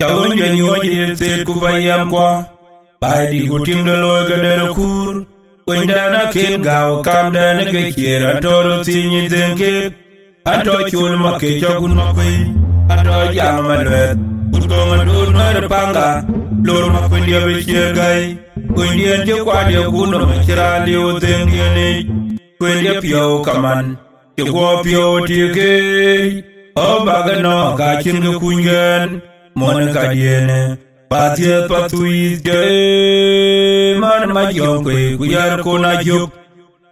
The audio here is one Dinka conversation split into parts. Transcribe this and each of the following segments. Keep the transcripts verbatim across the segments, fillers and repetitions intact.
ca ɣöny jɔ nyuɔ̈c ë thet ku ba yɛm kuɔ. Baai dït ku tiŋ de looi ke der kuur, kuenydɛn akën gääu kamdɛn ke ciëër atɔ̈ röt thiiny ë dhëŋ keek. Atɔ̈ col makec cɔk kun makuëi, atɔ̈ jam maluɛth, kun kɔŋ aduut nuɛɛr paŋka, lor makuëndiɛ bï ciëër gäi. Kuëndiɛn cï kuatdiɛ kun nɔm acï raan liu dhëŋdiɛn yic. Kuëndiɛ piɔ̈u kaman, cï guɔ piɔ̈u tik keec, ɣɔ̈k bak ënɔɔk ka cïn kë kuny ɣɛn, muɔ̈n ë kadiënë. Pathiëth Pathuyith jɔ ë man Majɔŋkuëi ku yär kun ajök.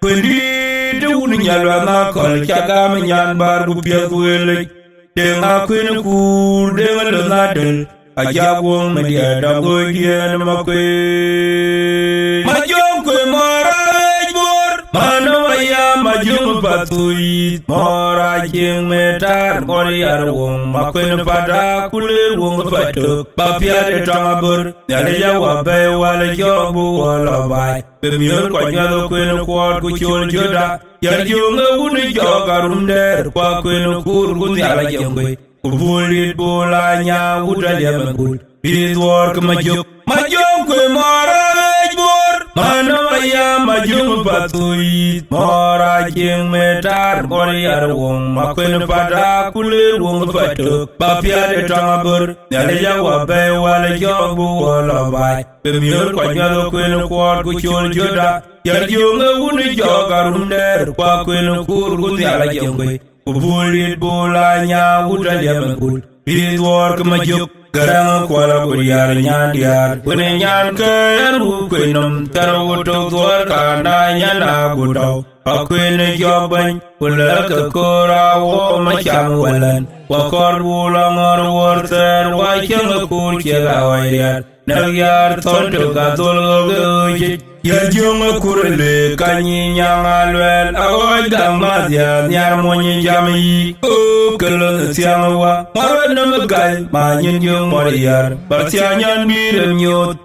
Kuëndït të wun nyal wɛ̈n akɔ̈l, ca gam nyan bär ku piɛth ku ɣelic. Deŋ akuën kuur, deŋ lon adël, acak woŋ mëdiɛɛr dɔm ɣööcdiɛn ë makuëi. Majɔŋkuëi mɔ̈ɔ̈r aɣec bor, man ë waya Majɔŋ Pathuyith, mɔ̈ɔ̈r acieŋ mëtaar, mɔ̈ɔ̈r yar woŋ, makuën pata ku ler woŋ patök, ba piat ë tɔŋ abör. Nhialic awa bɛ̈i wal ë jɔɔk bï wɔ lɔ baai, bï miöör kɔc nyuäth ë kuën kuɔɔt ku col Juda. Yar jöŋ ë wun ë jɔɔk arum dɛɛr, ku akuën kuur ku Nhialic ë guëi. Ku bul dït bul anya wut aliɛm ë bul, bï dhuɔɔr ke Majök. Majök kuëi mɔ̈ɔ̈r aɣec bor, man ë waya Majök Pathuyith, mɔ̈ɔ̈r acieŋ mëtaar, mɔ̈ɔ̈r yar woŋ, makuën pata ku ler woŋ patök, ba piat ë tɔŋ abör. Nhialic awa bɛ̈i wal ë jɔɔk bï wɔ lɔ baai, bï miöör kɔc nyuäth ë kuën kuɔɔt ku col Juda. Yar jöŋ ë wun ë jɔɔk arum dɛɛr, ku akuën kuur ku Nhialic ë guëi. Ku bul dït bul anya wut aliɛm ë bul, bï dhuɔɔr ke Majök. Gäräŋ kuɔl agut yar nyan diäär, kuën ë nyan ke ɣɛn wuk kuën nɔm, thɛr wut tök dhuɔɔr kanda nyan agut tɔ̈u. Akuën ë jɔɔk bɛ̈ny, ku lɛ̈k ke koor awɔ macam wëlɛn. Wa kɔɔr bul aŋɔ̈r wuɔ̈r thɛɛr, wa cieŋ ë kuur ciek aɣɔc riɛl. Näk yar thɔn tök adhol ɣökë ɣööcic, yar jöŋ ë kur le kany nyaŋ aluɛɛl, aɣɔc gam madhiath, nhiar mony jam yï. O ke lon thiaŋ wa, mɔ̈r nɔm ë gai, ma nyin jöŋ mɔ̈r yar, ba thiaŋ nyan bï rem nyuɔɔth.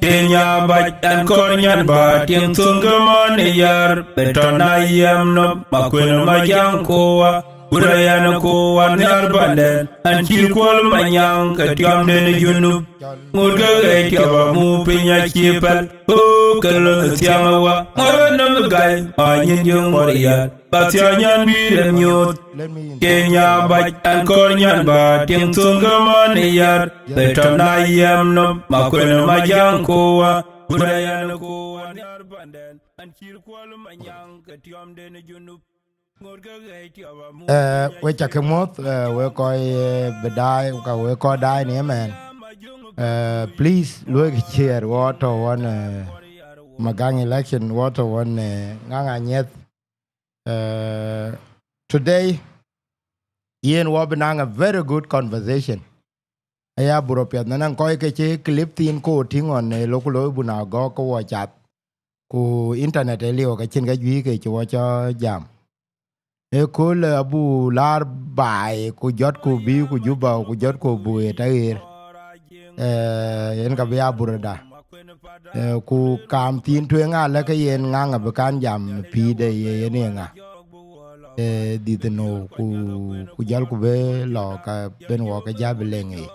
Ke nya bac, ɛn kɔɔr nyan ba, tiɛŋ thöŋ ke man ë yar, bɛ tɔn a yɛm nɔm, ma kuën ma jaŋ kowa. Gura yan ku wan nhiar panden, an cï kuɔl manyaŋ ke tiɔmden ë Junub. Ŋot ke ɣɛi tiɔp amu piny acï pɛl, o ke lon thiaŋ wa. Ŋot nɔm gai, ma nyin jöŋ mɔr yar, ba thiaŋ nyan bï rem nyuɔɔth. Ke nya bac, an kɔɔr nyan ba, tiɛŋ thöŋ ke man ë yar, bɛ tɔn a yɛm nɔm, ma kuën ma jaŋ ku wa. Gura yan ku wan nhiar panden, an cï kuɔl manyaŋ ke tiɔmden ë Junub. Eh, we ca ke muɔ̈th, eh, we kɔc, eh, bï daai, ka we kɔc daai në ëmɛn. Eh, please, luɔi kë ciɛɛr wɔ tɔ̈ wɔn, eh, Magaŋ election wɔ tɔ̈ wɔn, eh, Ŋaŋ Anyieth. Eh, today, yen wɔ bï naŋ a very good conversation. Aya bur apiɛth, na naŋ kɔc ke cï clip thiin ku tïŋ ɣɔn, eh, lok looi bun agɔk ke wɔ cath. Ku internet ë liu ke cïn ke juëc ke cï wɔ cɔ jam. Ëkööl abu laar baai, ku jɔt ku bï, ku Juba, ku jɔt ku bu ë tɔ ɣeer. Eh, yen ka bï a burda. Eh, ku kaam thiin tueŋ alë ke yen Ŋaŋ abï kan jam pïïrde ye yen ye ŋa. Eh, dhith no, ku, ku jɔl ku bï lɔ ka ben wɔ ke ja bï leŋ ye.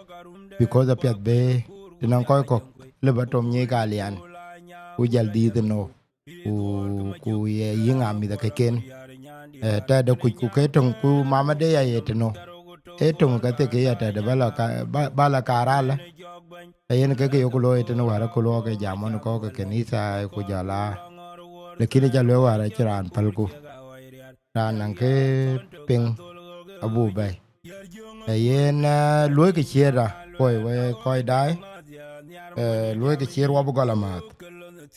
Because apiɛth bï, të nɔŋ kɔc kɔ̈k, lëbë tom nyic ka lian. Ku jal dhith no. Ku, ku ye yïŋ a mïth akëken. Eh, tɛ̈dë kuc ku ke töŋ ku mamade ya ye tëno. ee töŋ ke thek ke ya tɛ̈de ba la ka, ba, ba la kaar alä. Ee yen ke ke yok looi tënë wäär ku luɔk ke jam ɣɔn kɔ̈k ke kanitha ku jɔl a. Lakin ca lueel wäär acï raan pälku. Raan naŋ ke piŋ abuk bɛ̈i. Ee yen, eh, luɔi ke ciëër da, kuɔi we kɔc daai. Eh, luɔi ke ciëër wɔ bï gɔl amääth.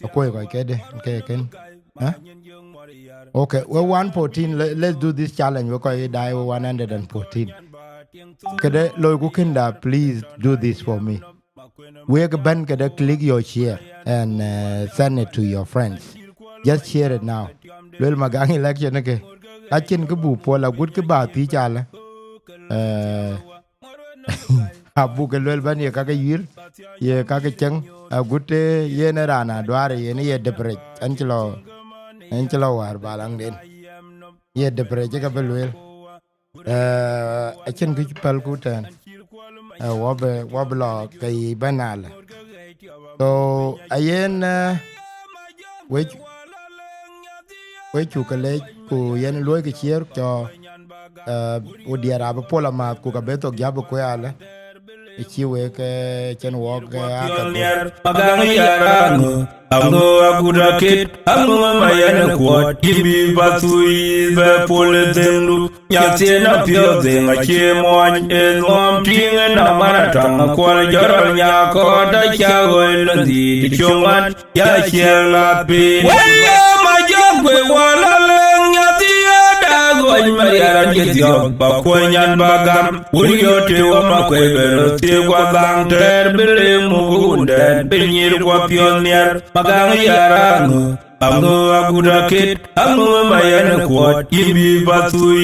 Akuɔi kɔc kedï, ke kën. Eh? Okay, we one fourteen, le-, let's do this challenge. We kɔc daai we one hundred and fourteen. Këdë loiku kënda, please do this for me. Wek bɛ̈n këdë, click your share and, uh, send it to your friends. Just share it now. Luel Magaŋ election ke. Acïn kë buk puɔl agut kë ba thiëc alë. Eh, abuk ke luel bɛ̈n ye kakë yuir, ye kakë cieŋ. Agut, eh, yen ë raan aduaar yen ye debret. An cï lɔ, an cï lɔ wäär balaŋden. Ye debret cï ke bï luel. Eh, acïn kë cï pälku tɛ̈n. Eh, wɔ bï, wɔ bï lɔ ke yï bɛ̈n alë. So, ayen, eh, wec, wec cuk ke leec, ku yen luɔi ke ciëër cɔ, eh, ku diɛɛr abï puɔl amääth, ku ka bï thok jäp bï kuëë alë. Ë cï wek, eh, cïn wɔk, eh, aa ka thok. Magaŋ yar aŋö, aŋö agut akit, aŋö ma yɛn ë kuɔt, yïn bï ba thuc bɛ puɔl ë dhëŋdu. Nyathien apiɔ̈ɔ̈th dhëŋ acie muɔny, ë nuɔɔm tïŋ ë nɔm man atɔŋ akuɔl jɔrɔl nyakɔɔt acä ɣööc lɔ dhiit cöŋ wan, ya ciɛɛŋ lath piny. Wëi ye ma jɔŋ kuëë wä lɔ leŋ nyathie da ɣööc ma riɛl an cï dhiɔp, ba kuɔny an ba gam. Wun yöt të wä ma kuëë bɛ röt thiëëk wa dhaŋ tɛɛr bï leŋ muk wundɛn bï nyïïr kuɔ piɔ̈ɔ̈th miɛr. Magaŋ yar aŋö, aŋö agut akit, aŋö ma yɛn ë kuɔt, yïn bï ba thuc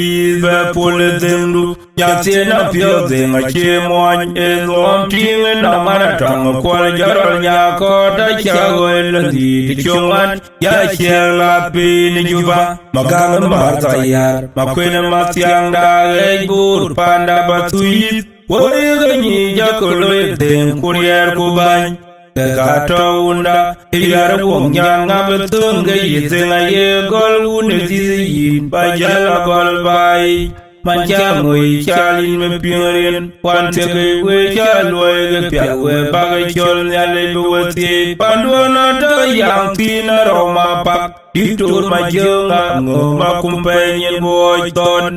bɛ puɔl ë dhëŋdu. Nyathien apiɔ̈ɔ̈th dhëŋ acie muɔny, ë nuɔɔm tïŋ ë nɔm man atɔŋ akuɔl jɔrɔl nyakɔɔt acä ɣööc lɔ dhiit cöŋ wan, ya ciɛɛŋ lath piny ë Juba. Magaŋ ë Martha yar, ma kuën ë Mathiaŋda ɣɛɛc Bor, panda ba thuc yïth. Woi ke nyic jakë loi dhëŋ ku riɛɛr ku bäny. Ke ka tɔ wunda, ë yar wok nyan ŋa bï thöŋ ke yï dhëŋ aye gɔl wun ë dhïth yïn, ba jäl agɔl baai. Man ca ŋoi cal yïn mi piŋ rin, wan thiëk ë we ca luɔi ke piath we bak ë cɔl Nhialic bï we thiëëc. Panduɔn atɔ yaŋ thïn arɔu ma pak, diktor ma jöŋ aŋö ma kum pɛɛny yen buɔɔc thɔn.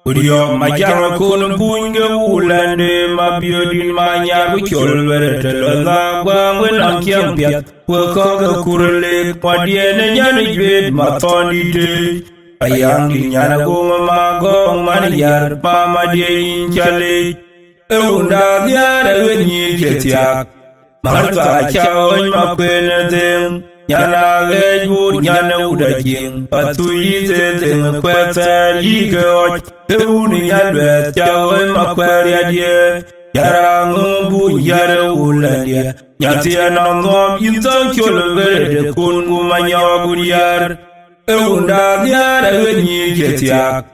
Ku riɔ̈ɔ̈k ma jaŋ ë kon buny ke wulɛnde ma biöödït ma nyar ku col wërë të lɔ la guaŋ we nɔŋ ciɛŋ piɛth. We kɔ̈k ë kur lik, ma diɛn ë nyan ë juëët ma thɔn dït tëëc. Ayaŋ dït nyan ë goŋ ë ma gɔ̈ɔ̈ŋ man yar, ma ma diɛn yïn ca leec. Ë wunda dhiaar ë ɣet nyïïr cï thiaak. Martha ca ɣööc ma kuën ë dhëŋ, nyan a ɣɛɛc wut nyan ë wut ajiŋ, ba thuc yïth ë dhëŋ ë kuɛth thɛɛr yï ke ɣɔc. Ë wun ë nyan luɛɛth ca ɣööc ma kuɛɛr riat ye, yar aŋö buny yar ë wun lɛ̈ndiɛ. Nyan thiɛɛn nɔm nuɔɔm yïn thɔ̈ŋ col ë bërëde kun gu ma nyɔɔk wut yar. Ë wunda dhiaar ë ɣet nyïïr cï thiaak.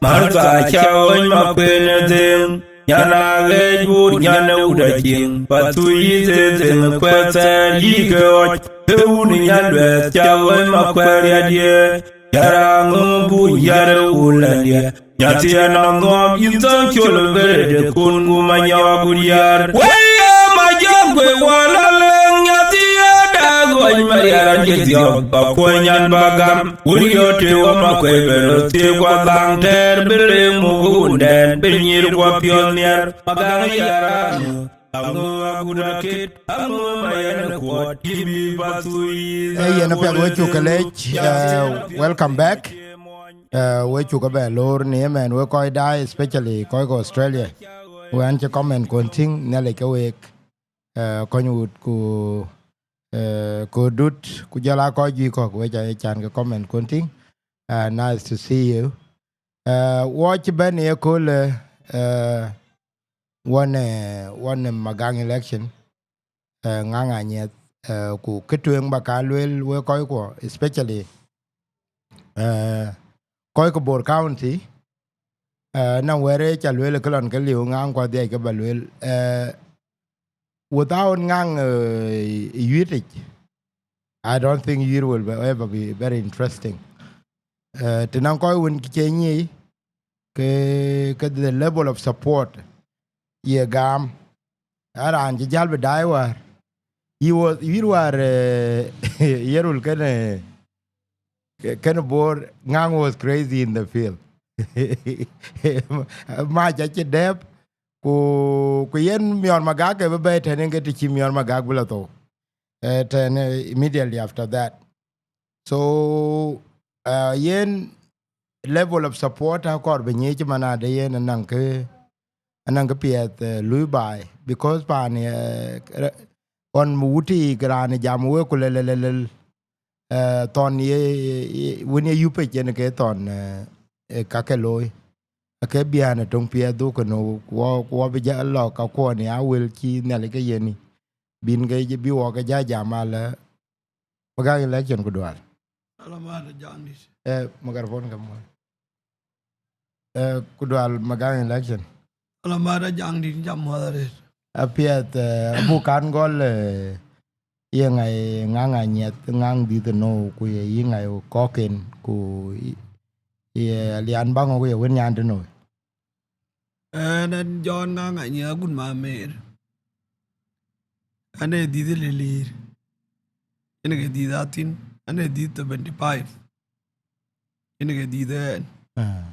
Martha ca ɣööc ma kuën ë dhëŋ, nyan a ɣɛɛc wut nyan ë wut ajiŋ, ba thuc yïth ë dhëŋ ë kuɛth thɛɛr yï ke ɣɔc. Ë wun ë nyan luɛɛth ca ɣööc ma kuɛɛr riat ye, yar aŋö buny yar ë wun lɛ̈ndiɛ. Nyathien anɔm yïn thɔ̈ŋ col ë bërëde kun gu ma nyɔɔk wut yar. Wëi ye ma jɔŋ kuëë wä lɔ leŋ nyathie da ɣɔc ma riɛl an cï dhiɔp, ba kuɔny an ba gam. Wun yöt të wä ma kuëë bɛ röt thiëëk wa dhaŋ tɛɛr bï leŋ muk wundɛn bï nyïïr kuɔ piɔ̈ɔ̈th miɛr. Magaŋ yar aŋö, aŋö agut akit, aŋö ma yɛn ë kuɔt, yïn bï ba thuc. Ee yen apiɛth we cuk ke leec, eh, welcome back. Eh, we cuk ke bɛ loor në ëmɛn we kɔc daai, especially kɔc ke Australia. Wën cï comment kuɔn tïŋ, Nhialic ke week, eh, kɔny wut ku, eh, ku dut, ku jɔl a kɔc juëc kɔ̈k, we ca ye can ke comment kuɔn tïŋ. Eh, nice to see you. Eh, wɔ cï bɛ̈n ye köölë, eh, wɔ në, wɔ në Magaŋ election, eh, ŋaŋ anyiɛth, eh, ku kë tueŋ ba ka lueel we kɔckuɔ, especially, eh, kɔc ke Bor County, eh, na wɛ̈ɛ̈r ë ca lueel ë kë lɔn ke liu ŋaŋ kuɔ dhiac ke ba lueel, eh, without ŋaŋ, eh, yuitic, I don't think yuir will be, ever be very interesting. Eh, të nɔŋ kɔc wën cï cie nyic, ke, ke the level of support ye gam. Aa raan cï jäl bï daai wäär. He was, yïn wäär, eh, ye rul kënë, kënë Bor, Ŋaŋ was crazy in the field. Mac acï dɛp, ku, ku yen Miɔr Magak ke bï bɛ̈ɛ̈i tɛ̈n, ke të cï Miɔr Magak bï lɔ thou. Eh, tɛ̈n, eh, immediately after that. So, uh, yen level of support akɔɔr bï nyic man ade yen anɔŋ kë, anɔŋ kë piɛth, eh, lui baai, because paan, eh, re-, ɣɔn wutic raan jam wek ku lel, lel, lel, lel, eh, thɔn ye, ye, ye, wën ye yup ë cen ke thɔn, eh, eh, ka ke looi. Ake biän ë töŋ piɛth dhuk kënë, ku wɔ, ku wɔ bï jɔ lɔ ka kuɔn ya wël cï Nhialic ke yen, bïn ke bï wɔ ke jɔ jam alë, Magak election ku dual. Alamat Jaŋdït. Eh, microphone ke muɔl. Eh, ku dual Magak election. Alamat Jaŋdït, jam muɔl arëët. Apiɛth, eh, abuk kan gɔl, eh, ye ŋa, ye Ŋaŋ Anyiɛth, Ŋaŋ dhiëth ënou, ku ye yï ŋa ye kɔ̈kken, ku ye, ye Alian Baŋ ku ye wën nyan tënou? Ɣɛn, ɣɛn John Ŋaŋ Anyiɛth, agut Mamer. Ɣɛn ee dhiëth Liliir. Yen ke dhiëth Athin. Ɣɛn ee dhiëth seventy five. Yen ke dhiëth ɣɛn. Ah.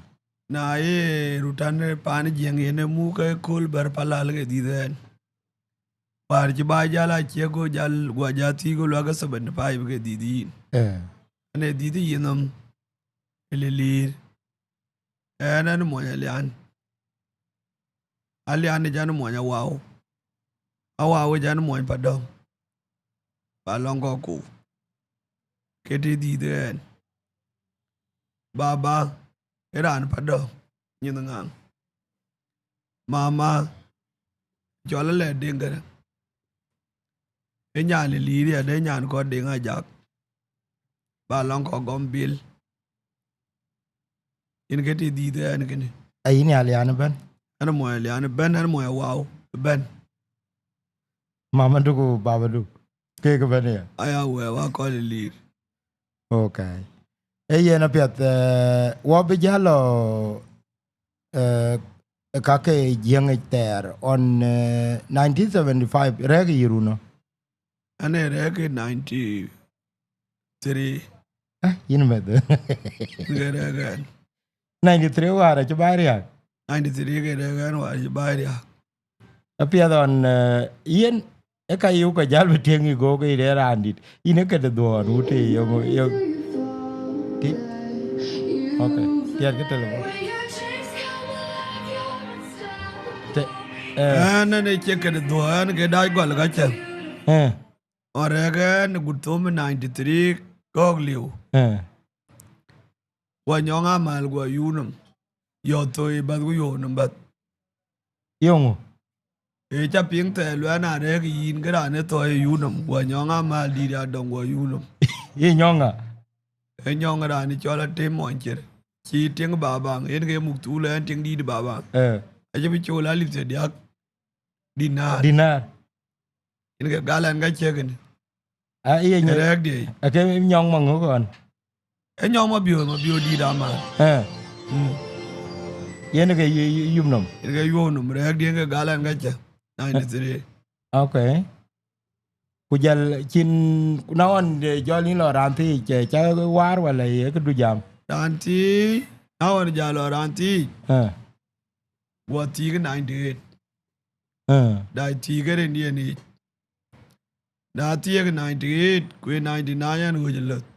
Na ye rutan paan Jiëŋ yen ee muk ke kööl bɛ̈r Palal ke dhiëth ɣɛn. Wäär cï ba jäl acie go jäl, guɔ jɔ thiëc go luɛk ke seventy five ke dhiëth yïn. Eh. Ɣɛn ee dhiëth yïnhom ë Liliir. Ɣɛn, ɣɛn muɔny Alian. Alian ë jɔ muɔny Awau. Awau ë jɔ muɔny Padɔ̈ŋ. Ba lɔŋ kɔ̈k ku. Ke të dhiëth ɣɛn. Baba, ë raan Padɔ̈ŋ, nyin Ŋaŋ. Mama, cɔl Alɛt Deŋ Gäräŋ. Ë nyan Liliir ya, de nyan kɔ̈k Deŋ Ajak. Ba lɔŋ kɔ̈k gɔm bil. Yen ke të dhiëth ɣɛn kënë. Ayïn ya Alian ëbɛ̈n? Ɣɛn muɔny Alian ëbɛ̈n, ɣɛn muɔny Awau ëbɛ̈n. Mama du ku baba du. Kek ëbɛ̈n ya. Aya wɛ̈ɛ̈r wa kɔc Liliir. Okay. Ee yen apiɛth, eh, wɔ bï jɔ lɔ, eh, ka ke Jiëŋ yic thɛɛr ɣɔn, eh, nineteen seventy five, rɛ̈ɛ̈k yï run ë? Ɣɛn ee rɛ̈ɛ̈k ninety three. Ah, yïn meth. Ke rɛ̈ɛ̈k ɣɛn. Ninety three wäär acï baai riääk. Ninety three ke rɛ̈ɛ̈k ɣɛn wäär acï baai riääk. Apiɛth ɣɔn, eh, yen ë ka yï ke jäl bï tiëŋ yï go ke yï de raan dït. Yïn ë këde dhuɔɔn wut ë yöŋ, yöŋ. Ti-, okay, tiɛt ke telephone. Te-, eh. Ɣɛn, ɣɛn ë cie këde dhuɔɔn, ɣɛn ke dac gɔl ka cä. Eh. Ɣɔn rɛ̈ɛ̈k ɣɛn gut thom ninety three kɔ̈k liu. Eh. Guɔ nyɔŋ amäl guɔ yum nɔm. Yɔ̈th thoi bäth ku yɔ̈ɔ̈k nɔm bäth. Yöŋö? Ee, ca piŋ thɛɛr luɛɛl na rɛ̈ɛ̈k yïn ke raan ë thɔ̈i ë yum nɔm, guɔ nyɔŋ amäl dït adɔŋ guɔ yum nɔm. Ye nyɔŋ ŋa? Ee nyɔŋ raan ë cɔl Atem Mɔny Cir. Cï tiŋ Babaŋ, yen ke muk thuul ɣɛn tiŋ dït Babaŋ. Eh. Acï bï col alip thiërdiäk. Dinar. Dinar. Yen ke gal ɣɛn ka cï kënë. Ah, ye nyɔŋ. Rɛ̈ɛ̈k diëëc. Ake nyɔŋ maŋö kɔn? Ee nyɔŋ Mabiöör, Mabiöör dït amäl. Eh. Mm. Yen ke yu-, yu-, yum nɔm. Yen ke yum nɔm, rɛ̈ɛ̈k diëëc ke gal ɣɛn ka cï. Ninety three. Okay. Ku jäl cïn, na ɣɔn de jɔl yïn lɔ raan thiic, cä, cä waar wala ye këdu jam? Raan thiic, na ɣɔn jäl lɔ raan thiic. Eh. Guɔ thiëk ninety eight. Eh. Dac thiëk ë rindiɛ̈n yic. Na thiëk ninety eight, ku ë ninety nine ɣɛn ɣöc ë löth.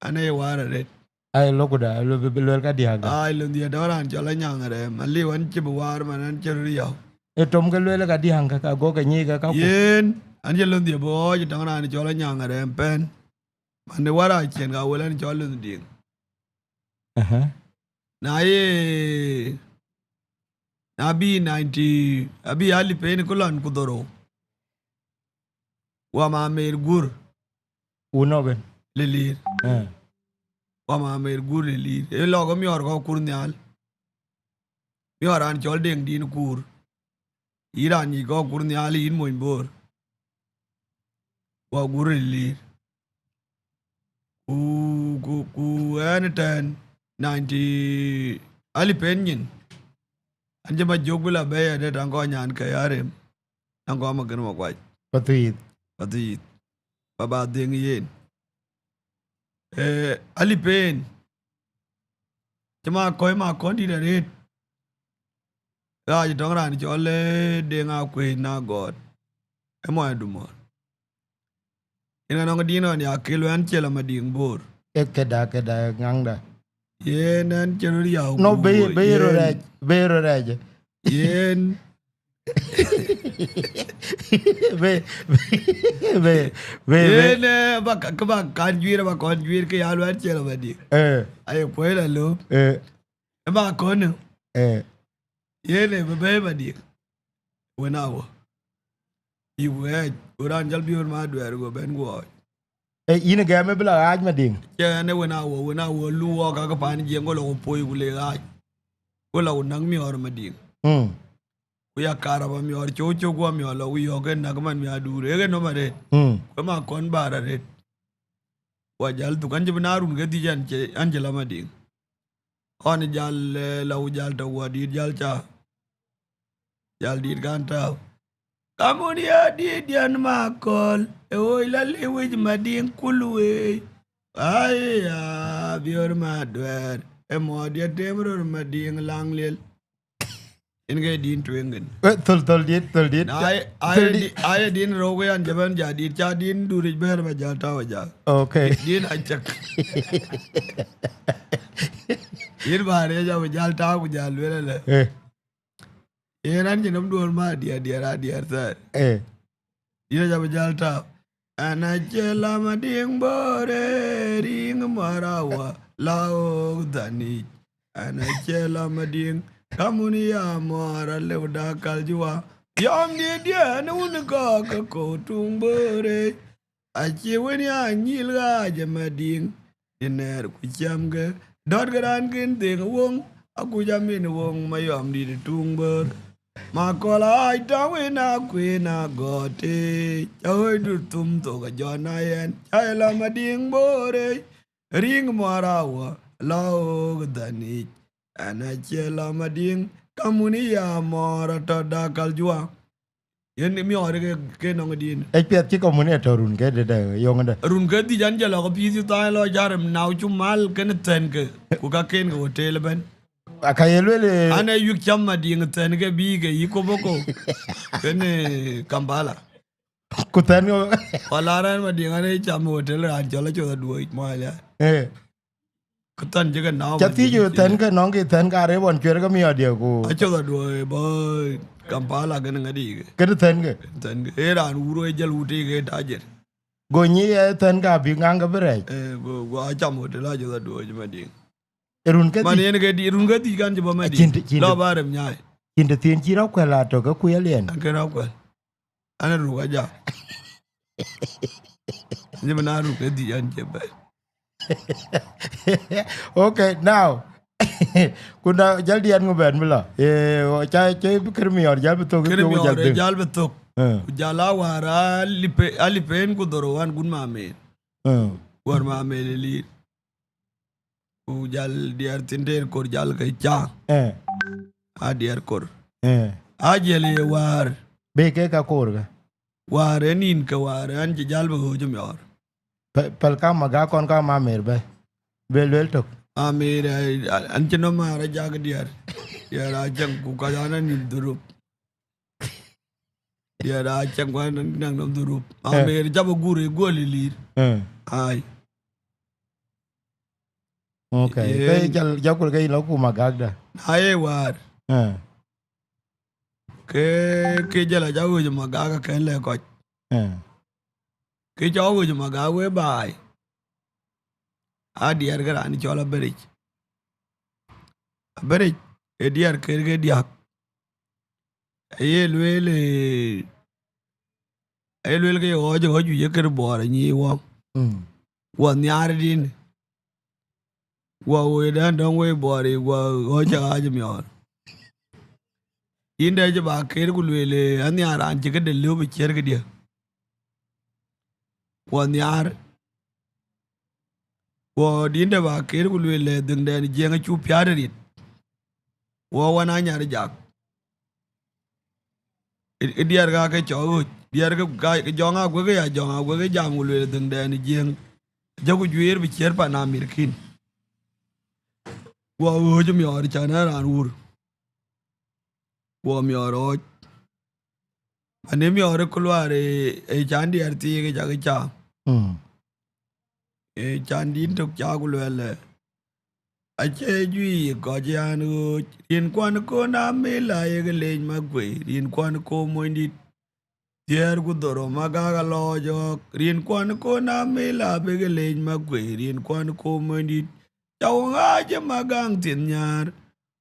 Ɣɛn ë ye waar arëët. Ai, lok kuda, lu-, bi, bi luel ka diäk da. Ai, lon dhiëëth dɔ̈ŋ raan cɔl Anyaŋ Rɛɛm. Aliu ɣɛn cï bï waar man ɣɛn cï röt yäu. Ë tom ke luel ka diäk ka, ka go ke nyic ka, ka ku. Yen, ɣɛn cï lon dhiëëth bï ɣɔɔc tɔŋ raan cɔl Anyaŋ Rɛɛm pɛ̈n. Man ë wär aciën ka wël ɣɛn cɔl lon diëŋ. Aha. Na ye, na bï ninety, abï alip en ku lɔn ku dhorou. Wa Mamer Gur. Wun nɔ̈k en? Liliir. Eh. Wa Mamer Gur Liliir. Ee lɔk ë miɔɔr kɔ̈k kur nhial. Miɔɔr raan cɔl Deŋ Din Kur. Yïn raan nyic kɔ̈k kur nhial, yïn mony Bor. Wa Gur Liliir. Ku, ku, ku ɣɛn ëtɛ̈ɛ̈n ninety, Alip en nyin. An cï ba jök bï la bɛ̈i ade taŋ kɔc nyan ke arem. Taŋ kɔc ma gën ma guac. Pathuyith. Pathuyith. Ba ba dhiëŋ yen. Eh, Alip en. Cï ma kɔc ma kɔn dït arëët. Rac tɔŋ raan cɔl, eh, Deŋ Akuëc na gɔɔt. Ë mɔny Dumɔ̈r. Yen anɔŋ din ɣɔn ya kil wɛn cï la Madiŋ Bor. Ë këda, këda, ŋaŋda. Yen ɛn cï röt yau. No, be, guur, be yen rɛɛc, be yen rɛɛc. Yen. Be, be, be, be, be. Yen, eh, ba ka, ka ba kan juir, ba kɔn juir ke ya luɛn cï la Madiŋ. Eh. Aye kuɔi la lop. Eh. Ë ba kɔn. Eh. Yen ë bï bɛ̈ɛ̈i Madiŋ. Wën a wɔ. Yï wɛɛc, ku raan jɔl biöör ma duɛɛr go bɛ̈n guɔɔc. Eh, yïn ë gɛm ë bï la ɣaac Madiŋ. Cɛ ɛn ë wën a wɔ, wën a wɔ lu wɔ kakë pan jiëŋ, ku lɔ ku poi ku le ɣaac. Ku lɔ ku näk miɔɔr Madiŋ. Mm. Ku ya karaba miɔɔr cou cou guɔ miɔɔr lɔ ku yɔ̈ɔ̈k en näk man mi aduur. Ee ke nɔm arëët. Mm. Ku ë ma kɔn baar arëët. Wa jäl dhuk, an cï bï na run ke dhïc an cï, an cï la Madiŋ. Ɣɔn jäl, eh, la ku jäl tɔ̈ wa dït jäl ca. Jäl dït kan tääu. Kamun ya dït diɛn ma kɔl, ë woi la liwic Madiŋ kul wei. Ai ya, biöör ma duɛɛr, ë mɔɔt ya tem röör Madiŋ laŋ liel. Yen ke din tueŋ kën. Eh, thöl, thöl dit, thöl dit. Na, ai, ai, thöl dit. Di-, ai, din rou ke yan jɛ bɛn ja dit, ca din duric bɛɛr ba ja tau ja. Okay. Din a cak. Yin ba re ja ba ja tau ku ja luel le. Eh. Yen an jɛ nom duɔr ma diɛr, diɛr, a diɛr thɛɛr. Eh. Yen a ja ba ja tau. An acï la Madiŋ Bor ë riŋ mɔ̈r awä la ɣok dhanic. An acï la Madiŋ kamun ya mɔ̈r alëu da kal juwa. Yɔm diëdiɛn wun kɔ̈k ke kɔ̈u tuŋ Bor ë. Acï wën ya nyil ɣaac ë Madiŋ. Ë nɛɛr ku ciɛmkë dɔ̈tkë raan kën dhëŋ woŋ, akuc amin woŋ ma yɔm dït tuŋ Bor. Ma kɔl aac tɔŋ wën a kueen a gɔ̈t ë, ca ɣööc dur thum thok a jɔn a yɛn, ca ë la Madiŋ Bor ë, riŋ mɔ̈r awä, la ɣok dhanic. An acï la Madiŋ, kamun ya mɔ̈r atɔ̈ da kal juwa. Yen miɔɔr ke, ke nɔŋ din. Ë piɛth cï kamun ë tɔ̈ run ke dëdë, yöŋ dë. Run ke dhïc an jɛ lɔ ke pïïth cï thaany lɔ jarem nau cu mal kën thɛn ke, ku ka ken ke hotel ëbɛ̈n. Aka ye luel, eh, an ë yuk cam Madiŋ thɛn ke bï ke yï Koboko. Kën, eh, Kampala. Ku thɛn ke wala raan Madiŋ an ë cam hotel raan cɔl Acoth Aduɔɔc mual ya. Eh. Kë thɛn cï ke nɔ̈k. Ca thiëc ë thɛn ke nɔŋ ke thɛn ka rep ɣɔn cuer ke miɔɔr dië ku. Acoth Aduɔɔc bɔ̈ Kampala kën ŋadï ke. Kën thɛn ke. Thɛn ke. Ee raan wur wei jël wut ke tajir. Go nyi ë thɛn ka bï ŋaŋ ke bï rɛɛc. Eh, go, go acam hotel Acoth Aduɔɔc Madiŋ. Ë run ke dhïc. Man yen ke di, run ke dhïc kan cï bɔ̈ Madiŋ. Cin të, cin të. Lɔ ba rem nyai. Cin të thiin cï rɔ̈k kuɛl atök ke kuɛl yen. An ke rɔ̈k kuɛl. An ruk aja. Nyi bï na ruk ke dhïc an cï bɛ̈n. Okay, now. Ku na jäl diɛt ŋö bɛ̈n bï la? Eh, ca, ca bï kër miɔɔr jäl bï thök, kër miɔɔr jäl bï thök. Eh. Ku jäl a wäär a lipe, a lipen ku dhorou an gun ma men. Eh. Wäär ma men ë lir. Ku jäl diɛɛr thïn tëër kor jäl ke ca. Eh. A diɛɛr kor. Eh. A jiël ye wäär. Be ke ka kor ke. Wäär ë nïn ke wäär an cï jäl bï ɣööc miɔɔr. Pä-, päl ka ma gak kɔn ka ma mer bɛ̈i. Be luel tök. Ma mer, eh, an cï nɔm määr a jak diɛɛr. Diɛɛr a cäŋ ku ka an anïm dhurup. Diɛɛr a cäŋ ku an naŋ nɔm dhurup. Ma mer ca bï gur ë guöl ë lir. Eh. Ai. Okay. Yen. Ke jal, jakul ke yïn lɔ ku ma gak da. Na ye wäär. Eh. Ke, ke jal a ja ɣööc ma gak kën lɛ kɔc. Eh. Ke cɔk ɣööc ma gak we baai. A diɛɛr ke raan cɔl Aberic. Aberic, ë diɛɛr kër ke diäk. Aye lueel, eh, aye lueel ke ye ɣɔɔc, ɣɔɔc juëc ye kër buɔɔr anyic wɔ. Mm. Wɔ nhiaar din. Wɔ wëëdan dɔ̈ŋ wei buɔɔr, wɔ ɣɔɔc cä ɣaac miɔɔr. Yïn dɛ cï ba ker ku lueel, eh, anhiaar raan cï këde lëu bï ciɛ̈r këdië. Wɔ nhiaar. Wɔ din dɛ ba ker ku lueel, eh, dhëŋdɛn Jiëŋ acu piäät ë rit. Wɔ wan anyar jak. Ë diɛɛr ka ke cɔk ɣööc, diɛɛr ke jɔŋ aguek ya jɔŋ aguek jam ku lueel dhëŋdɛn ë Jiëŋ. Jɔku juëër bï ciët pan Amirkin. Guɔ ɣööc miɔɔr can ë raan wur. Guɔ miɔɔr ɣɔɔc. Mani miɔɔr ë kuluaar ë can diɛɛr thiik ë cak ca. Ë can dïn tök cak luɛɛl ë. Acie juëc kɔc yan ɣööc, rin kuan kon amila yek leec makuei, rin kuan ko monydït. Thiëër ku dhorou magak alɔɔc ɣɔ̈k, rin kuan kon amila bïk leec makuei, rin kuan ko monydït. Ca wun ɣaac ë magaŋ thieth nyäär,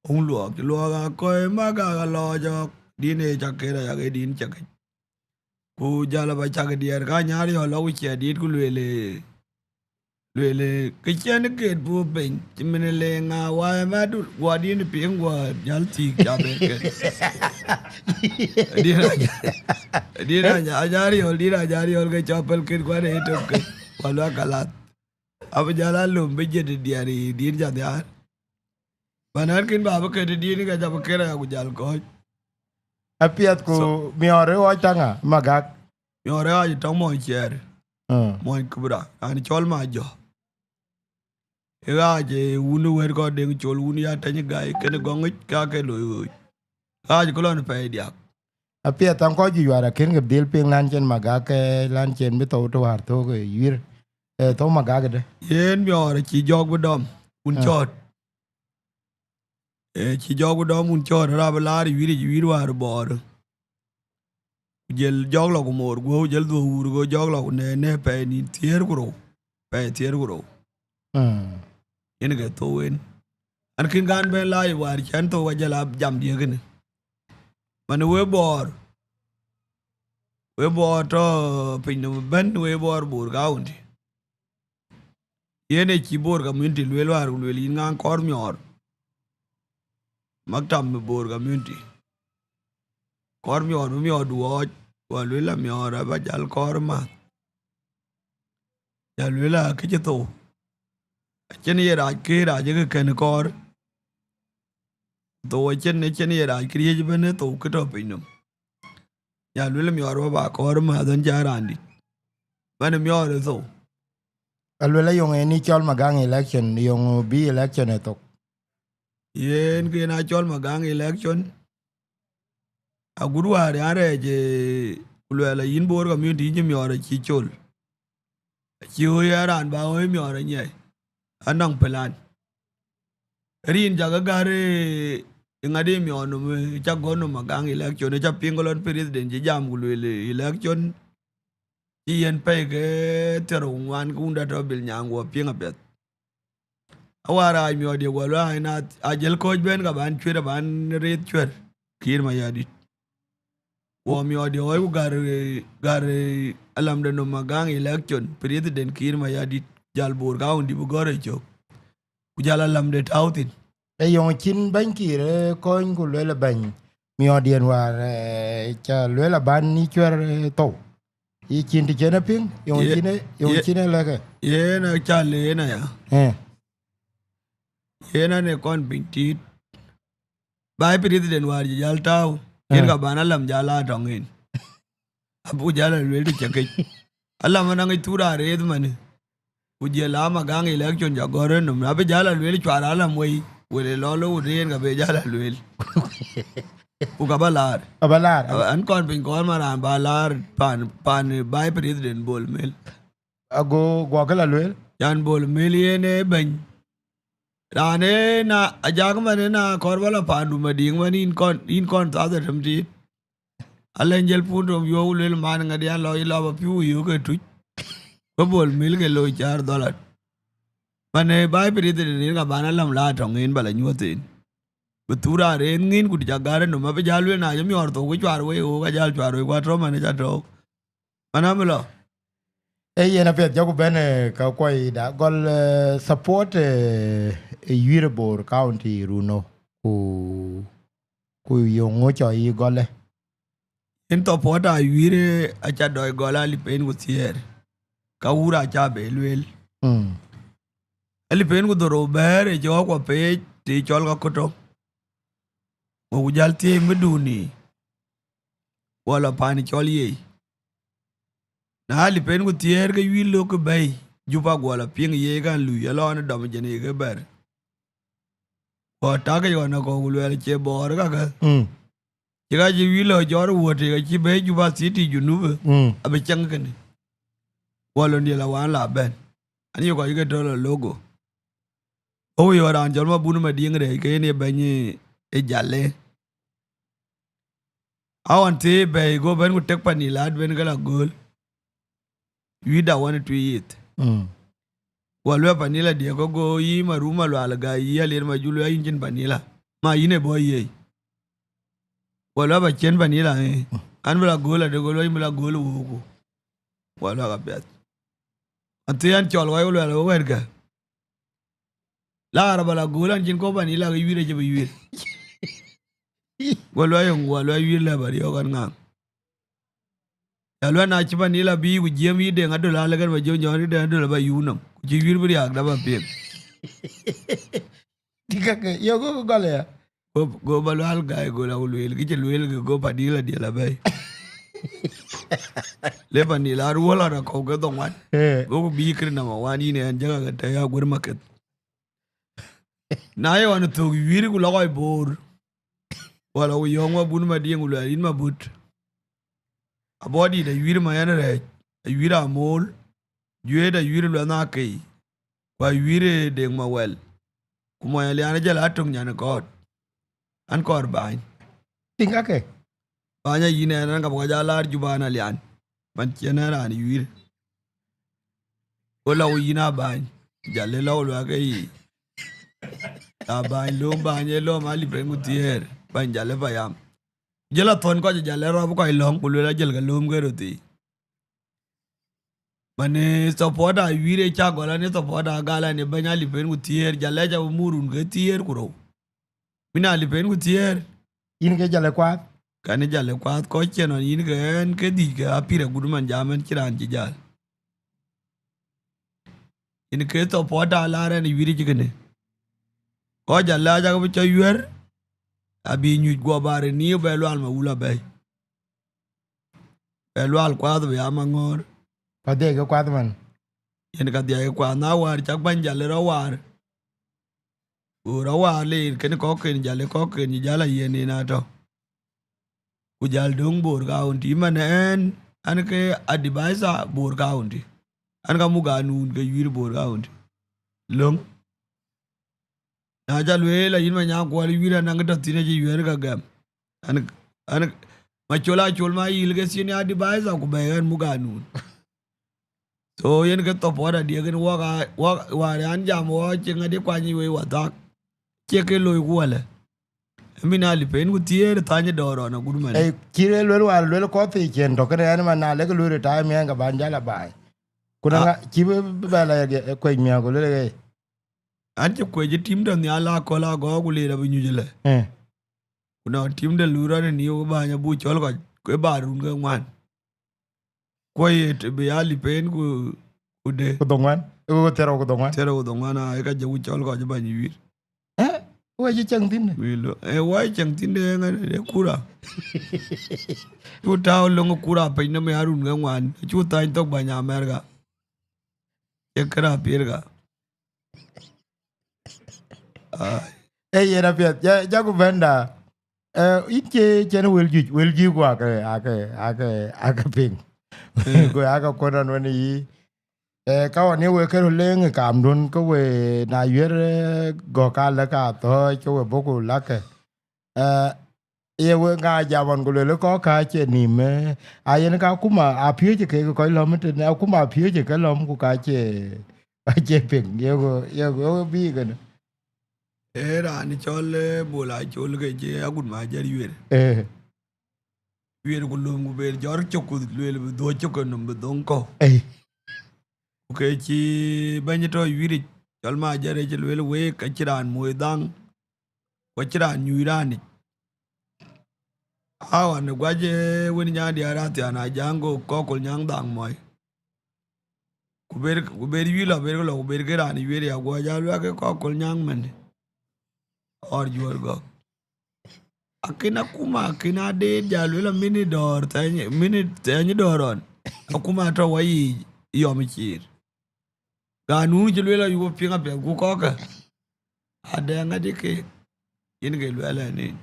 wun luɔk cï luɔk akɔ̈i magak alɔɔc ɣɔ̈k, dïn ë cak kër ayak ë dïn cak këc. Ku jäl aba cak diɛɛr ka nyar yɔ̈l lɔ ku ciɛ dït ku lueel ë, lueel ë, kë cïn ket puɔ̈u piny, cï min le ŋa waai madul, guɔ dïn piŋ guɔ jäl thiik ca ber ket. Dïn a, dïn a, anyar yɔ̈l, dïn anyar yɔ̈l ke cɔpel ket guɔ de tök ket, guɔ luak kalath. Abï jäl alöm bï jet diɛɛr ë dïn ca dhiaar. Bän ɣän kën ba bï ket dïn ka ca bï ket aya ku jäl kɔ̈ɔ̈c. Apiɛth ku miɔɔr ë ɣɔc taŋa magak. Miɔɔr ë ɣaac tɔŋ mɔny ciɛɛr. Mɔny Kibra, raan cɔl ma jɔ. Ë ɣaac ë wun wɛ̈t kɔn deŋ col wun ya tɛny gäi kënë gɔŋic ka ke loi ɣööc. Ɣaac ku lɔn pɛɛi diak. Apiɛth thaŋ kɔc juëc wäär akën ke dhil piŋ län cen magak, eh, län cen bï thou të wäär thok, eh, yuir, eh, thou magak ëdë. Yen miɔɔr acï jɔk bï dɔm, wun cɔɔt. Eh, cï jɔk bï dɔm wun cɔɔt, rap laar yuir, yuir wäär bɔɔr. Ku jël jɔk lɔ ku moor guɔ̈u, jël dhuɔ̈k wuur, go jɔk lɔ ku nɛ̈ɛ̈n në pɛɛi nïn thiëër ku rou, pɛɛi thiëër ku rou. Yen ke thou en. An kïn kan bɛ̈n laai wäär cän thou ka jël a jam diëk kënë. Man we bɔɔr, we bɔɔr tɔ piny nɔm bɛ̈n, we bɔɔr Bor County. Yen ë cï Bor community lueel wäär ku lueel yïn ŋaŋ kɔɔr miɔɔr. Maktam bï Bor community. Kɔɔr miɔɔr bï miɔɔrdu ɣɔɔc, wa lueel a miɔɔr aba jal kɔɔr math. Ja lueel a kë cï thou. Acïn ye rac ke rac ke kën kɔɔr. Thou acïn, acïn ye rac këriëëc ëbën ë thou kë tɔ piny nɔm. Ya luel miɔɔr ba ba kɔɔr mäth ɣɔn ca raan dït. Man miɔɔr ë thou. Aluel ayɔŋ en ë cɔl Magaŋ election, yɔŋ bï election ë thok. Yen ke na cɔl Magaŋ election. Agut wäär yan rɛɛc, eh, ku luɛɛl a yïn Bor community yïn cï miɔɔr acï col. Acï ɣööc ë raan ba ɣööc miɔɔr anyiɛɛi. Anɔŋ plan. Rin jakë gär, eh, ë ŋadï miɔɔr nɔm, eh, ca gɔ̈n nɔm Magaŋ election, eh, ca piŋ ke lɔn president cï jam ku lueel, eh, election cï yen pɛ̈i ke thiërrou ku ŋuan ke wunda tɔ bil nyaŋ guɔ piŋ apiɛth. Awär aac miɔɔrdiɛ guɔ lueel, na ajël kɔc bɛ̈n ka ban cuet, aban rëët cuet, Kiir Mayardit. Wɔ miɔɔrdiɛ ɣɔc ku gär, gär alamde nɔm Magaŋ election, president Kiir Mayardit, jal Bor County bï gɔ̈r ë cök. Ku jal alamde tääu thïn. Ee yɔŋ cïn bɛ̈ny Kiir ë kɔny ku lueel ë bɛ̈ny miɔɔrdiɛn wäär, eh, ca lueel aban yï cuɛr, eh, thou. Yï cïn të cïn e piŋ, yɔŋ cïn e, yɔŋ cïn e lɛ̈kë. Yen a ca le yen aya. Eh. Yen ane kɔn piny tiit. Baai president wäär jë jal tääu, yen ka ban alam jal a tɔŋ en. Abuk jal a lueel të cä kec. Alam anaŋ ë thura arëëth mani. Ku jël a Magaŋ election ja gɔ̈r ënɔm. Abï jal a lueel cuar alam wei. Wël ë lɔ lo wut yen ka bï jal a lueel. Ku ka ba laar. Aba laar. Aba, an kɔn piny kɔn ma raan ba laar pan, pan baai president Bol Mel. Ago guɔ kë la lueel. Yan Bol Mel yen ë bɛ̈ny. Raan ë na ajak man ë na kɔr ba la pandu Madiŋ man yïn kɔn, yïn kɔn thath atem tiit. Alɛny jël pun tom yuɔ̈k lueel man ŋadï an lɔ yï lɔ ba piu yök ke tuc. Bä Bol Mel ke looi caar dhɔlat. Man ë baai president yen ka ban alam la tɔŋ en ba la nyuɔ̈th en. Bï thura rëëth ŋïn ku të ca gär ënɔm abï jal lueel na cï miɔɔr thou ke cuar wei ɣöök ajal cuar wei ku atɔ̈ man ë ca tɔ̈ɔ̈k. Manam lɔ. Ee yen apiɛth jɔku bɛ̈n, eh, ka kuɔi da gɔl, eh, support, eh, ë yuïr Bor County runo ku, ku yöŋö cɔ yï gɔlë. Yen support a yuïr, eh, aca dɔc gɔl alip en ku thiëër. Ka wur aca be lueel. Mm. Alip en ku dhorou bɛ̈ɛ̈r ë jɔɔk wa peec të cɔl ka kötö. Go ku jäl thiëëc mëdun ni, guɔ lɔ pan cɔl Yei. Na Alipen ku Thiëër ke yuiir lok ke bɛ̈i, Juba guɔ lɔ piŋ Yei kan lui, alɔ në dɔm jɛn ye ke bɛ̈r. Guɔ tak yic ɣɔn akɔ̈u ku luɛɛl cie bɔɔr kakë. Mm. Cï ka cï yuiir lɔ jɔɔr wuɔ̈t, ke cï bɛ̈i Juba City, Junub, Mm. abï cäŋ kënë. Guɔ lɔ diël awan la bɛ̈n. An, ye kɔc ke tɔ̈ lɔ logo. Ɣok yɔ̈ɔ̈k raan cɔl Mabun Madiŋ rɛɛc, ke yen ye bɛ̈ny ë Jalle. Aɣɔn thëëi bɛ̈i, go bɛ̈n ku tek Panila, ben ke la gööl. Yuiir da wän ë tui yith. Mm. Guɔ luɛɛl Panila diɛ̈, ke go yï Marum Malual Gai, yï Alier Majul, luɛɛl yïn cïn Panila. Ma yïn ë bɔ̈ Yei. Guɔ luɛɛl ba cien Panila, ë. An bï la gööl adë, go luɛɛl yïn bï la gööl wëuku. Guɔ luɛɛl apiɛth. Athëëi an cɔl wai, go luɛɛl wɛ̈ɛ̈tkë. La araba la gööl an cïn kɔ̈u Panila ke yuiir acï bï yuiir. Guɔ luɛɛl yöŋ, guɔ luɛɛl yuiir lɛ ba riɔ̈ɔ̈k an ŋaŋ. Ya luɛɛl na cï Panila bï ku jiëm yï Deŋ Adöl, alë kën ba jiëm jɔn yï Deŋ Adöl aba yuup nɔm. Ku cï yuiir bï riääk da ba piŋ. Dï kakë, yo, go, go gɔl ya. Go, go Malual Gai, go la ku lueel, kë cï lueel, kë go Panila diɛl abɛ̈i. Le Panila ruɔl an akɔ̈u ke dhoŋuan. Eh. Go ku bï kërë nɔm awan yïn ë ɛn jäk akë tɛ̈ ya guër maketh. Na ye ɣɔn thök yuiir ku lɔ kɔc Boor. Guɔ lɔ ku yɔ̈ɔ̈k Mabun Madiŋ ku luɛɛl yïn Mabut. Abɔ̈ dït ayuiir Mayɛn Rɛɛc, ayuiir Amol, Juëët ayuiir Luɛnh Akei, ku ayuiir Deŋ Mawɛl, ku mɔny Alian ajäl atöŋ nyan ë kɔɔt. An kɔɔr bäny. Tïŋ kakë. Bäny ayïn ɛn, an ka bï kɔc aa laar Juba an Alian. Man cïn ɛn raan yuiir. Go la ku yïn abäny. Jalle la ku luɛɛl ke yï. Abäny lööm, bäny ë lööm Alipen ku Thiëër. Bäny Jalle payam. Jël athɔ̈n kɔc Jalle rɔp kɔc lɔ̈ŋ, ku lueel ajël ke lööm ke röt thii. Man ë supporter yuiir ë cä gɔl an ë supporter gal an ë bɛ̈ny Alipen ku Thiëër, Jalle ca bï muk run ke thiëër ku rou. Min Alipen ku Thiëër. Yïn ke Jalle kuaath? Kɛn ë Jalle kuaath, kɔc cïn ɣɔn yïn ke ɛn ke dhïc ke apïr agut man jam ɛn cï raan cï jäl. Yïn ke supporter la rɛn ë yuiir cï kënë. Kɔc Jalle acä ke bï cɔl yuɛ̈r, abï nyuc guɔ bar ë niu bɛ Lual Mawul abɛ̈i. Bɛ Lual kuaath bï ya Maŋɔ̈ɔ̈r. Ka dhiɛc ke kuaath man. Yen ka dhiɛc ke kuaath, na wäär cak bäny Jalle rɔt waar. Go rɔt waar le yen kënë kɔ̈kken Jalle, kɔ̈kken cï jäl ayen yen atɔ̈. Ku jäl döŋ Boor County, man ɛn, an ke advisor Boor County. An ka muk ganun ke yuiir Boor County. Löŋ. Na ca lueel ayïn Manyaŋ Kuɔl yuiir anaŋ tɔ̈ thïn acï yuɛ̈r ka gɛm. An, an, Macol Acol ma yïl ke senior advisor ku bɛ̈i ɛn muk ganun. So yen ke supporter diɛ̈ kën wak a, wak, wäär an jam wak cï ŋadï kuany wei wathak. Cie ke loi ku wälë. Min Alipen ku Thiëër thany dɔ̈ɔ̈r ɣɔn agut man. Ei, cï rëër luel wäär luel kɔ̈th thii cien tɔ̈ kënë ɛn man na lek luel retire miɛɛn ke ban jäl a baai. Ku na Ah. ŋa, cï bï, bï bɛ la ye, kuec miäk ku luel ɣei. An cï kuec ë tim tɔ̈ nhial la köl agɔ̈ɔ̈r ku leer abï nyuc ëlë. Eh. Ku na tim de luui rɔt ë niu ke bäny abuk cɔl kɔc, ke ba run ke ŋuan. Kuɔ̈i ye të bï Alipen ku, ku de. Ku dhoŋuan. Ku thiërrou ku dhoŋuan. Thiërrou ku dhoŋuan, aa, ka jɔ ku cɔl kɔc bäny yuiir. Eh, wek cï cäŋ thïn. Wilo. Eh, wek cäŋ thïn de ŋa de kura. Cu tääu löŋ kura piny nɔm ya run ke ŋuan. Cu thany thok bäny Amerika. Ye këra piɛ̈r ka. Ai. Ee, yen apiɛth. Ja, ja ku bɛ̈nda. Eh, yïn cie cɛn wël juëc, wël juëc ku akë, akë, akë, akë piŋ. Eh. Ku akë kuɔ̈n ɣɔn wën yï. Eh, ka ɣɔn ye wek kë röt leŋ ë kaamdun, ke we na yuɛ̈r, eh, gɔ̈k ka lɛ̈k ka thɔ̈ɔ̈c, ke we bɔ̈ ku lakkë. Eh, ye wek ŋa jam ɣɔn ku luel kɔ̈k ka cie nïïm, eh, a yen ka akuma apiööcë kek kɔc lɔ̈m tënë, akuma apiööcë ke lɔ̈m ku ka cie, ka cie piŋ, ye ku, ye ku, ye ku bï kënë. Ee raan cɔl, eh, Bol Acol ke cï agut ma jɛt yuëër. Eh. Yuëër ku löm ku ber jɔr cök ku lueel bï dhuɔ̈k cök ke nɔm bï dhoŋ kɔ̈u. Eh. Ku ke cï bɛ̈ny tɔ̈ yuiiric, cɔl ma jɛt ë cï lueel week, acï raan muɔi dhaŋ, ku acï raan nyuc raanic. Aɣɔn ë guac, eh, wën nyan diäär Athian Ajaŋ go kɔ̈k Kolnyaŋ dhaŋ muɔi. Ku ber, ku ber yuiir lɔ, ber ke lɔ, ku ber ke raan yuiir ya guɔ jal luɛk ke kɔ̈k Kolnyaŋ mɛn. Ɣɔr juɔ̈r gɔ̈k. Akïn akuma, akïn adeet ja luel amini dɔ̈ɔ̈r, thɛny, mini thɛny dɔ̈ɔ̈r ɣɔn. Akuma tɔ̈ wɔ yiic yɔm ciir. Ganun cï luel ayup apiŋ apiɛth ku kɔ̈kë. Adɛŋ adï keek. Yen ke luɛl ɛn nin.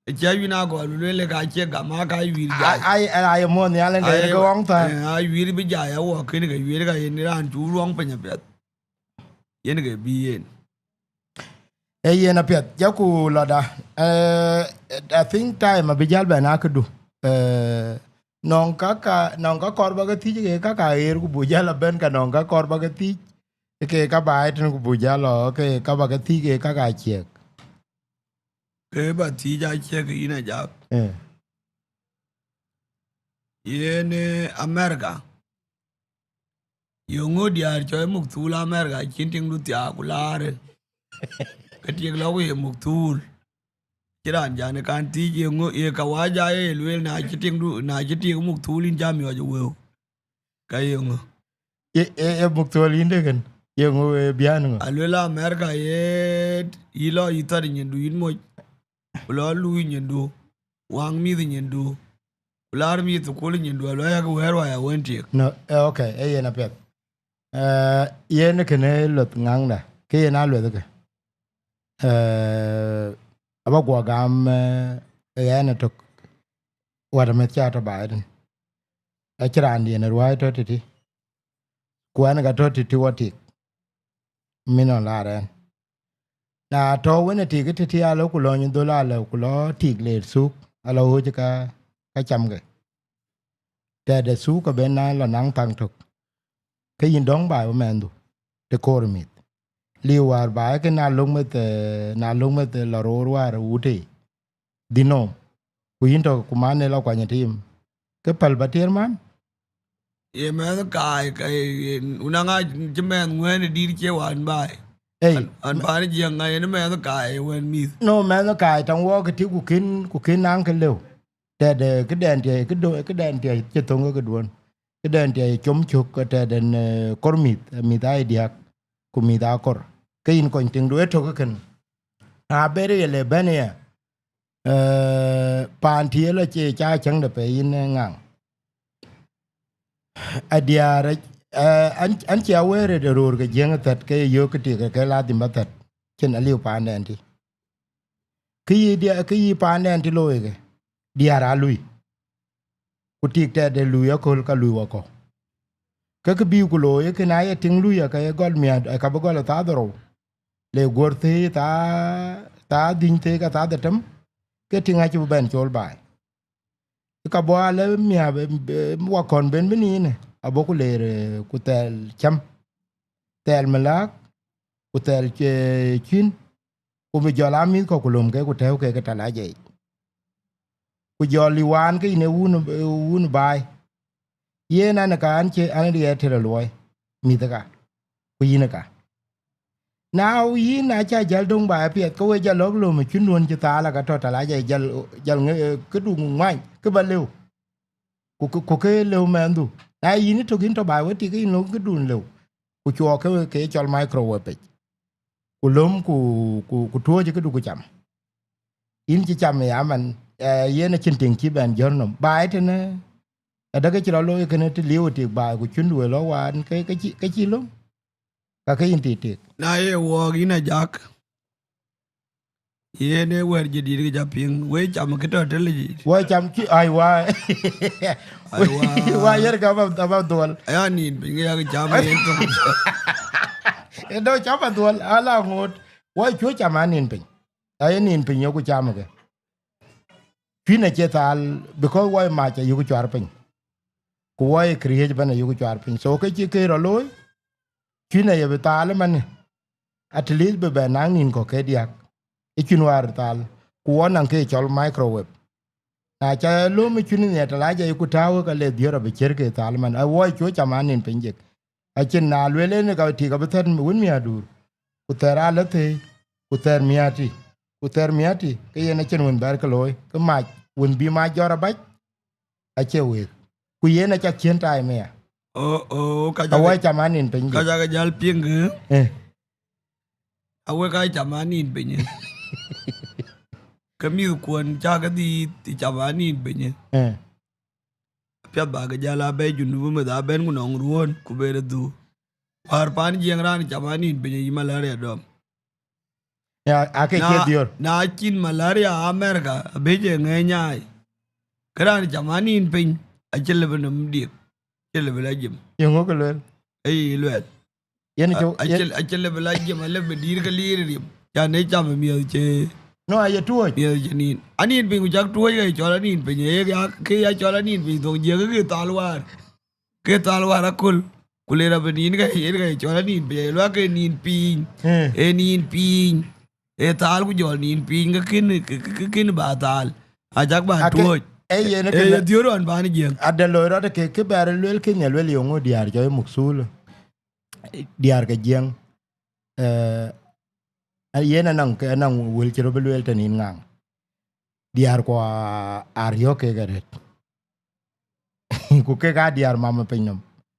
Acie wïn agɔl luel ka cie gam aa ka wiir jai. Ai, ai, ai, muɔ̈th nhial en ke Ai, ke ɣɔŋ thar. Eh, a wiir bï jai awɔ kën ke wiir ka yen raan cu ruɔŋ piny apiɛth. Yen ke bï yen. Ee yen apiɛth, jaku lɔda. Eh, I think time abï jäl bɛn akëdu. Eh, nɔŋ ka ka, nɔŋ ka kɔr ba ke thiëc ke ka ka ɣer ku bu jäl abɛn ka nɔŋ ka kɔr ba ke thiëc ke ka ba ë tën ku bu jäl lɔ ke ka ba ke thiëc ke ka ka ciɛk. Ke ba thiëc a ciɛk yïn a jak. Eh. Yen, eh, America. Yeŋö diäär cɔl muk thuul America cïn tiŋdu thiaak ku laarë. Ke tiek lɔ ku ye muk thuul. Cï raan jan ë kan thiëc yeŋö ye kawaja ye lueel na cï tiŋdu, na cï tiek muk thuul yïn jam yɔc wëu. Ka yeŋö? Ye, ye, ye muk thuul yïn de kën. Yeŋö ye biän ŋö? Aluel America ye yï lɔ yï thɔt nyindu yïn moc. Ku lɔ luui nyindu. Waŋ mïth nyindu. Ku laar mïth thukul nyindu aluɛɛk wɛɛr waya wën tiek. No, eh, okay, ee yen apiɛth. Eh, yen kënë lueth ŋaŋda, ke yen a lueth ke. Eh, aba guɔ gam, eh, ɣɛn ëtök. Wat ameth ca tɔ baai tën. Acï raandiɛn ë ruääi tɔ tëtï. Ku ɛn ka tɔ tëtï wɔ tik. Min ɣɔn laar ɛn. Na tɔ wën ë tik tëtï alë ku lɔ nyindhöl alë ku lɔ tik le thuk, alɔ ɣööc ka, ka camkë. Tɛ̈dë thuk abën na lɔ naŋ thaŋ tök. Ke yïn dɔ̈ŋ baai wë mɛnhdu, të koor mïth. Liu wäär baai ke na lök meth, eh, na lök meth, eh, lɔ roor wäär wut ë. Dhïn nɔm. Ku yïn tɔ ku man ë lɔ kuany ë tim. Ke päl ba tiɛɛr man? Ye mɛnh kaai, ka ye, ye, unaŋa cï mɛnh ŋuɛ̈ɛ̈n ë dït cie wan baai. Ei, an, an me- baan jiëŋ ŋa yen mɛnh kaai ë wɛ̈n mïth. No, mɛnh kaai taŋ wɔɔk ë tik ku kën, ku kën naŋ ke lëu. Tɛ̈dë këdɛn tiɛc, këdo-, këdɛn tiɛc cï thöŋ ke këduön. Këdɛn tiɛc com cök ke tɛ̈dɛn, eh, kor mïth, eh, mïth aa ye diäk, ku mïth aa kor. Ke yïn kony tiŋdu ë tök ë kën. Na ber ye le bɛ̈n ëya, eh, paan tiëël acie ca cäŋ de pɛɛi yïn, eh, ŋaŋ. Adiäär, eh, an, an cie awëër ë röör ke jiëŋ ë thɛt ke ye yöök kë tik ke ladhim ba thɛt. Cïn aliu paandɛn tï. Kë yï dia-, kë yï paandɛn tï looi ke, diäär aa lui. Ku tik tɛ̈dë lui aköl ka lui wakɔ̈u. Ke kë bï ku looi, kën aye tiŋ lui aka ye gɔl miäät, aka bï gɔl ë thaa dhorou. Le guöör thëëi thaa, thaa dhïny thëëi ka thaa dhetem, ke tiŋ acï bï bɛ̈n cool baai. Ka bɔ̈ alë miäk, eh, eh, wakɔ̈n ben bï niinë, abɔ̈ ku leer, eh, ku thɛɛl cäm, thɛɛl mëlääk, ku thɛɛl, eh, cuïn, ku bï jɔl aa mïth kɔ̈k ku löm ke ku tɛ̈ɛ̈u ke ke talac yic. Ku jɔl ë waan ke yïn ee wun, eh, wun baai. Yen an, ka an, cie an, riɛɛt tëde luɔi, mïthëka, ku yïnëka. Na yïn acä jäl döŋ baai apiɛth, ke we jɔ lɔ̈k löm ë cïn duön cï thaal aka tɔ talac yic, jäl, jäl ŋe-, eh, këdu ŋuany, kë ba lëu. Ku, ku, ku kë lëu mɛnhdu. Na yïn ë tök yïn tɔ baai we tik, ke yïn löŋ këdun lëu. Ku cuɔɔk ke, ke cɔl microwave yic. Ku löm ku, ku, ku tuɔ̈ɔ̈c këdu ku cam. Yïn cï cam ë aman, eh, yen acïn tiŋ cï bɛn jɔ̈r nɔm. Baai tënë, adäk cï rɔt looi kënë të liu tik baai ku cïn duël lɔ waan, ke, ke cï, ke cï löm. Ka ke yïn tik tik. Na ye wɔɔk yïn ajak. Yen ee wɛ̈t jadït ke ca piŋ. Wek cam kë tɔ tëlic yic. Wek cam cï, ai wa. Ai wa. Wa yer ka ba, ba dhuɔl. Aya nin piny ke yak cam yen tɔ. Ë dɔ cam ba dhuɔl, ala ŋoot. Wek cuö cam anin piny. Aye nin piny yoku cam ke. Cuïn acie thaal, because wɔ mac ayuku cuar piny. Ku wɔ ye këriëëc ëbɛ̈n ayuku cuar piny. So ke cï ke rɔ looi, cuïn aye bï thaal ëmënë. At least bï bɛ naŋ nïn kɔ̈k ke diäk. Ë cuïn wäär thaal, ku wɔ naŋ ke cɔl microwave. Na ca löm ë cuïn nhiɛɛr tëlac ayuku tääu ke le dhiöör abï ciër ke thaal ëmën. A wɔ cuö cam anin piny jek. Acïn na lueel en ka tik abï thɛt wën miäkduur. Ku thɛɛr alë thëëi, ku thɛɛr miäti, ku thɛɛr miäti, ke yen acïn wën bɛ̈ɛ̈r ke looi, ke mac, wën bï mac jɔt abac, acie week. Ku yen acak ciën time aya. Oh, oh, ka jaka, awɔi cam anin piny ka jek. Jaka jäl piŋ, eh? Eh. Awek ka cam anin piny. ke mïthkuɔn cä ke dhiith ë cam anïn piny. Eh. Apiɛth ba ke jäl abɛ̈i Junub, meth abɛ̈n ku nɔŋ ruɔ̈ɔ̈n ku ber ë dhuk. Wäär pan Jiëŋ raan cam anïn piny ayï malaria dɔm. Ya, ake cie Na, dhiöör. Na cïn malaria America, abëc ë ŋɛ̈ny nyaai. Ke raan cam anïn piny, acï lëbï nɔm diëk, acï lëbï la jim. Yeŋö ke lueel? Ë yï luɛɛl. Yen A- cï, acï, yen acï lëbï la jim, alëbï dïïr ke liir riɛm. Can ë cam miɛth cë, No, aye tuɔɔc. Miɛth cë nïn. Anïn piny ku cak tuɔɔc ke cɔl anïn piny, ë ya, ke ya cɔl anïn piny, thoŋ Jiëŋ ke thal wäär. Ke thal wäär aköl. Ku le rap nïn ke, yen ke cɔl anïn piny, ë luak ke nïn piny. Eh. Ë nïn piny. Ë thal ku jɔl nïn piny, ke kën, ke, ke, ke kën ba thal. Ajak ba Ake, tuɔɔc. Ë yen Ë ke ye dhiöör ɣɔn ban Jiëŋ. Ade loi rɔt ke, ke bɛ̈ɛ̈r lueel kë nya lueel yeŋö diäär cɔl Mukthul. Diäär ke Jiëŋ. Eh, yen anɔŋ, anɔŋ wël cï rɔt bï lueel tën yïn ŋaŋ. Diäärkua aa riɔ̈k kek arëët. Ku kek aa diäär mama piny nɔm.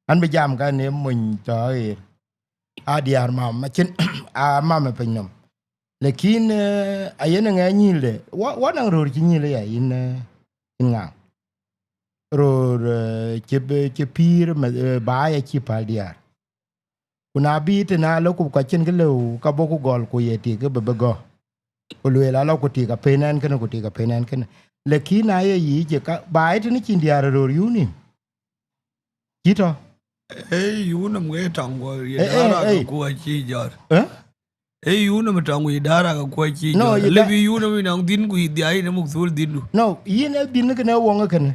An bï jam ka ne mony tɔ aɣeer. Aa diäär mama cin, aa mama piny nɔm. Lakin, eh, ayen ŋɛ nyïlde. Wa, wa naŋ röör cï nyïl ya yïn, eh, yïn ŋaŋ. Röör, eh, cï bï, cï pïïr, eh, ba ya cï päl diäär. Ku na bï tënë alɔ ku ka cïn kë lëu, ka bɔ̈ ku gɔl ku ye tik kë bï bï gɔ̈. Ku lueel alɔ ku tik apën ɛn kënë, ku tik apën ɛn kënë. Lakin na ye yic ë ka, ba ye tënë cïn diäär ë röör yun nïm. Cï tɔ. Ee yun nɔm ke tɔŋ guɔ ye Ee, ee, darak ee. Ku acï jɔt. Eh? Ee yun nɔm tɔŋ guɔ ye darak ku acï No, jɔt. Ye da- Lëbï yun nɔm nɔŋ dhïn ku ye dhiai në Mukthul dhïndu. No, yïn ee dhïn kënë woŋ kënë.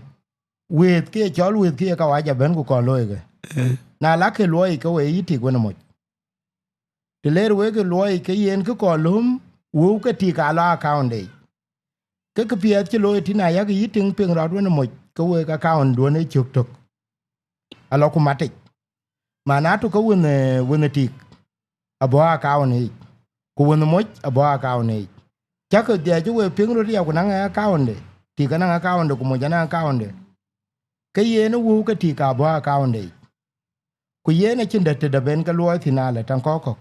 Wëëth ke cɔl wëëth ke ye kawaja bɛ̈n ku kɔn looi ke. Eh. Na la ke luɔi ke we yï tik wën moc. Të leer wek ke luɔi ke yen ke kɔn löm, wëu ke tik alɔ account de. Ke kë piɛth cï looi tïn ayak yï tiŋ piŋ rɔt wën moc, ke wek account duɔn ë cök tök. Alɔ ku matic. Man atu ke wën, eh, wën tik. Abɔ̈ account yic. Ku wën moc abɔ̈ account yic. Cäkë dhiac cï we piŋ röt ya ku naŋ account de. Tik anaŋ account de ku moc anaŋ account de. Ke yen ë wëu ke tik abɔ̈ account de yic. Ku yen acïn dɛ̈t tëde ben ke luɔi thïn alë taŋ kɔ̈k kɔ̈k.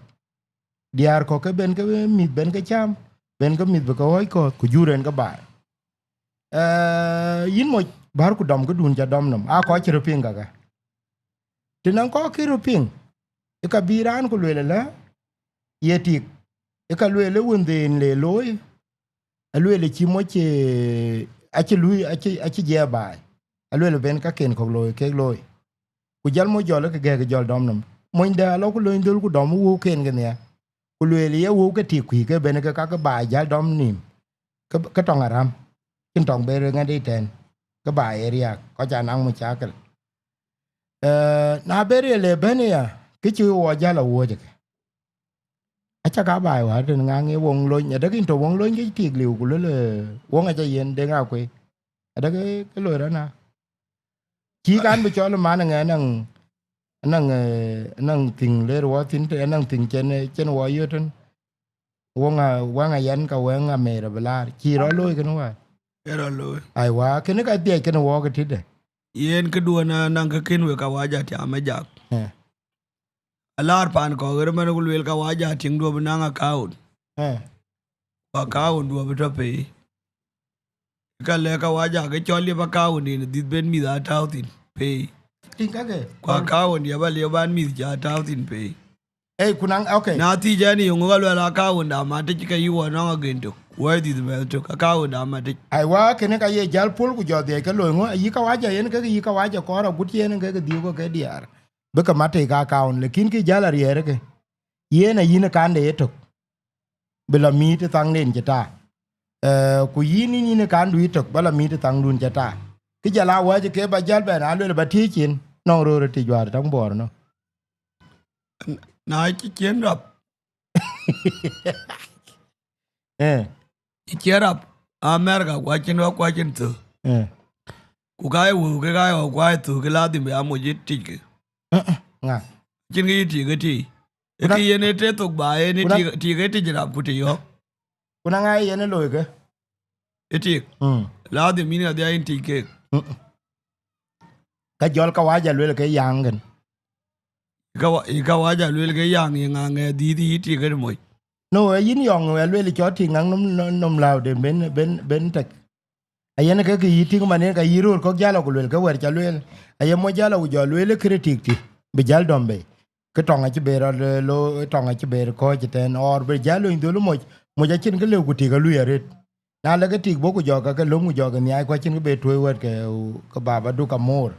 Diäär kɔ̈k ke ben ke mïth ben ke cam, ben ke mïth bï ke ɣɔ̈c kɔ̈th ku jur en ke baai. Eh, yïn moc bär ku dɔm këdun ca dɔm nɔm, aa kɔc cï röt piŋ kakë. Të nɔŋ kɔc kï röt piŋ, ë ka bï raan ku lueel ëlä, ye tik, ë ka lueel ë wëndheen le looi, alueel ë cï moc, eh, acï lui, acï, acï jiɛɛp baai, alueel ë ben kaken kɔ̈k looi kek looi. Ku jäl moc jɔl ë ke gɛ̈k jɔl dɔm nɔm. Mony dɛ alɔ ku löny dhöl ku dɔm wëu ken ke nhiaar. Ku lueel ye wëu ke tik kuï ke ben ke kakë baai jäl dɔm nïïm. Ke, ke tɔŋ aräm. Cïn tɔŋ ber ŋɛt ëtɛ̈ɛ̈n. Ke baai ë riääk. Kɔc anaŋ mucakël. Eh, na ber ye le bɛ̈n aya, kë cï wɔ jäl awuɔ̈c ke. Acä ka baai wäär tën ŋaŋ ye woŋ lony, adek yïn tɔ woŋ lony ke tik liu ku lël, eh, woŋ acä yen de ŋa kuei. Adek ke, ke loi rɔt na. Cï kan bï cɔl man ŋɛ anaŋ, anaŋ, eh, anaŋ thïŋ ler wɔ thïn, të anaŋ thïŋ cen, eh, cen wɔ yöt tën. Woŋ a, waŋ a yɛn ka wɛŋ a mer abï laar. Cï rɔt looi kënë wäär. Ë rɔt looi. Aiwa, kënë ka dhiɛc kënë wɔ ke tïtde. Yen këduɔn anaŋ ke kën wek kawaja tiam ë jak. Eh. Alaar pan kɔ̈k ɣer man ku lueel kawaja tiŋ duɔ̈p naŋ account. Eh. Ku account duɔ̈p tɔ pei. Ka lɛ̈k kawaja ke cɔl liep account yen dhith ben mïth a tääu thïn pei. Tiŋ kake. Ku account ya ba liep ban mïth ca tääu thïn pei. Ei, ku naŋ, okay. Na thic ɛn yöŋ ka luɛl account da matic ke yï wɔ nɔŋ agen tök. Wɔ dhith mɛth tök, account da matic. Aiwa, kënë ka ye jäl pol ku jɔ dhiɛc ke loi ŋö, ayï kawaja yen kek yï kawaja kɔɔr agut yen kek dhiu ke ke diaar. Bï ke matic ka account, lakin kï jäl ariɛɛr ke. Yen ayïn kande ye tök. Bï la miit ë thaŋden cï ta. Eh, ku yïn yïn yïn ë kandu yï tök, ba la miit ë thaŋdun cï ta. Kï jäl a wäc ke ba jäl bɛn, a luel ba tiëc cin, nɔŋ röör ë tic wäär taŋ buɔɔr nɔ. Na cï cien rap. Eh. Cï cien rap, America, ku acïn rap, ku acïn thö. Eh. Ku ka ye wëu ke ka ye ɣɔ̈k, ku a ye thö, ke la dhim bï a moc yï tic ke. Eh, eh, ŋa? Cïn ke yï tic ke tic. Ë kë yen ë te thok ba, yen ë tik, tik ë tic rap ku tic ɣɔ̈k. Ku na ŋa yen ë looi ke? Ë tik. Mm. La dhim yïn adhia yïn tic keek. Mm-mm. Ka jɔl kawaja luel ke yaŋ kën. Ka wa-, kawaja luel ke yaŋ ye ŋa ŋɛ dhiith yï tik ë moc. No, e yïn yɔŋ, e lueel cɔl tik ŋaŋ nɔm, nɔm lääu de ben, ben, ben tek. Ayen ke kë yï tik man yen ka yï röör kɔ̈k jäl ku lueel ke wɛ̈t ca lueel. Aye moc jäl ku jɔ lueel kërë tik tï, bï jäl dɔm bei. Ke tɔŋ acï ber rɔt, eh, lo, tɔŋ acï ber kɔ̈ɔ̈c ëtɛ̈n, or bï jäl lony dhöl moc, moc acïn kë lëu ku tik alui arët. Na lek ke tik bɔ̈ ku jɔ ke, ke löm ku jɔ ke nhiaac, ku acïn kë be tuöi wɛ̈t ke, ke baba du ka moor.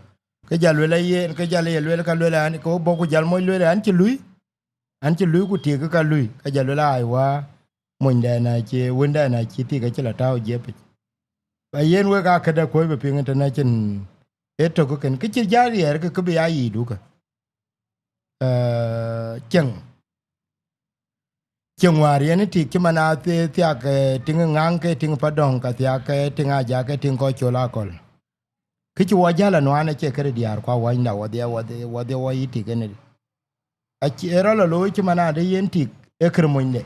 Ke jäl lueel ayen, ke jäl ye lueel ka lueel an, ke bɔ̈ ku jäl moc lueel an cï lui, an cï lui ku tik ka lui, ke jäl lueel ai wä, monydɛn acï, wëndɛn acï tik acï la tääu jiëpic. Ba yen wek aa këde kuöc bï piŋ tënë cïn ë tök kën, kë cï jäl riɛɛr ke, ke bï aa yic dukë. Eh, cieŋ. Cieŋ wäär yen tik cï man aa thi-, thiak, eh, tiŋ ŋaŋ ke tiŋ padɔ̈ŋ, ka thiak ke tiŋ aja ke tiŋ kɔc col akɔ̈l. Kë cï wɔ jäl anuaan acie kërë diäär ku awänyda wɔdhie, wɔdhie, wɔdhie wɔ yï tik ënë. Acie rɔt lɔ looi cï man ade yen tik ë kërë monyde.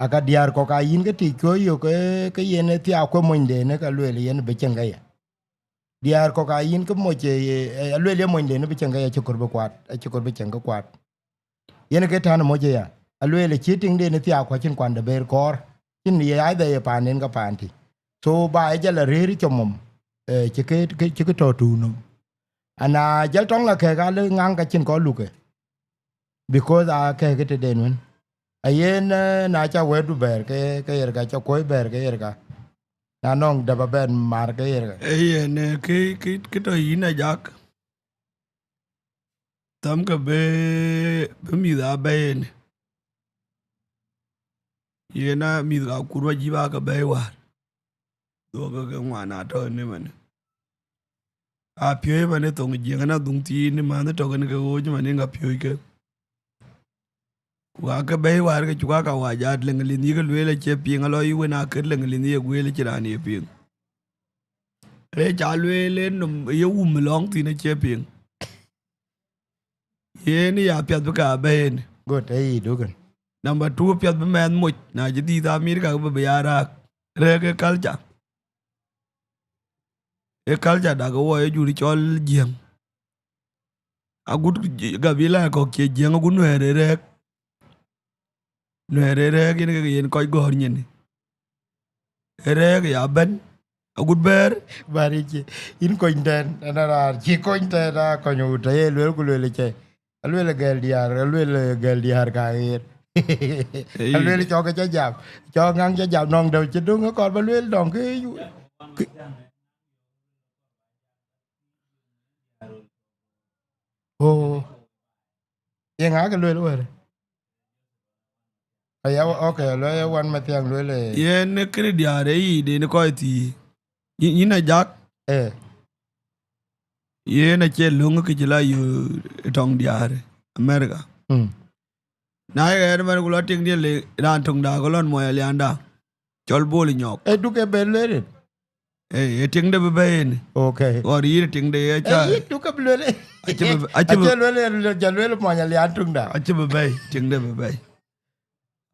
Aka diäär kɔ̈k aa yïn ke tik cuö yök, eh, ke yen ë thiak kuë monyde në ka lueel yen bï cieŋ ke ye. Diäär kɔ̈k aa yïn ke moc, eh, eh, alueel ye monyde në bï cieŋ ke ye acï kɔɔr bï kuat, acï kɔɔr bï cieŋ ke kuat. Yen ke tän moc aya. Alueel acï tiŋden ë thiak ku acïn kuan de ber kɔɔr. Cïn ye aidha ye paanden ke paan tï. So ba e jal arëër comom, eh, cï ke, ke, cï ke tɔ tuun nɔm. Ana jal tɔŋ la kɛ̈k ale ŋaŋ ka cïn kɔc luke. Because aa kɛ̈k ke tëden wën. Ayen, eh, na ca wɛ̈tdu bɛ̈ɛ̈r ke, ke yer ka, ca kuöc bɛ̈ɛ̈r ke yer ka. Na nɔŋ dap abɛn mar ke yer ka. Ee yen, eh, kë, kë, kë tɔ yïn ajak. Thɛmkë bï, bï mïth aa bɛ̈ɛ̈i ënë. Yen a mïth ka kur wa jï ba ke bɛ̈ɛ̈i wäär. Dhuɔ̈kë ke ŋuan aa tɔ ënë manë. Aa piööc manë thoŋ Jiëŋ ëna dhuŋ thiin ë mänh tɔ̈ kën ke ɣööc manë ŋa piööckë. Ku aa ke bɛ̈ɛ̈i wäär ke cuk aa ka wac aa leŋ lith yï ke lueel acie piŋ alɔ yï wën aa kët leŋ lith ye gueel acïn raan ye piŋ. Rëë ca lueel ë nɔm ye wum lɔŋ thïn acie piŋ. Yen ya piath bï ka bɛ̈ɛ̈i ënë. Good, ee yï dukën. Number two, piath bï mɛnh moc, na cï dhiëth America ke bï, bï ya rääk. Rɛ̈ɛ̈k ë culture. Ë culture dak ë wɔ ë jur cɔl Jiëŋ. Agut gabila kɔ̈k cie Jiëŋ, agut Nuɛɛr ë rɛ̈ɛ̈k. Nuɛɛr ë rɛ̈ɛ̈k yen ke yen kɔc gɔ̈ɔ̈r nyin. Ë rɛ̈ɛ̈k ya bɛ̈n, agut bɛ̈ɛ̈r. Bari cï, yïn kony tɛ̈n, ɛn a raan cï kony tɛ̈n, a kony wut, aye lueel ku lueel cë. Alueel gɛl diäär, alueel gɛl diäär ka ɣeer. Ee. Alueel cɔk ke ca jam, cɔk ŋaŋ ca jam, nɔŋ dɛ̈ cï döŋ ë kɔɔr ba lueel nɔŋ kë, kë, oh. Ye ŋa ke lueel wërë? Aya, okay, lueel ye wan Mathiaŋ lueel, eh. Yen kënë diäär ë yic den kɔc thii. Yïn, yïn ajak. Eh. Yen acie löŋ kë cï la yö ë tɔŋ diäär America. Mm. Na ye ɣɛɛr man ku lɔ tiŋ diɛ̈ le raan töŋda ke lɔn muɔny alianda. Cɔl Bol Nyɔk. Ee duk e ben lueel rin. Ee, ee tiŋde bï bɛ̈ɛ̈i ënë. Okay. Ɣɔn yïn tiŋde ye ca. Ee, yïn duk e bï lueel. Acï bï, acï bï, acï lueel, lueel, ja lueel muɔny alian töŋda. Acï bï bɛ̈ɛ̈i, tiŋde bï bɛ̈ɛ̈i.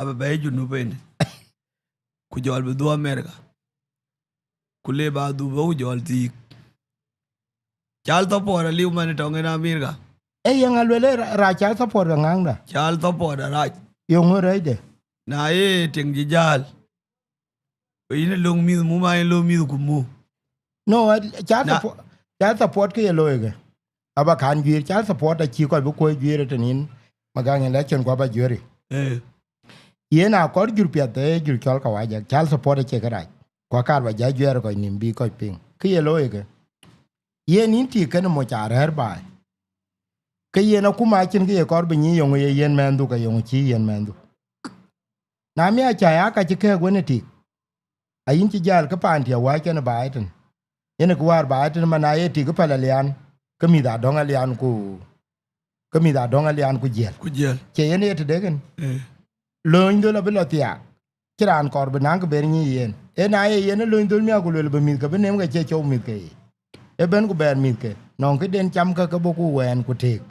Abï bɛ̈ɛ̈i Junub ënë. Ku jɔl bï dhuk America. Ku le ba dhuk bï ku jɔl thiik. Child support aliu man tɔŋ ënë America. Ee, yeŋa lueel ë ra-, rac child support ka ŋaŋda? Child support arac. Yeŋö rɛɛcde? Na ye tiŋ cï jäl. Ku yïn ë löŋ mïth mum, a yïn löŋ mïth ku mum. No, a, child support, child support kë ye looi kë. Aba kan juiir, child support acï kɔc bï kuöc juiir ëtënin, Magaŋ election ku aba juiir. Eh. Yen a kɔr jur piɛth, ee jur cɔl kawaja, child support acie kërac. Ku akar ba ja juɛɛr kɔc nïm bï kɔc piŋ. Kë ye looi kë. Yen yïn tik kënë moc aa rɛ̈ɛ̈r baai. Ke yen akuma acïn kë ye kɔr bï nyic yeŋö ye yen mɛnhdu, ke yeŋö cï yen mɛnhdu. Na miac cä ya ka cï kɛ̈ɛ̈k wën ë tik, ayïn cï jäl ke paan tiɛ̈ wäc kɛn ë baai tën. Yen ë kë wäär baai tën man na ye tik ë päl alian, ke mïth adɔ̈ŋ alian ku, ke mïth adɔ̈ŋ alian ku jiël. Ku jiël. Cie yen ye tëde kën? Eh. Lööny dhöl abï lɔ thiaak. Cï raan kɔɔr bï naŋ kë ber nyic yen. Ee na ye yen ë lööny dhöl miäk ku lueel bï mïthke bï neem ke cie cɔu mïthke yiic. Ee ben ku bɛɛr mïthke. Nɔŋ këden camkë ke bɔ̈ ku wɛɛn ku tëëk.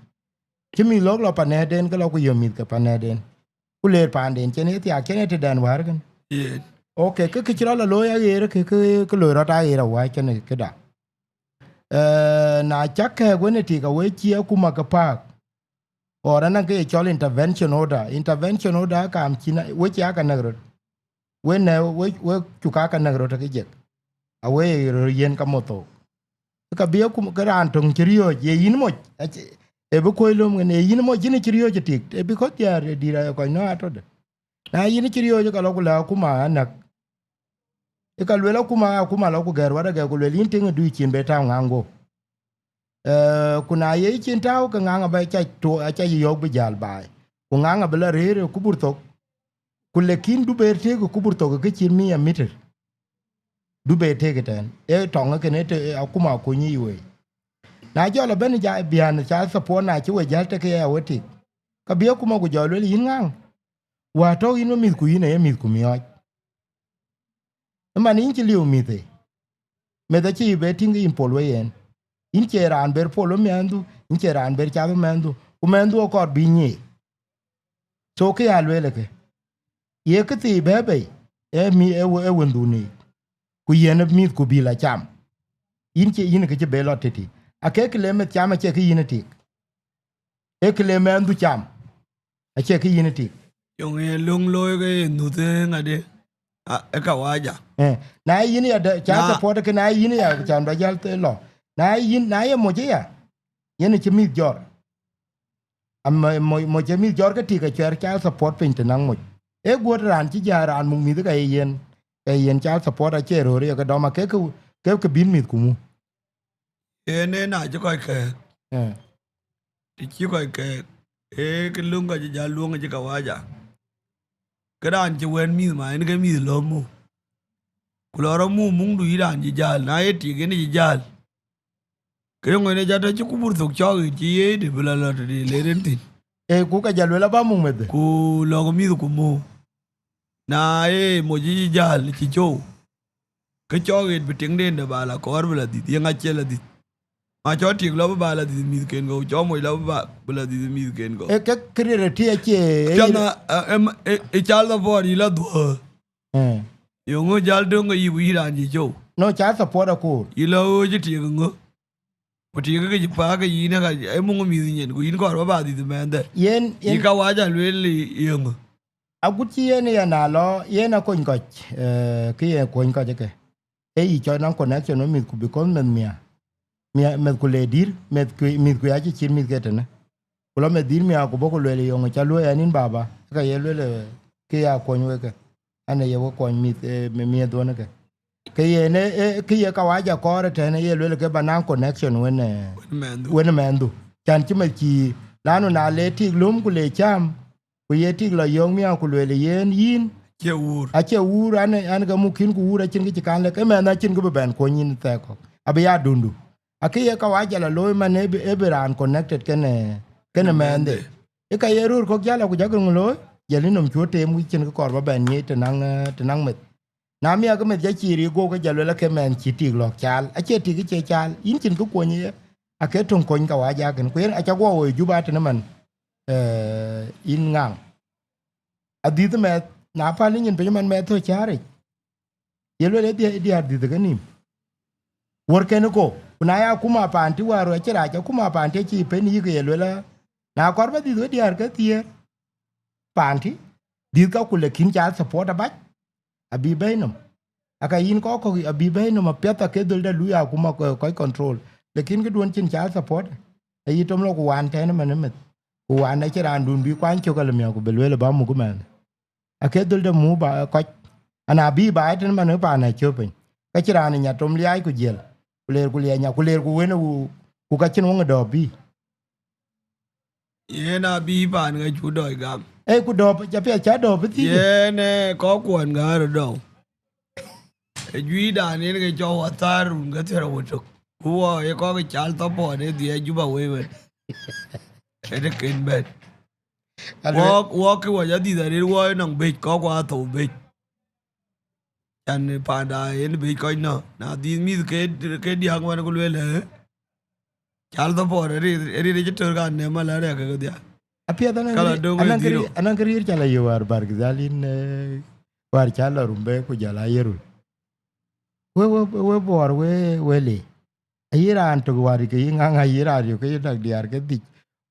Cï mïth lɔ̈k lɔ panɛ̈ɛ̈tden ke lɔ ku yöm mïthke panɛ̈ɛ̈tden. Ku leer paanden cïn ye thiaak cïn ye tëdɛn wäär kën. Yen. Okay, kë, kë cï rɔt lɔ looi aɣeer kë, kë, kë loi rɔt aɣeer awäc kën këda. Eh, na cak kɛ̈ɛ̈k wën ë tik awëë cï akuma ke paak. Or anɔŋ ke ye cɔl intervention order. Intervention order kam cïn, we cï aka näk röt. We nɛ, we, we cuk aka näk röt ke jek. Awe röt yen ka mothou. Ka bï akum, ke raan töŋ cï riɔ̈ɔ̈c, ye yïn moc, aci, e bï kuɔ̈i löm ŋen, e yïn moc, yïn cï riɔ̈ɔ̈c ë tik, e bï kɔ̈th diäär, e dït aye kɔc nɔ̈k atɔ̈de. Na yïn cï riɔ̈ɔ̈c, ka lɔ ku lɛ̈k akuma anäk. Ë ka luel akuma, akuma lɔ ku gɛ̈ɛ̈r wär agɛ ku luel yïn tiŋ ë dui cin be tääu ŋaŋ guɔ̈p. Eh, ku na ye cin tääu ke ŋaŋ abä ca to, aca yɔ̈ɔ̈k bï jäl baai. Ku ŋaŋ abï lɔ rëër ë kubur thok. Ku lekin du ber tëëk ë kubur thok ë kë cït mia meter. Du ber tëëk ëtɛ̈ɛ̈n. Ee tɔŋ ë kënë të akuma kuny yiic wei. Na jɔl abɛ̈n ja biän ca support na cï we jäl tekë ya we tik. Ka bï akuma ku jɔl luel yïn ŋaŋ. Wä tɔ̈u yïn we mïthku yïn aye mïthku miɔɔc. Ëman yïn cï liu mïthë. Meth acï be tïŋ ke yïn pol we yen. Yïn cie raan ber pol we mɛnhdu, yïn cie raan ber cath we mɛnhdu, ku mɛnhdu akɔɔr bï nyiëc. So kë ya lueel ë kë. Ye kë thii bɛ̈ɛ̈i bei, ee mi, ee we, ee wëndhun yiic. Ku yen ë mïthku bï la cam. Yïn cï, yïn kë cï be lɔ tëtï. Akek kë le meth cam acie kë yïn ë tik. Ee kë le mɛnhdu cam. Acie kë yïn ë tik. Yöŋ ye löŋ looi ke ye nhuth ë ŋadë, a, ë kawaja. Eh, na yïn ya de, ca Na support ke na yïn ya, can ba jäl thë lɔ. Na yïn, na ye moc ya, yen cï mïth jɔr. Am, mo, mo cï mïth jɔr ke tik acuɛr ca support piny të naŋ moc. Ee guöt raan cï ja raan muk mïth ka ye yen, ka ye yen ca support acie röör ye ke dɔm a ke, ke, ke, ke bïn mïth ku mu. Yen ee na cï kɔc kɛɛk. Eh. Të cï kɔc kɛɛk, ee kë luŋ ka cï jäl luöŋ cï kawaja. Kë raan cï wɛ̈n mïth ma en ke mïth lɔ mu. Ku lɔ rɔ mu muŋdu yï raan cï jäl, na ye tik en cï jäl. Ke yöŋ en ë jat acï kubur thok cɔk ɣet cï yeec dï bï lɔ lɔ tëde le ren thïn. Ee, ku ka jal luel aba muk meth. Ku lɔk mïth ku mu. Na ye moc cï jäl cï cou. Ke cɔk ɣet bï tiŋden de ba la kɔɔr bï la dhith, yeŋa cie la dhith. Ma cɔk tik lɔ bï ba la dhith mïthken kɔ̈u, cɔk moc lɔ bï ba, bï la dhith mïthken kɔ̈u. Ee, ke kërɛɛr ë ti acie, ee, Piɛth na, ë, ë, ë, ë cal dhapɔɔr yï la dhuöör. Eh. Yöŋö jäl döŋ ke yï ku yï raan cï cou. No, ca support akoor. Yï la ɣöö cï tik ŋö? Ku tik ke cï paak ke yïn ë ka, ë muŋ mïth nyin, ku yïn kɔɔr ba ba dhith mɛnhde. Yen, yen. Yï kawaja lueel yöŋö? Agut cï yen ya na lɔ, yen akony kɔc, eh, kë ye kony kɔc ëke. Ee yï cɔc naŋ connection we mïthku, because meth mia. Mia, meth ku le dïr, meth ku, mïthku ya cï cït mïth ke tënë. Ku lɔ meth dïr mia ku bɔ̈ ku lueel yöŋ ca luöi ɛn yïn baba, ka ye lueel, eh, kë ya kuɔny weke. An, ee ye we kuɔny mïth, eh, mi, miëth dhuɔn ëke. Ke yen, eh, eh, kë ye kawaja kɔɔr ëtɛ̈ɛ̈n, ye lueel ke ba naŋ connection wen, eh, Wen mɛnhdu. Wen mɛnhdu. Can cï meth cï, lanu na le tik löm ku le cam, ku ye tik lɔ yöŋ miäk ku lueel yen yïn. Acie wuur. Acie wuur, an, an ke muk kïn ku wuur acïn kë cï kan lek, ëmɛn acïn kë bï bɛn kuɔny yïn thɛɛk kɔ̈k. Abï ya dundu. Akë ye kawaja la looi man ë bï, ë bï raan connected kenë, kenë mɛnhde. Ë ka ye röör kɔ̈k jäl aku jakï ŋö looi, jël yï nɔm cuö teem wïc cïn kë kɔɔr ba bɛn nyiëc të naŋ, eh, të naŋ meth. Na miäk ke meth ja ciir yï guɔ̈u ke jal luel ake mɛn cï tik lɔ̈k caal, acie tik ë cie caal, yïn cïn kë kuɔny ye, ake töŋ kony kawaja kën. Ku yen aca guɔ woi Juba tënë man, eh, yïn ŋaŋ. Adhith mɛth, na päl yï nyin piny man mɛth thö caaric. Ye luel ë diäär, diäär dhith ke nïm. Wär kën ko, ku na ya akuma paan tï wäär acï rac, akuma paan tï acï pen yïk ye luel a, na kɔɔr ba dhith we diäär ke thiëër paan tï, dhith ka ku le kïn ca support abac, abï bɛ̈i nɔm. Aka yïn kɔc kɔ̈k abï bɛ̈i nɔm apiɛth ake dhöl dɛ luui akuma kɔc, kɔc control. Lakin këduön cïn ca support, ayï tom lɔ ku waan tɛ̈n ëmɛn ëmɛth. Ku waan acï raandun bï kuany cök alë miäk ku bï lueel ë ba muk ëmɛn. Ake dhöl de mu ba kɔc, ana bï ba ë tën man ë paan ë cöp piny. Ka cï raan ë nya tom liaac ku jiël, ku leer ku liɛɛc nya, ku leer ku wen ë wu, ku ka cïn weŋ ë dɔ̈ɔ̈p bï. Yen abï paan ŋa cu dɔc gam. Ei, ku dɔ̈ɔ̈p, ca piɛth ca dɔ̈ɔ̈p ë thiëc. Yen, eh, kɔc kuɔn ŋäär ë dɔu. Ë juiidan yen ke cɔk wa thaar run ke thiär awëtök. Ku wɔ ye kɔc ke cal thapɔɔt ë dhiɛɛc Juba wei wën. Ë të ken bɛ̈n. Aluel. Wɔk, wɔk kë wɔ jɔ dhith arëët wɔ ë nɔŋ bec, kɔc ku aa thou bec. Can panda yen bec kɔc nɔ̈k. Na dhith mïth ke, ke diäk man ku lueel, eh? Cal thapɔɔt arëët, arëët acï tör ka nɛm malɛria ke kedhia. Apiɛth anɔŋ Kala këriëër, döŋ anɔŋ këriëër, dhiro. Anɔŋ këriëër ca la yök wäär bär kï dhal yïn, eh, wäär ca la rum be ku jɔl a yerul. We, we, we Bor, we, we le. Ayï raan tök wäär ke yï ŋaŋ, ayï raan yök ke yï nak diäär ke dhïc.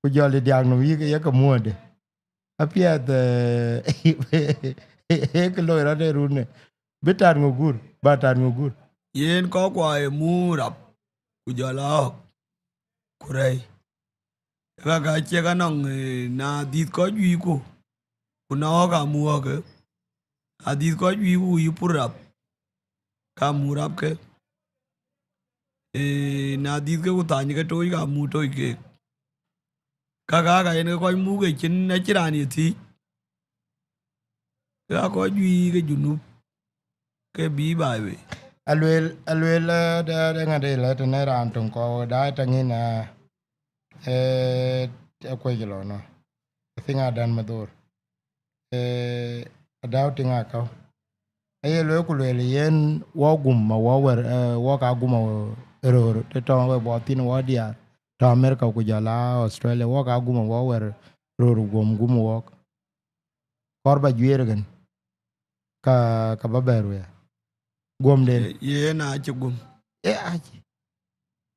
ku jɔl ë diäk nɔm yïk ye ke muɔ̈ɔ̈de. Apiɛth, eh, ee kë loi rɔt ë run ë. Bï tat ŋö gur, ba tat ŋö gur. Yen kɔc kua ë mu rap, ku jɔl a ɣɔ̈k, ku rɛ̈i. Ë ka ka ciɛk anɔŋ, eh, na dhiëth kɔc juëc ku, ku na ɣɔ̈k amu ɣɔ̈k, eh. Na dhiëth kɔc juëc ku yï pur rap, ka mu rap ke. Eh, na dhiëth ke ku thany ke toc, ka mu toc keek. Ka ka ka yen ke kɔc muk ë cin, acïn raan ye thiëc. Ka kɔc juëc ke Junub, ke bï baai wei. Aluel, aluel, eh, de, de ŋa de lɛ tënë raan töŋ kɔ̈u, daai tɛŋ yen, eh, eh, akuec lɔ nɔ. I think adan madhor. Eh, adau tiŋ akäu. Aye lueel ku lueel yen wɔ gum ma wɔ wär, eh, wɔ ka gum a röör, të tɔŋ we bɔ thin wɔ diaar, tɔ America ku jɔl a Australia, wɔ ka gum a wɔ wär röör guɔm gum wɔk. Kɔr ba juëër kën, ka, ka ba bɛ̈ɛ̈r wëë. Guɔmden. Ye, yen acï gum. E acï.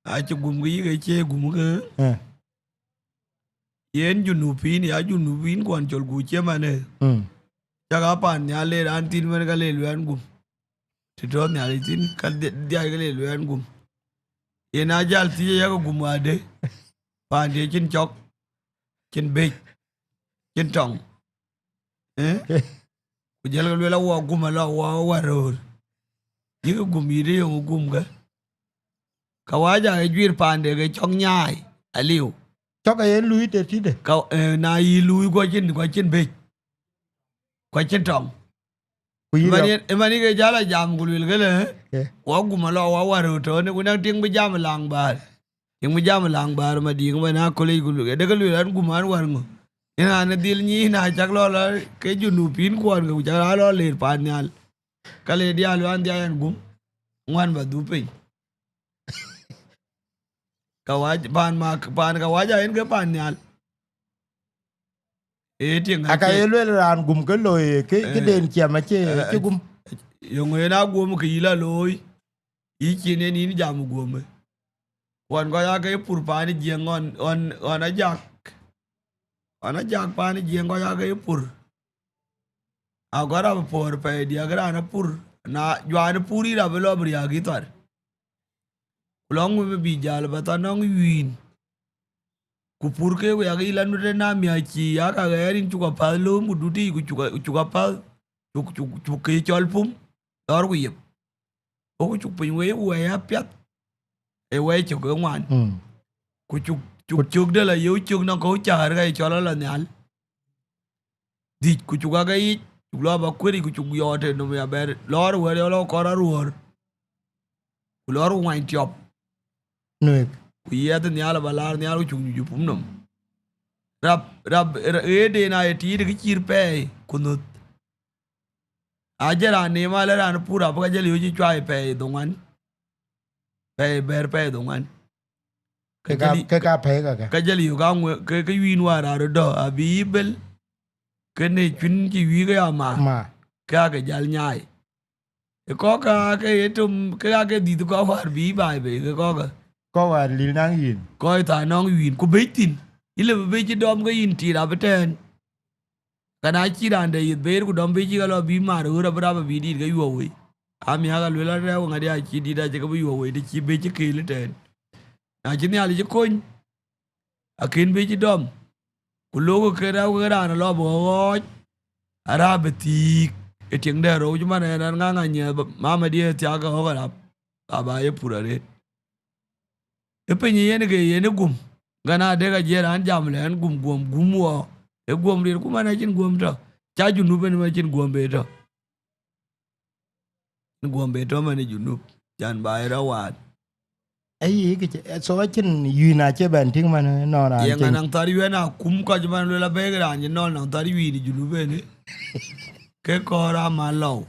Acï gum ke yïk ë cie gum ke. Eh. Yen Junubin, ya Junubin kuɔn col ku cie man ë. Mm. Cak a pan nhial le raan thïn man ka le luɛɛn gum. Të tɔ nhial thïn ka dhia-, dhiac ka le luɛɛn gum. Yen a jäl thiëc yak gum wade. Pan de cïn cɔk, cïn bec, cïn tɔŋ. Eh? Ku jël ke luel awɔ gum alɔ wɔ wä röör. Yïk gum yït yöŋ gum ke. Ka waja ke juir pande ke cɔk nyaai, aliu. Cɔk aye lui të tïde. Ka, eh, na yï lui ku acïn, ku acïn bec. Ku acïn tɔŋ. Ku yï Mani, rɔk. Mani ke jala jam ku luel kele, eh? Eh. Wɔ gum alɔ wɔ wä röör tɔne, ku nɛk tiŋ bï jam laŋ baar. Tiŋ bï jam laŋ baar ma diŋ bɛ na kole ku luel, de ke luel an gum an wär ŋö. Ina ne dhil nyi na cak lɔ lɔ ke Junubin kuɔn ke ku cak lɔ ler pan nhial. Ka le dial an dhia an gum. Ŋuan ba dhu piny. Ka wac, pan ma, pan ka wac ayen ke pan nhial. Ee tiŋ aka acie ye luel raan gum ke looi, ke, ke eh, den ciɛm acie, eh, acie gum. Yöŋ en a guɔm ke yï la looi, yï cin en yïn jam guɔmë. Ɣɔn kɔc ake pur pan jiɛŋ ɣɔn, ɣɔn, ɣɔn ajak. Ɣɔn ajak pan jiɛŋ kɔc ake pur. Agɔ rap puɔ̈r pɛi diäk raan apur, na juan pur yï rap lɔ bï riääk yï thar. Ku lɔ ŋö bï jäl ba thar nɔŋ wïïn. Ku pur ke ku yak yï la nut ë na miäc cï yak aɣɛɛr yïn cuk apäth lööm ku dutii ku cuk a-, cuk apäth, cuk, cuk, cuk ke cɔl pum, dhɔr ku yep. Ku cuk piny wei wɛi apiath, ë wɛi cök ë ŋuan. Mm. Ku cuk, cuk cök de la yeu cök nɔŋ kɔ̈u cäär ka ye cɔl ala nhial. Dhic ku cuk ake yic, cuk lɔ ba kuëric ku cuk yɔɔt ë nɔm ya bɛ̈ɛ̈r lɔɔr wɛ̈ɛ̈r yɔ lɔ kɔr aruɔ̈ɔ̈r. Ku lɔɔr ku ŋuany tiɔp. Nuëëk. Ku yiɛth nhial aba laar nhial ku cuk nyuc ë pum nɔm. Rap, rap, ra-, ɣëëtden aye tiit kë cïr pɛɛi ku nhöth. Ajë raan neem alë raan pur apë ka jël yööc ë cuai pɛɛi dhoŋuan. Pɛɛi bɛ̈ɛ̈r pɛɛi dhoŋuan. Ke ka, jël yï-, ke ka pɛɛi kaka. Ka jël yöök aŋuë-, ke, ke wïïn wäär raan röt dɔ̈, abï yï bel, ke ne cuïn cï wïïk ya ma. Ma. Ke ake jäl nyaai. Ë kɔ̈k ka ke ye tom, ke ka ke dhiëth kɔ̈k wäär bï baai bei, ke kɔ̈k ka. Kɔ̈k wäär lil naŋ yïn. Kɔc thaar nɔŋ wïïn, ku bec thïn. Yïn lëbï bec cï dɔm ke yïn tiit abï tɛ̈ɛ̈n. Ka na cï raan de yith beer ku dɔm bec cï ke lɔ bï maar ɣöör abï rap abï dït ke yuɔp wei. Amiäk aluel arɛ̈ɛ̈u ŋadï acï dït acï ke bï yuɔp wei, të cï bec cï keel ëtɛ̈ɛ̈n. Na cï Nhialic cï kony, akën bec cï dɔm. Ku lok ke rɛ̈u ke raan lɔ bï ɣɔɔc, arap bï thiik ë tiŋ dɛ̈ rou cï man ɛn an ŋaŋ anyiɛth ba-, mama dië thiak ke ɣɔ̈k arap, baba ye pur arëët. Ë piny yen ke yen ë gum, ŋän adek ajiɛɛr an jam lɛ ɛn gum guɔm gum wɔ, ë guɔm riɛt ku man acïn guɔm tɔ, ca Junub en man acïn guɔm be tɔ. Guɔm be tɔ man ë Junub, can ba ë rɔ waan. Ayi, kë cï, so acïn yïn acie bɛn tïŋ man, eh, nɔn raan ye ŋa cïn. Naŋ thar yuɛn akum kɔc man luel abɛ̈ɛ̈k raan cï nɔn naŋ thar yuiin ë Junub en, eh. Ke kɔɔr a ma lɔu.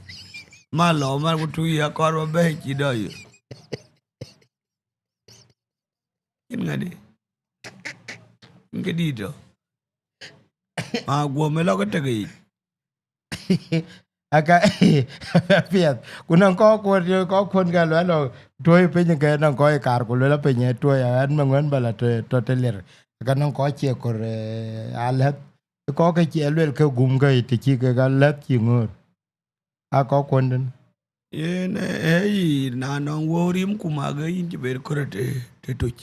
Ma lɔu man ku tuui akɔɔr ba bɛ̈ɛ̈i cï dɔ yö. Yen ŋadï. Yen ke dït tɔ. Ma guɔm ë lɔ ke tek yic. Aka, piɛth. Ku nɔŋ kɔc kuɔn, kɔc kuɔn ka luel lɔ, tuɔi piny ke nɔŋ kɔc kar ku luel piny ë tuɔi, an me ŋuɛ̈n ba la tɔ, tɔ të lir. Ka nɔŋ kɔc cie kɔɔr, eh, alɛ̈th. Kɔc ke cie luel ke gum ke të cï kek alɛ̈th cï ŋöör. Aa kɔc kuɔn tën. Yen, eh, eh, yï na nɔŋ wëu rim ku mak, eh, yïn cï ber kɔɔr të, të tuc.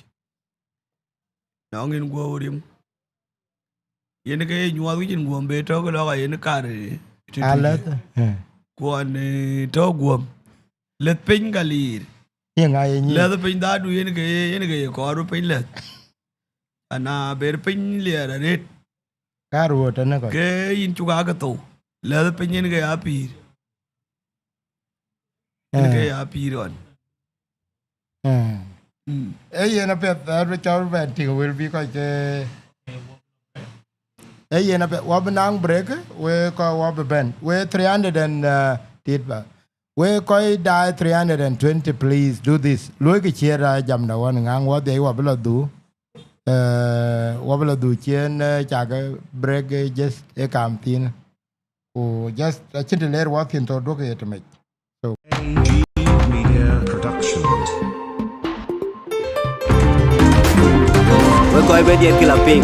Nɔŋ yïn guɔ̈u rim. Yen ke ye nyuɔɔth wïc yïn guɔ̈m be tɔ̈ ke lɔ̈k ayen kaar, eh, të tuc. Alɛ̈th, eh. Kuɔn, eh, tɔ̈ guɔ̈m. Lɛ̈th piny ka liir. Ye ŋa ye nyic? Lɛ̈th piny dhadu yen ke, yen ke ye kɔɔr piny lɛ̈th. Ana ber piny liɛɛr arëët. Ka ruöt tënë kɔc. Ke yïn cuk ake thou. Lɛ̈th piny yen ke ya pïïr. Yen ke, eh, ya pïïr ɣɔn. Eh. Mm. Ee yen apiɛth, eh, wek cɔl bɛn tïŋ wël bï kɔc ke, ee yen apiɛth, wɔ bï naŋ break, wek kɔc wɔ bï bɛ̈n. Wek three hundred and, uh, tit ba. Wek kɔc daai three hundred and twenty, please do this. Luɔikë share, uh, jamda ɣɔn ŋaŋ wɔ dhiɛc wɔ bï lɔ dhuk. Eh, wɔ bï lɔ dhuk ciëën, eh, cakë break, eh, just ë kam thïn. Ku just acïn të leer wɔ thïn thou duɔ̈k ye tëmec. So. A G Media Productions. Wek kɔc bï diɛt kï la piŋ,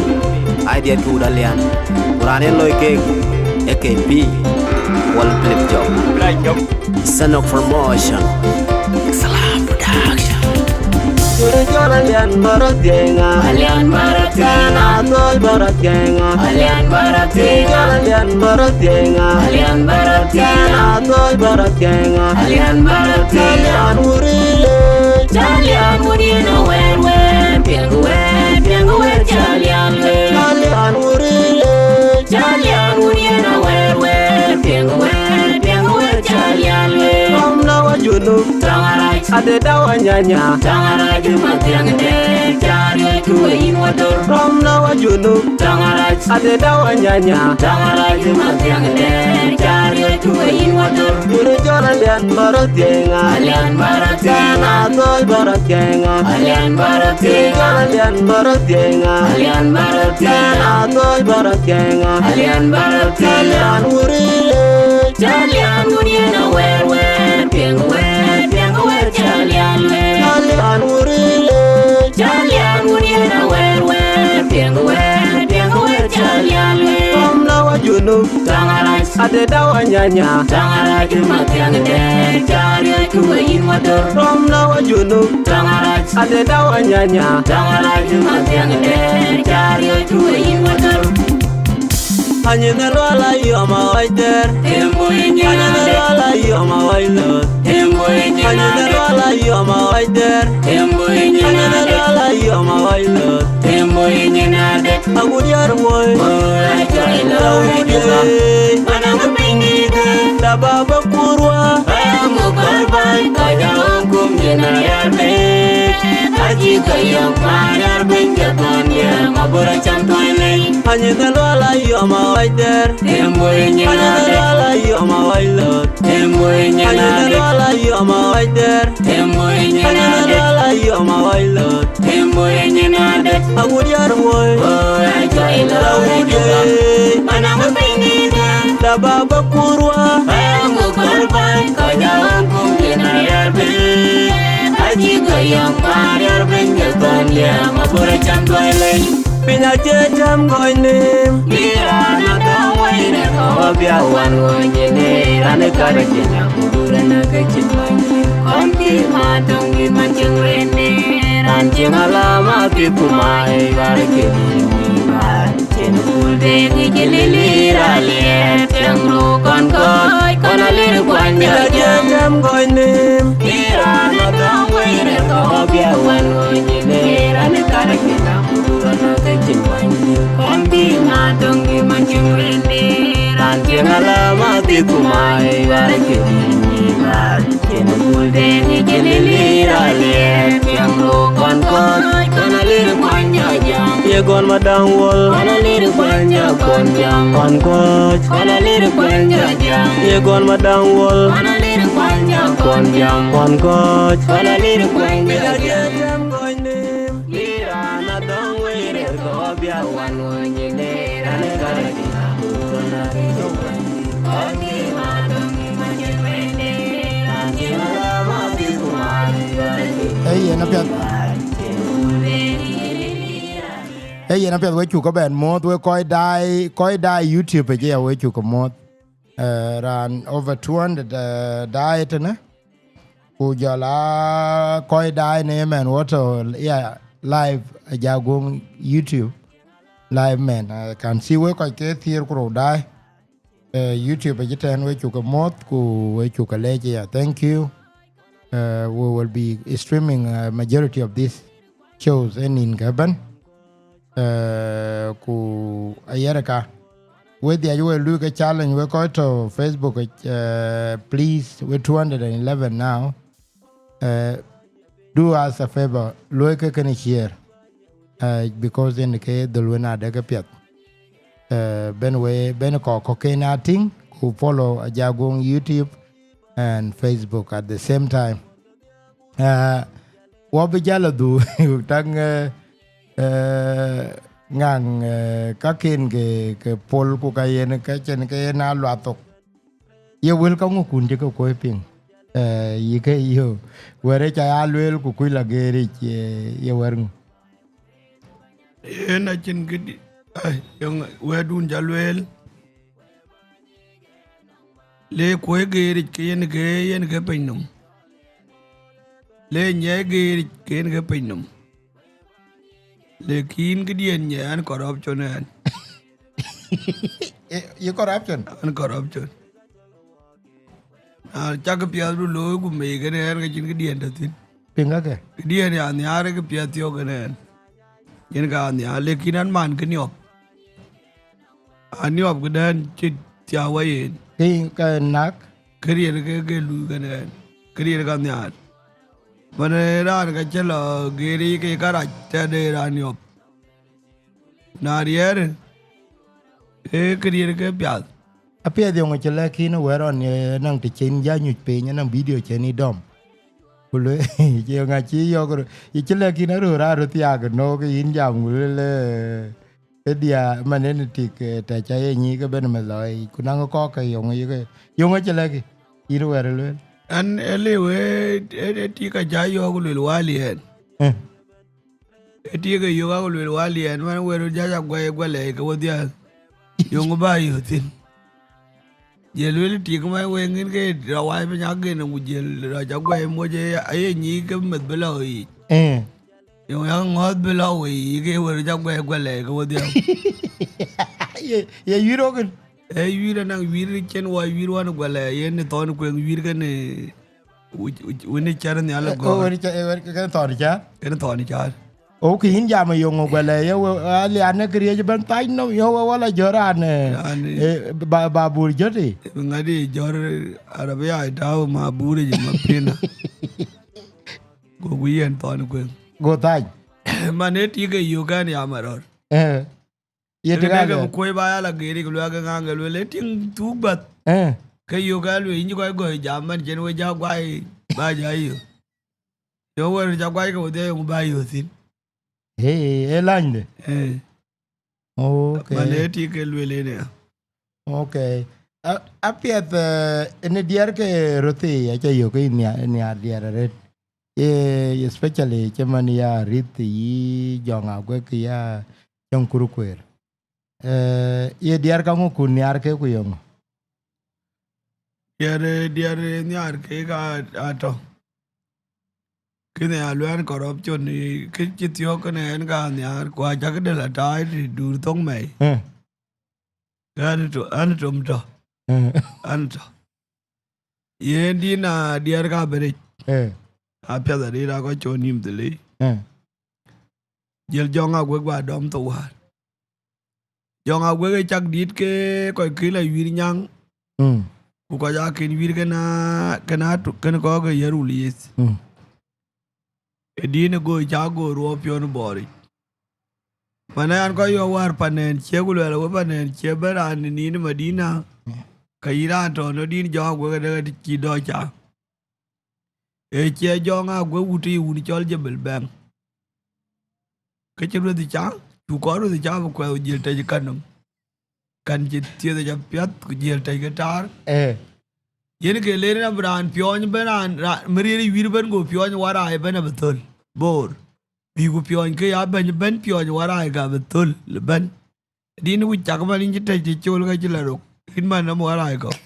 ai diɛt kï wut Alian. Ku raan en loi kek, A K P, Wall Clip Job. Son of Promotion. Salam Production. Yürü jol Alian Barot Yenga. Alian Barot Yenga. Atol Barot Yenga. Alian Barot Yenga. Jol Alian Barot Yenga. Alian Barot Yenga. Atol Barot Yenga. Alian Barot Yenga. Alian Wurile. Alian Wurine wer wer. Piɛŋ wer, piɛŋ wer, Alian le. Alian Wurile. Alian Wurine wer wer. Piɛŋ wer, piɛŋ wer, Alian le. Rom na wa junub. Tɔŋ arac. Ade dawa nyanya. Tɔŋ arac ma thiaŋ de, cari ku yin wa dor. Rom na wa junub. Tɔŋ arac. Ade dawa nyanya. Tɔŋ arac ma thiaŋ de, cari ku yin wa dor. Yürü jol Alian Barot Yenga. Alian Barot Yenga. Atol Barot Yenga. Alian Barot Yenga. Jol Alian Barot Yenga. Alian Barot Yenga. Atol Barot Yenga. Alian Barot Yenga. Alian Wurile. Alian Wurine wer wer, piɛŋ wer, piɛŋ wer, Alian le. Alian Wurile. Alian Wurine wer wer, piɛŋ wer, piɛŋ wer, Alian le. Rom na wa junub. Tɔŋ arac. Ade dawa nyanya. Tɔŋ arac ma thiaŋ de, cari ku yin wa dor. Rom na wa junub. Tɔŋ arac. Ade dawa nyanya. Tɔŋ arac ma thiaŋ de, cari ku yin wa dor. Anyi na lwala yom a wai der. Embo inyi na de. Anyi na lwala yom a wai lot. Embo inyi na de. Anyi na lwala yom a wai der. Embo inyi na de. Anyi na lwala yom a wai lot. Embo inyi na de. Agut yar woi. Oh, I try love you. Mana ngu piny de. Da baba kurwa. Aya mu korban. Kaya kum jina yar be. Aji kaya ma yar be. Jatan ya ma bora chan toile. Anyi na lwala yom a wai der. Embo inyi na de. Anyi na lwala yom a wai lot. Embo inyi na de. Anyi na lwala yom a wai der. Embo inyi na de. Anyi na lwala yom a wai lot. Embo inyi na de. Agut yar woi. Oh, I try love you. Mana ngu piny de. Da baba kurwa. Aya mu korban. Kaya kum jina yar be. Aji kaya ma yar be. Jatan ya ma bora chan toile. Piny acie jam gɔny nim. Bï raan adhɔŋ wëine kɔ̈u abï awan ɣööc ënë, raan ë kar acïn abur ënë ke cïn bäny. Kɔn kï ma töŋ kï ma cïn rënë, raan cïn alama kï ku ma ë yuar kï ni bar. Cïn bul de kï cï lili raan liɛɛt, tiɛŋ ruu kɔn kɔc, kɔn alir kuany. Piny acie jam gɔny nim. Bï raan adhɔŋ wëine kɔ̈u abï awan ɣööc ënë, raan ë kar acïn Raan cieŋ alama thith ku mai, wär ke dït ni bar. Cien bul de ni jeli lira lier, tiang ro kon kon, kon alir kuany aja. Ye gon madang wol, kon alir kuany aja kon jam. Kon koch, kon alir kuany aja. Ye gon madang wol, kon alir kuany aja kon jam. Kon koch, kon alir kuany aja. Ee yen apiɛth. Ee, yen apiɛth, we cuk ke bɛn muɔ̈th, we kɔc daai, kɔc daai YouTube ëcë ya, we cuk ke muɔ̈th. Eh, raan over two hundred, eh, daai tënë. Ku jɔl a kɔc daai në ëmɛn wɔ tɔ̈ ya live, eh, Jaguɔŋ YouTube live mɛn. Eh, kan cï we kɔc ke thiëër ku rou daai. Eh, YouTube acï tɛ̈n, we cuk ke muɔ̈th ku we cuk ke leec ya. Thank you. Eh, we will be streaming, uh, majority of these shows in, in Gabon. Eh, ku ayɛrka, we dhiac we luui ke challenge, we kɔc tɔ̈ Facebook, eh, please, we two hundred and eleven now. Eh, do us a favor, luɔi ke kënë share, eh, because yen ke dhöl wën adë ke piɛth. Eh, ben we, ben kɔc kɔ̈k ken a tïŋ, ku follow Ajaguɔŋ YouTube and Facebook at the same time. Eh, wɔ bï jäl adhu, taŋ, eh, eh, ŋaŋ, eh, ka ken ke, ke pol ku ka yen, ka cïn ke yen a luath thok. Ye wël ka ŋö kun cï ke kuɔ̈i piŋ? Eh, yï ke yö, wɛ̈t ë ca ya lueel ku kuc la geeric, ye, ye wɛ̈t ŋö? Yen acïn këdï, ai, yöŋ wɛ̈tdun ca lueel. Le kuɔ̈i geeric ke yen ke, yen ke piny nɔm. Le nyɛɛi geeric ke yen ke piny nɔm. Lakin këdiɛ̈n nyɛ an corruption ɛn. Ye, ye corruption? An corruption. Na cak piathdu looi ku mei kënë ɛn, ke cïn këdiɛ̈n tɔ̈ thïn. Piŋ kakë? Këdiɛ̈n ya nhiaar ke piath thiɔ̈k kënë ɛn. Yen ka nhiaar, lakin an man kë niɔp. Aniɔp këdɛ̈n cï thiau wa yen. Ke yïn ka nak? Këriëër ke, ke luui kënë ɛn. Këriëër ka nhiaar. Man ë raan ka cï lɔ geeric ke karac tɛ̈de raan niɔp. Na riɛɛr, ee këriëër ke piath. Apiɛth yöŋ cï lɛ̈k yïn wɛ̈t ɣɔn, eh, naŋ të cïn ja nyuc piny, naŋ video cïn yï dɔm. Ku lueel, yöŋ acï yɔ̈k röt, yï cï lɛ̈k yïn aröör, aröör thiaak ënɔɔk, yïn jam, ku lueel, eh, Ë diäär man en tik, eh, të ca ye nyïïk ëbën meth lɔ yic, ku naŋ kɔ̈k ke yöŋ yïk, yöŋ acï lɛ̈k yïn wɛ̈t ë lueel. An, ë liu, ë, ë, ë tik aca yɔ̈ɔ̈k lueel wäl yɛn. Eh. Ë tik ë yök ak lueel wäl yɛn, man wëër röt jäc aguɛc guɛlɛɛc ke wedhia. Yöŋ bä yök thïn. Jël lueel tik man wëë ŋïn ke rɔ wai piny agen, ku jël rɔ ca guɛc moc, aye, aye nyïïk ke meth bï lɔ yic. Eh. Yöŋ ya ŋɔ̈th bï lɔ wei, ke wëër ca guɛc guɛlɛɛc ke wedhia. Ye, ye yuïr wok kën? Ee yuïr anaŋ yuïr cïn wɔ yuïr wan guɛlɛɛc, yen ë thɔn kueŋ yuïr kënë, wën ë cär nhial ë gɔ̈ɔ̈r. Wën ë cär, wën ë cär. Kënë thɔn cär. Ok, yïn jam ë yöŋ guɛlɛɛc, ye we, alian ë këriëëc ëbën thac nɔm, ye we wala jɔt raan, eh, eh, ba, ba bur jɔt ë. Ŋadï jɔt arabia tääu ma bur ë jë ma pina. Go ku yen thɔn kueŋ. Go thany. Man ë tik ë yök ɛn ya marɔ̈r. Eh. Ye tik ade ke kuɔ̈i ba ya la gerik luɛk ŋaŋ ke lueel ë tiŋ thuk bath. Eh. Ke yök ë lueel yïn cï kɔc gɔ̈i jam man cïn we ja guai ba ja yök. Yök wër ca guai ke wedhia yök ba yök thïn. Ee, ee lanyde. Eh. Ok. Man ë tik ke lueel ënë. Ok. A, apiɛth, eh, në diɛɛr ke röth ë aca yök ke nhiaar, nhiaar diɛɛr arëët. Eh, especially cï man ya rith yï jɔŋ aguek ya cäŋ kur kueer. Eh, ye diɛɛr ka ŋö kun nhiaar ke ku yöŋö? Diɛɛr, eh, diɛɛr, eh, nhiaar ke ka atɔ̈. Kënë ya luɛɛn corruption, eh, kë cï thiɔ̈k kënë ɛn ka nhiaar, ku acä këde la taai të dur thoŋ mɛi. Eh. An tɔ̈, an tɔ̈, tɔ̈. Eh. An tɔ̈. Yen dïn na diɛɛr ka beric. Eh. Apiɛth adït akɔc cɔl nïm dhili. Eh. Jël jɔŋ aguek ba dɔm thok wäär. Jɔŋ aguek ë cak dït ke kɔc kï la yuïr nyaŋ. Mm. Ku kɔc aa kën yuïr kënë, kënë atu-, kënë kɔ̈k ke ye rul yith. Mm. Ë dïn ë goi ca goi ruɔp piɔ̈n bɔɔric. Man ë an kɔc yɔ̈ɔ̈k wäär panɛn cie ku luɛl we panɛn cie bɛ̈n raan ë nin ë Madina, ka yïn raan tɔ̈ në dïn jɔŋ aguek adek cï dɔc ca. Ee cie jɔŋ aguek wut ë wun cɔl Jebel Bɛŋ. Ke cï rueth ca, cu kɔn rueth ca bï kuɛth jiël tɛc ë kanɔm. Kan cï thieth aca piath, ku jiël tɛc ke taar. Eh. Yen ke ler na bï raan piɔɔny ëbën raan, raan, më riëëc yuïr ëbën go piɔɔny warai ëbën abï thöl. Bor. Bï ku piɔ̈ɔ̈ny ke ya bɛ̈ny, bɛ̈n piɔ̈ɔ̈ny waraai ka bï thöl ë bɛ̈n. Din wïc cak man yïn cï tɛ̈c të col ka cï la rok, yïn man nɔm waraai kɔ̈k.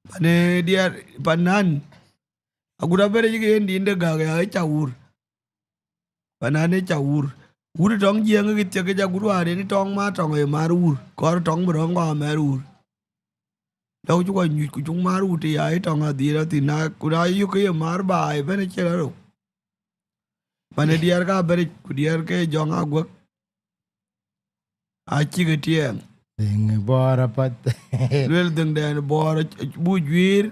Pan ë diɛɛr, pan nan, agut abɛ̈n cï ke yen din de gäk ya ë ca wur. Pan nan ë ca wur. Wut tɔŋ jiɛɛŋ ke thiek ke ja gut waar yen tɔŋ ma tɔŋ ë mar wur. Kɔɔr tɔŋ bï rɔ̈m kɔ̈k amɛr wur. Lɔ̈k cuk anyuc ku cuk mar wut të ya ë tɔŋ adhil athïn, na ku na yök ke ye mar baai ëbɛ̈n acï la rok. Pan ë diɛɛr ka bɛ̈ric ku diɛɛr ke jɔŋ aguek. Acï ke tiɛɛŋ. Dhëŋ bɔɔr apath. Luel dhëŋdɛn bɔɔr, bu juiir,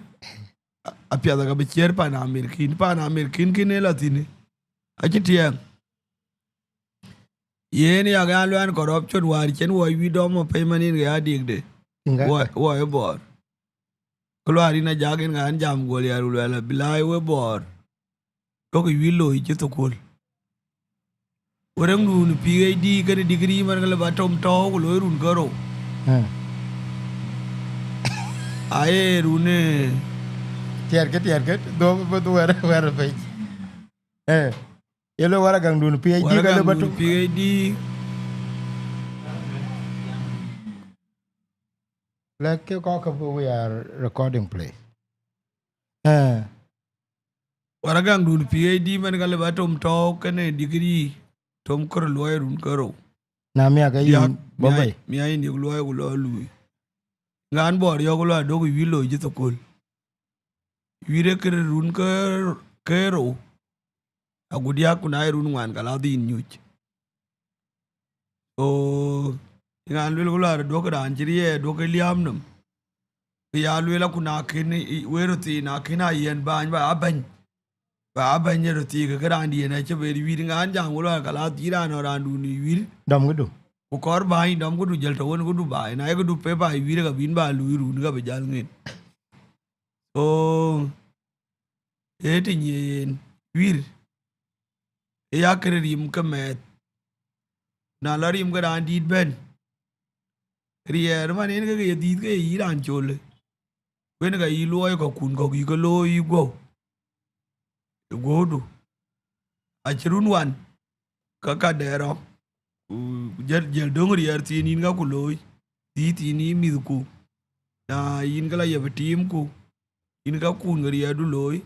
apiath aka bï ciër pan Amerikin, pan Amerikin kën ë la thïn. Acï tiɛɛŋ. Yen yak an luɛɛn corruption wäär cïn wɔ wïï dɔm ë pɛ̈c man yen ke ya dikde. Wɔ, wɔ ë bɔɔr. Kë luaar yïn ajak yen ŋa an jam guɔl ya luɛɛl abï laai we bɔɔr. Duɔ̈kkë wïïr looi cï thukul. Ku rɛŋdun P H D kënë degree man ke lë ba tom tɔ̈u ku looi run ke rou. Aye run ë tiɛtkë, tiɛtkë, dhuɔ̈k bï dhuɔ̈k wɛ̈r, wɛ̈r piny. Ë, ye lë waraga dun P H D ke lë ba tom. P H D. Lɛ̈kkë kɔ̈k ke we are recording, please. Ë. Waraga dun P H D man ka lë ba tom tɔ̈u kënë degree, tom kër luɔi run ke rou. Na miak ke yïn bɔ̈ bei. Miak yïn yök luɔi ku lɔ luui. Ŋa an bɔɔr yɔ̈k lɔ aduk wïïr looi cï thukul. Wïïr ë kër run ke, ke rou. Agut diäk ku na ye run ŋuan ka la dhil nyuc. So, yen an luel ku luaar duɔ̈kkë raan cï riɛɛr duɔ̈kkë liääm nɔm. Ke ya luel aku na kën, wëër röt thii na kën a yɛn bäny ba a bɛ̈ny. Ba a bɛ̈ny ë röt thii ke kë raandiɛn acï ben wïïr ŋa an jam ku luaar ka la dhil raan ɔ raandun ë wïïr. Dɔm këdu. Ku kɔɔr bäny dɔm këdu jël tɔ wën këdu baai, na ye këdu pepa wïïr ka bïn ba luui run ka bï jäl ŋen. So, ee të nyiëë yen, wïïr, ë ya kërë rim ke mɛɛth. Na lɔ rim ke raan dït bɛ̈n, riɛɛr man yen ke ke ye dhiëth ke ye yï raan col. Kuën ka yï luɔi kɔ̈kkun kɔ̈k yï ke looi yï guɔ̈u. Ë guɔ̈udu. Acï run wan, ka ka dɛɛr rɔ̈k. Ku jël, jël döŋ riɛɛr thiin yïn ka ku looi. Dhiëth yïn yï mïthku. Na yïn ke la yep tiimku. Yïn ka kun ke riɛɛrdu looi.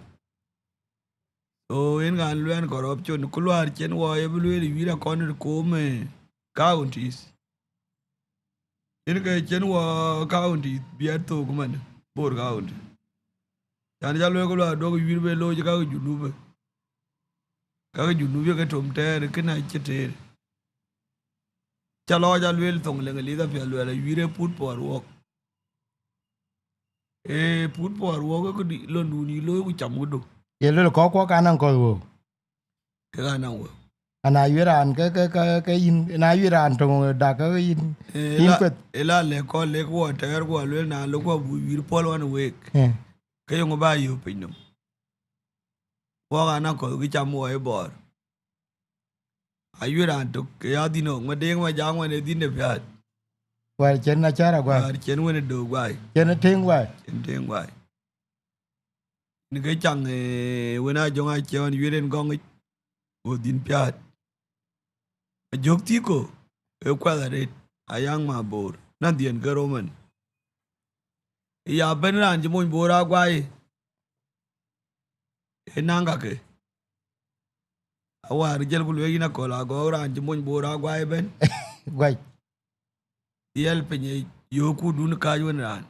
So, yen ŋa luɛɛn corruption, ku luaar cïn wɔ ye bï lueel wïïr akɔn ë koom ë counties. Yen ke cïn wɔ county biɛt thok man, Bor County. Can ca lueel ku luaar duɔ̈k wïïr be looi kakë Junub. Kakë Junub ye ke tom tɛɛr, kënë acï tëër. Ca lɔ ca lueel thoŋ leŋ lith apiɛth luɛɛl awïïr ë put puɔɔr wuɔk. Ee put puɔɔr wuɔk ë këdï londun yï looi ku cam këdu. Ye luel kɔ̈k kuɔk anaŋ kɔ̈th wëu. Kek anaŋ wëu. Ana wië raan ke, ke, ke, ke yïn, na wië raan töŋ dak ke yïn, ee yïn la, kueth. Ee la lɛ̈k kɔn lek wɔ tɛɛr ku aluel na lok wɔ buk wïïr puɔl wan week. Eh. Ke yöŋ ba yök piny nɔm. Wuɔk anaŋ kɔ̈th kë cam wɔ ë bɔɔr. Ayuë raan tök ke ya dhïn ɣɔ̈k, Mading Majak wën ë dhïn de piäät. Wäär cen acara guai. Wäär cen wën ë döök guai. Cen ë tëŋ guai. Cen tëŋ guai. Në ke caŋ, ee, wën a jɔŋ acie ɣɔn yuëër en gɔŋic, go dhïn piäät. Ajök thiko, ee kuɛth arëët, ayaŋ ma boor, na dhiën ke Roman. Ya ben raan cï mony boor a guai, ee naŋ kakë. Awäär jël ku lueel yïn akɔ̈l agɔ̈k raan cï mony boor a guai ëbɛ̈n. Guai. Dhiɛl piny ë yöökudun kääc wën raan.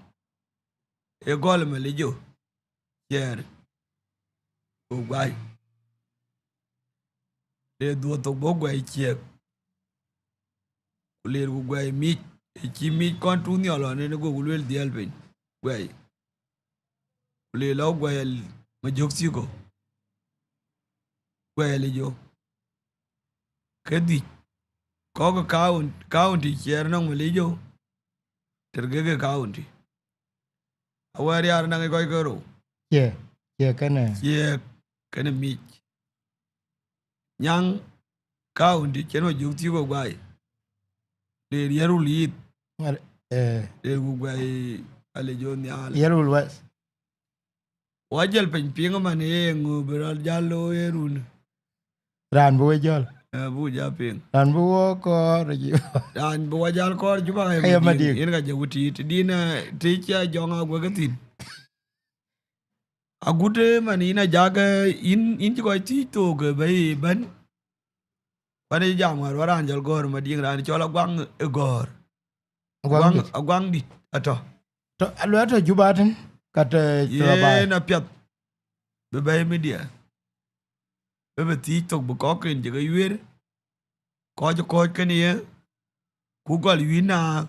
Ee gɔl ë Malijo, ciɛɛr, ku guai. Le dhuɔth thok bɔ̈ guai ciɛɛk. Ku ler ku guai mic, ë cï mic kɔn tuŋ nhiɔl ɣɔn en, go ku lueel dhiɛl piny, guai. Ku le lɔ guɛɛl Majök Thiko, guɛɛl ë jo. Ke dhïc, kɔ̈k ë coun-, county ciɛɛr nɔŋ Malijo, tër ke ke county. Awɛɛr yar naŋ ë kɔc ke rou. Cie, cie kënë. Cie kënë mic. Nyaŋ county cen Majök Thiko guai. Le riɛl rul yith. Ŋar-, eh. Le ku guai Alijo nhial. Riɛl rul west. Wa jël piny piŋ man ye ŋö bï rɔt jal looi ë run. Raan bï we jɔl. Eh, bu ja piŋ. Raan bï wo kɔɔr, raan bï wa jal kɔɔr Juba, eh, Aye Madiŋ. Madiŋ. Yen ka jɛ wutit. Din, eh, ti ca jɔŋ a guek thïn. Agut, eh, man yin a jak, eh, yin, yin ci kɔc thiëc thok, eh, bɛ̈i bɛ̈n. Pan ë jam wär, wär raan jɔl gɔ̈ɔ̈r Madiŋ, raan cɔl Aguaŋ ë gɔ̈ɔ̈r. Aguaŋ Aguaŋ dït. Aguaŋ dït, atɔ̈. Tɔ̈, aluɛɛl tɔ̈ Juba tën, ka tɔ̈, tɔ̈ baai. Yen apiɛth bï bɛ̈i media. Bï bï thiëc thok bï kɔ̈k ken cï ke yuëër. Kɔc kɔ̈ɔ̈c kënë ye, ku gɔl wïn na.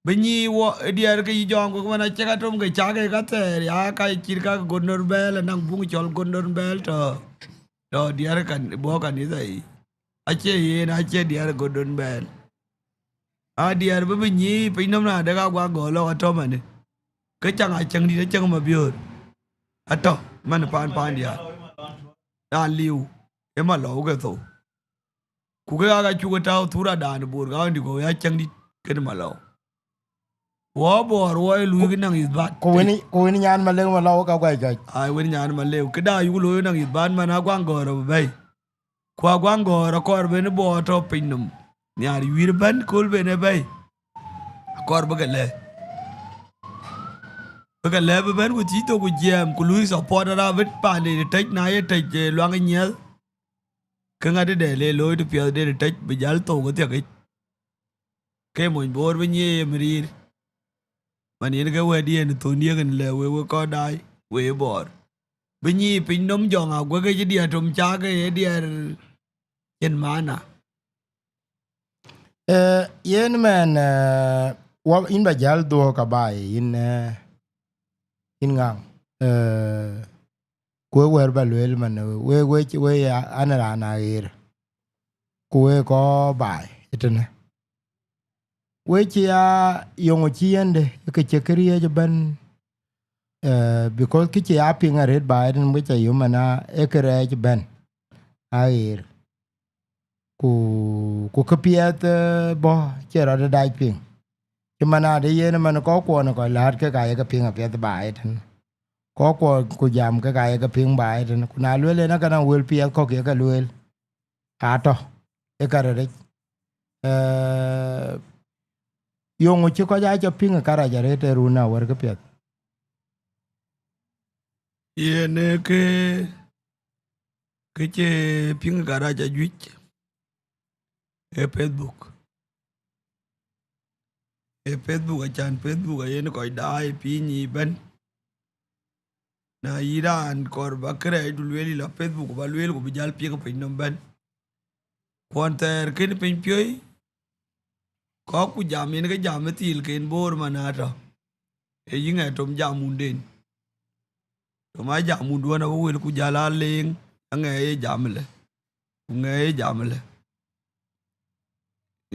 Bï nyi wɔ, ë diɛɛr ke yï jɔŋ ku man acïk atom ke cak ë ka thɛɛr, ya ka cït ka Gondor Bɛ̈ɛ̈l, anaŋ buŋ cɔl Gondor Bɛ̈ɛ̈l tɔ̈. Tɔ̈ diɛɛr kan, bɔ̈ kanitha yic. Acie yen, acie diɛɛr Gondor Bɛ̈ɛ̈l. A diɛɛr bï bï nyi piny nɔm na dek Aguaŋ gɔl lɔ atɔ̈ manë. Ke caŋ acäŋ dït, acäŋ Mabiöör. Atɔ̈, man paan, paan diaal. Na liu, ë Malɔu ke thou. Ku ke aka cuk ë tääu thura dan Bor County ku ya cäŋ dït kenë Malɔu. Wɔ Bor wɔ ë luui ke naŋ ithbat. Ku wën, ku wën nyan Malek Malɔu ka guai gɔc. Ai, wën nyan Malek. Këda yuk looi naŋ ithbat man Aguaŋ gɔ̈ɔ̈r abï bɛ̈i. Ku Aguaŋ gɔ̈ɔ̈r akɔɔr ben Bor tɔ̈ piny nɔm. Nhiar wïïr bɛ̈n kööl ben ë bɛ̈i. Akɔɔr bï ke lɛ̈k. Bï ke lɛ̈k bï bɛ̈n ku thiëc thok ku jiɛɛm ku luui support ara bï paande tëc na ye tëc, eh, luaŋ ë nyiɛth. Ke ŋa tëde le looi të piɛth de tëc bï jäl thou ke thiakic. Ke mony Bor bï nyiëë ye mïrïïr. Man yen ke wɛ̈t yen thon diëk en lɛ we, we kɔc daai, we Bor. Bï nyiëë piny nɔm jɔŋ aguek ke cï diɛɛr tom cak ke ye diɛɛr cïn maana. Eh, yen mɛn, eh, wa, yïn ba jäl dhuɔ̈k abaai, yïn, eh, yïn ŋaŋ. Eh, ku wek wɛ̈ɛ̈r ba lueel man, eh, we, we, we ya, an raan aɣeer. Ku we kɔc baai ëtënë. We cï ya yöŋö cï yɛnde, ke cï këriëëc ëbɛ̈n, eh, because kë cï ya piŋ arëët baai ëtënë, we ca yöm man aa, ee kërɛɛc ëbɛ̈n aɣeer. Ku, ku këpiɛth, eh, bɔ̈, cie rɔt ë dac piŋ. Cï man ade yen man kɔckuɔn ë kɔc läät kek aa yeke piŋ apiɛth baai ëtënë. Kɔckuɔn ku jam kek aa yeke piŋ baai ëtënë. Ku na lueel en akënë wël piɛth kɔ̈k yeke lueel, atɔ̈ ë karɛc. Eh, yöŋö cï kɔc aa cɔ piŋ ë karac arëët ë run awär këpiɛth? Yen ë ke, ke cï piŋ ë karac ajuëc ë Facebook. Ë Facebook, acan Facebook ayen kɔc daai piny ëbɛ̈n. Na yï raan kɔɔr ba kërɛɛc du lueel yï la Facebook, ba lueel ku bï jäl piŋ piny nɔm bɛ̈n. Kuɔn thɛɛr kën piny piöi, kɔ̈k ku jam yen ke jam ë thil ken Bor man atɔ̈. Ee yïŋ ë tom jam wunden. Tom a jam wunduɔn abï wël ku jäl aa leeŋ, aŋɛ ye jam ëlë. Ku ŋɛ ye jam ëlë.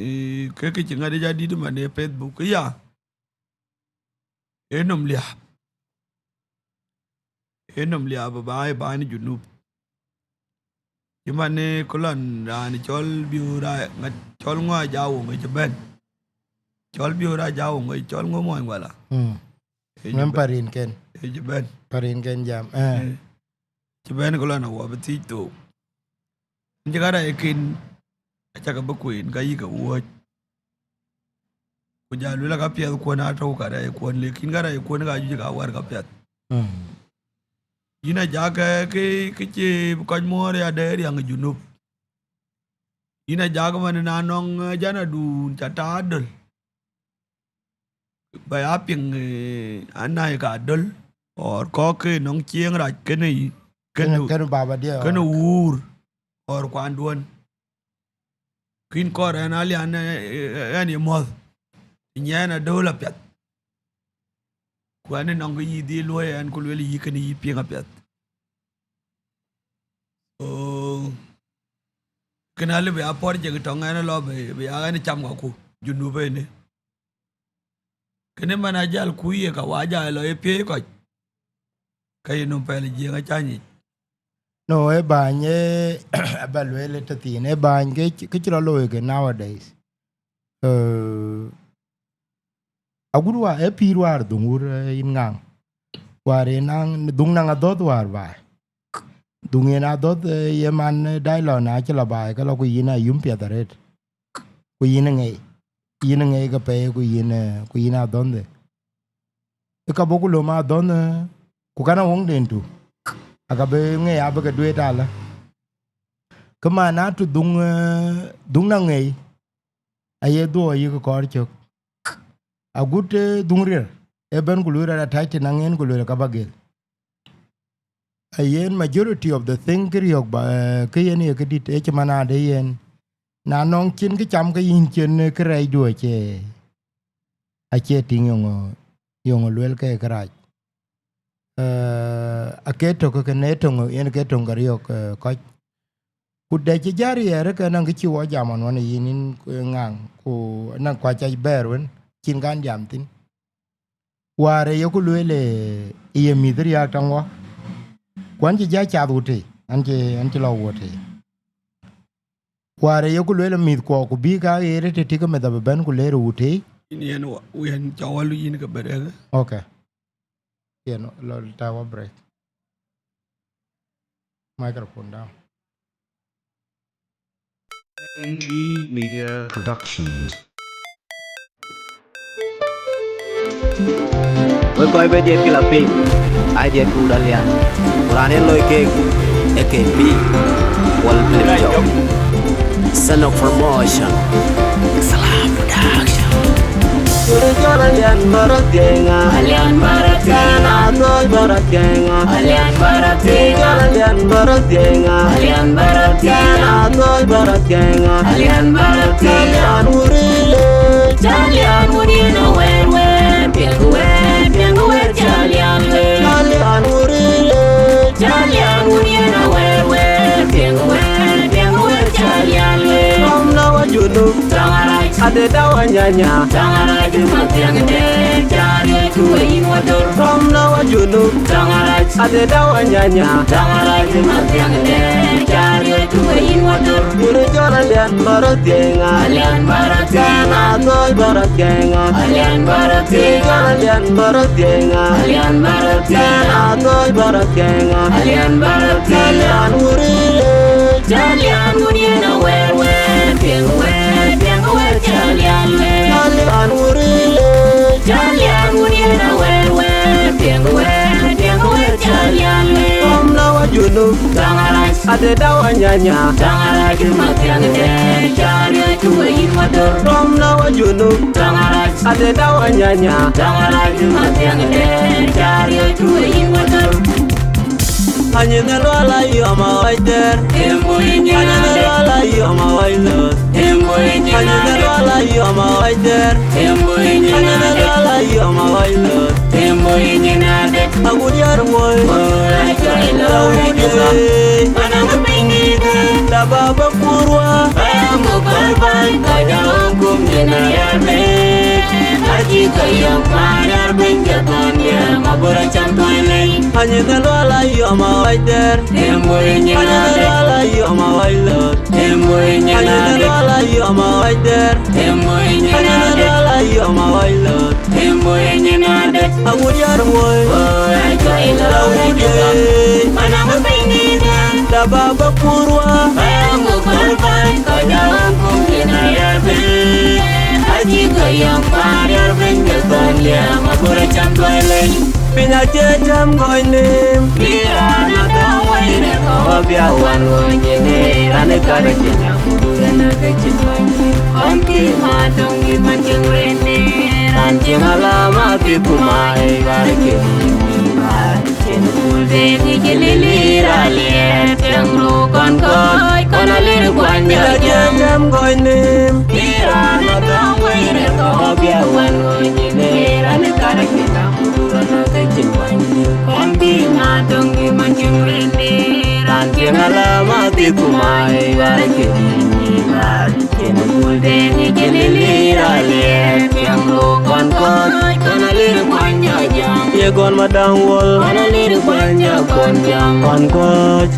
Ee, ke kë cï ŋädë jadït man ë Facebook, ya. Ee nɔm liääp. Ee nɔm liääp ë baai, baai në Junub. Cï man ë ku lɔn raan cɔl Biöör a, ŋa cɔl ŋö Ajawoŋ ë cï bɛ̈n. Cɔl Biöör Ajawoŋ ë cɔl ŋö muɔny wala? Mm. Ë cï Ŋën bɛ̈n. Parin ken. Ë cï bɛ̈n. Parin ken jam, eh. Eh. Cï bɛ̈n ku lɔn awɔ bï thiëc thok. Cï karac ken, acakë bï kueen ka yï ke wuɔ̈c. Ku ja luel ka piɛth kuɔn atɔ̈u karac kuɔn, lekin karac kuɔn ka juëc ka wär ka piɛth. Mm. Yïn a jakë ke, ke cï kɔc muɔ̈ɔ̈r ya dɛ riäŋ ë Junub. Yïn a jakë man na nɔŋ, eh, jana dun ca ta döl. Ba ya piŋ, eh, anai ka döl, or kɔ̈k ke nɔŋ cieŋ rac kënë, kënë, kënë baba diɛ, kënë or wuur, or kuanduɔn. Kin kɔɔr ɛn alian, eh, eh, ɛn ye mɔ̈th. Nyɛn adöl apiɛth. Ku ɛn nɔŋ ke yï dhil luɔi ɛn ku luel yï kënë yï piŋ apiɛth. So, kënë alë bï a pɔr jek tɔŋ ɛn lɔ bï, bï a ɛn cam kɔku, Junub ënë. Kënë man a jäl ku ye ka wa ja lɔ ye piëëc kɔc. Ka ye nɔm pɛl Jiëŋ acä nyic. No, e bäny, e, aba lueel ë tëthiin, e bäny ke, ke cï rɔ looi ke nowadays. Eh, agut wa, e pïïr wäär dhuŋ wur, eh, yïn ŋaŋ. Wäär ye naŋ, dhuŋ naŋ adhɔ̈th wäär baai. Dhuŋ yen adhɔ̈th, eh, ye man, eh, dai lɔ na cï lɔ baai, ke lɔ ku yïn ayum piɛth arëët. Ku yïn ŋɛi, yïn ŋɛi ke pɛɛi, ku yïn, eh, ku yïn adhɔ̈nhde. Ë ka bɔ̈ ku löm adhɔ̈nh, eh, ku kan a woŋden tu. Aka bï ŋɛi abï ke duet alä. Kë man atu dhuŋ, eh, dhuŋ na ŋɛi, aye dhuɔɔk yïk kɔɔr cök. Agut, eh, dhuŋ riɛr, ëbɛ̈n ku lueel rɔt atac tïn aŋen ku lueel ka ba gel. Ayen majority of the thing kë riɔ̈k ba, eh, kë yen ye këdït, ë cï man ade yen. Na nɔŋ cïn kë cam ke yïn cïn, eh, kërɛɛcdu acie, acie tïŋ yöŋö, yöŋö luel ke kërac. Eh, ake tök ke ne töŋ, yen ke töŋ ke riɔ̈k, eh, kɔc. Ku dɛ cï jär yɛɛr ke nɔŋ kë cï wɔ jam ɣɔn wën yïn, yïn, eh, ŋaŋ, ku nɔŋ kuac ca bɛ̈ɛ̈r wën, cïn kan jam thïn. Wäär ë yeku lueel ë ye mïth riääk taŋ wɔ, ku an cï jɔ cath wutëi, an cï, an cï lɔ wutëi. Wäär ë yeku lueel ë mïth kuɔ, ku bï ka ɣeer ë tëtï ke meth abï bɛ̈n ku leer wutëi. Yïn yen wa-, yen ca wä lu yïn ke bɛ̈t ëkë. Okay. Yen lɔ ta wä break. Microphone down. N T Media Productions. Wek kɔc bï diɛt kï la piny, ai diɛt ku dal yan. Ku raan en loi keek, A K P, Wal Philip Jok. Son of Promotion. Salam Production. Jɔl Alian Barot Kenya. Alian Barot Kenya. Atoi Barot Kenya. Alian Barot Kenya. Jɔl Alian Barot Kenya. Alian Barot Kenya. Atoi Barot Kenya. Alian Barot Kenya. Alian Wurile. Alian Wurile, wer, wer, piɛŋ, wer, piɛŋ, wer, Alian, wer. Alian Wurile. Alian Wurile, wer, wer, piɛŋ, wer, piɛŋ, wer, Alian, wer. Rom na wa junub. Tɔŋ arac. Ade dawa nyanya. Tɔŋ arac ma thiaŋ de, cari tu yin wa dor. Rom na wa junub. Tɔŋ arac. Ade dawa nyanya. Tɔŋ arac ma thiaŋ de, cari tu yin wa dor. Yuru jɔl Alian Barot Kenya. Alian Barot Kenya. Atoi Barot Kenya. Alian Barot Kenya. Jɔl Alian Barot Kenya. Alian Barot Kenya. Atoi Barot Kenya. Alian Barot Kenya. Alian Wurile. Alian Wurile, wer, wer, piɛŋ, wer, piɛŋ, wer, Alian, wer. Alian Wurile. Alian Wurile, wer, wer, piɛŋ, wer, piɛŋ, wer, Alian, wer. Rom na wa junub. Tɔŋ arac. Ade dawa nyanya. Tɔŋ arac ma thiaŋ de, cari tu yin wa dor. Rom na wa junub. Tɔŋ arac. Ade dawa nyanya. Tɔŋ arac ma thiaŋ de, cari tu yin wa dor. Anyi na lwala yom a wai der. Embo inyi na de. Anyi na lwala yom a wai lor. Embo inyi na de. Anyi na lwala yom a wai der. Embo inyi na de. Anyi na lwala yom a wai lor. Embo inyi na de. Agut yar woi. Oh, ai choi lo. Agut yar. Mana mupingi de. Da baba kurwa. Ba mo korban. Ka ja hukum de na yar be. Aji ka yom ma yar ben ja ton ya. Ma bora cham ton lei. Anyi na lwala yom a wai der. Embo inyi na de. Anyi na lwala yom a wai lor. Embo inyi na de. Anyi na lwala yom a wai der. Embo inyi na de. Anyi na lwala yom a wai lor. Embo inyi na de. Agut yar woi. Oh, ai choi lo. Agut yar. Mana mupingi de. Da baba kurwa. Ba mo korban. Ka ja hukum de na yar be. Aji ka yom ma yar ben ja ton ya. Ma bora cham ton lei. Piny acie cam gɔny nim. Piny raan adɔŋ wei rek ɔ. Wabia wan wony ne raan e kare cin. Kɔn ki ma dɔŋ ki ma cin ren ne. Raan cin alama ki kuma e kare cin. Cin kul de ki cin lili raan liɛɛt. Cɛŋ ru kɔn kɔc kɔn alir kuany. Piny acie cam gɔny nim. Piny raan adɔŋ wei rek ɔ. Wabia wan wony ne raan e kare cin. Ye gɔn ma daŋ wol. Kɔn kɔc.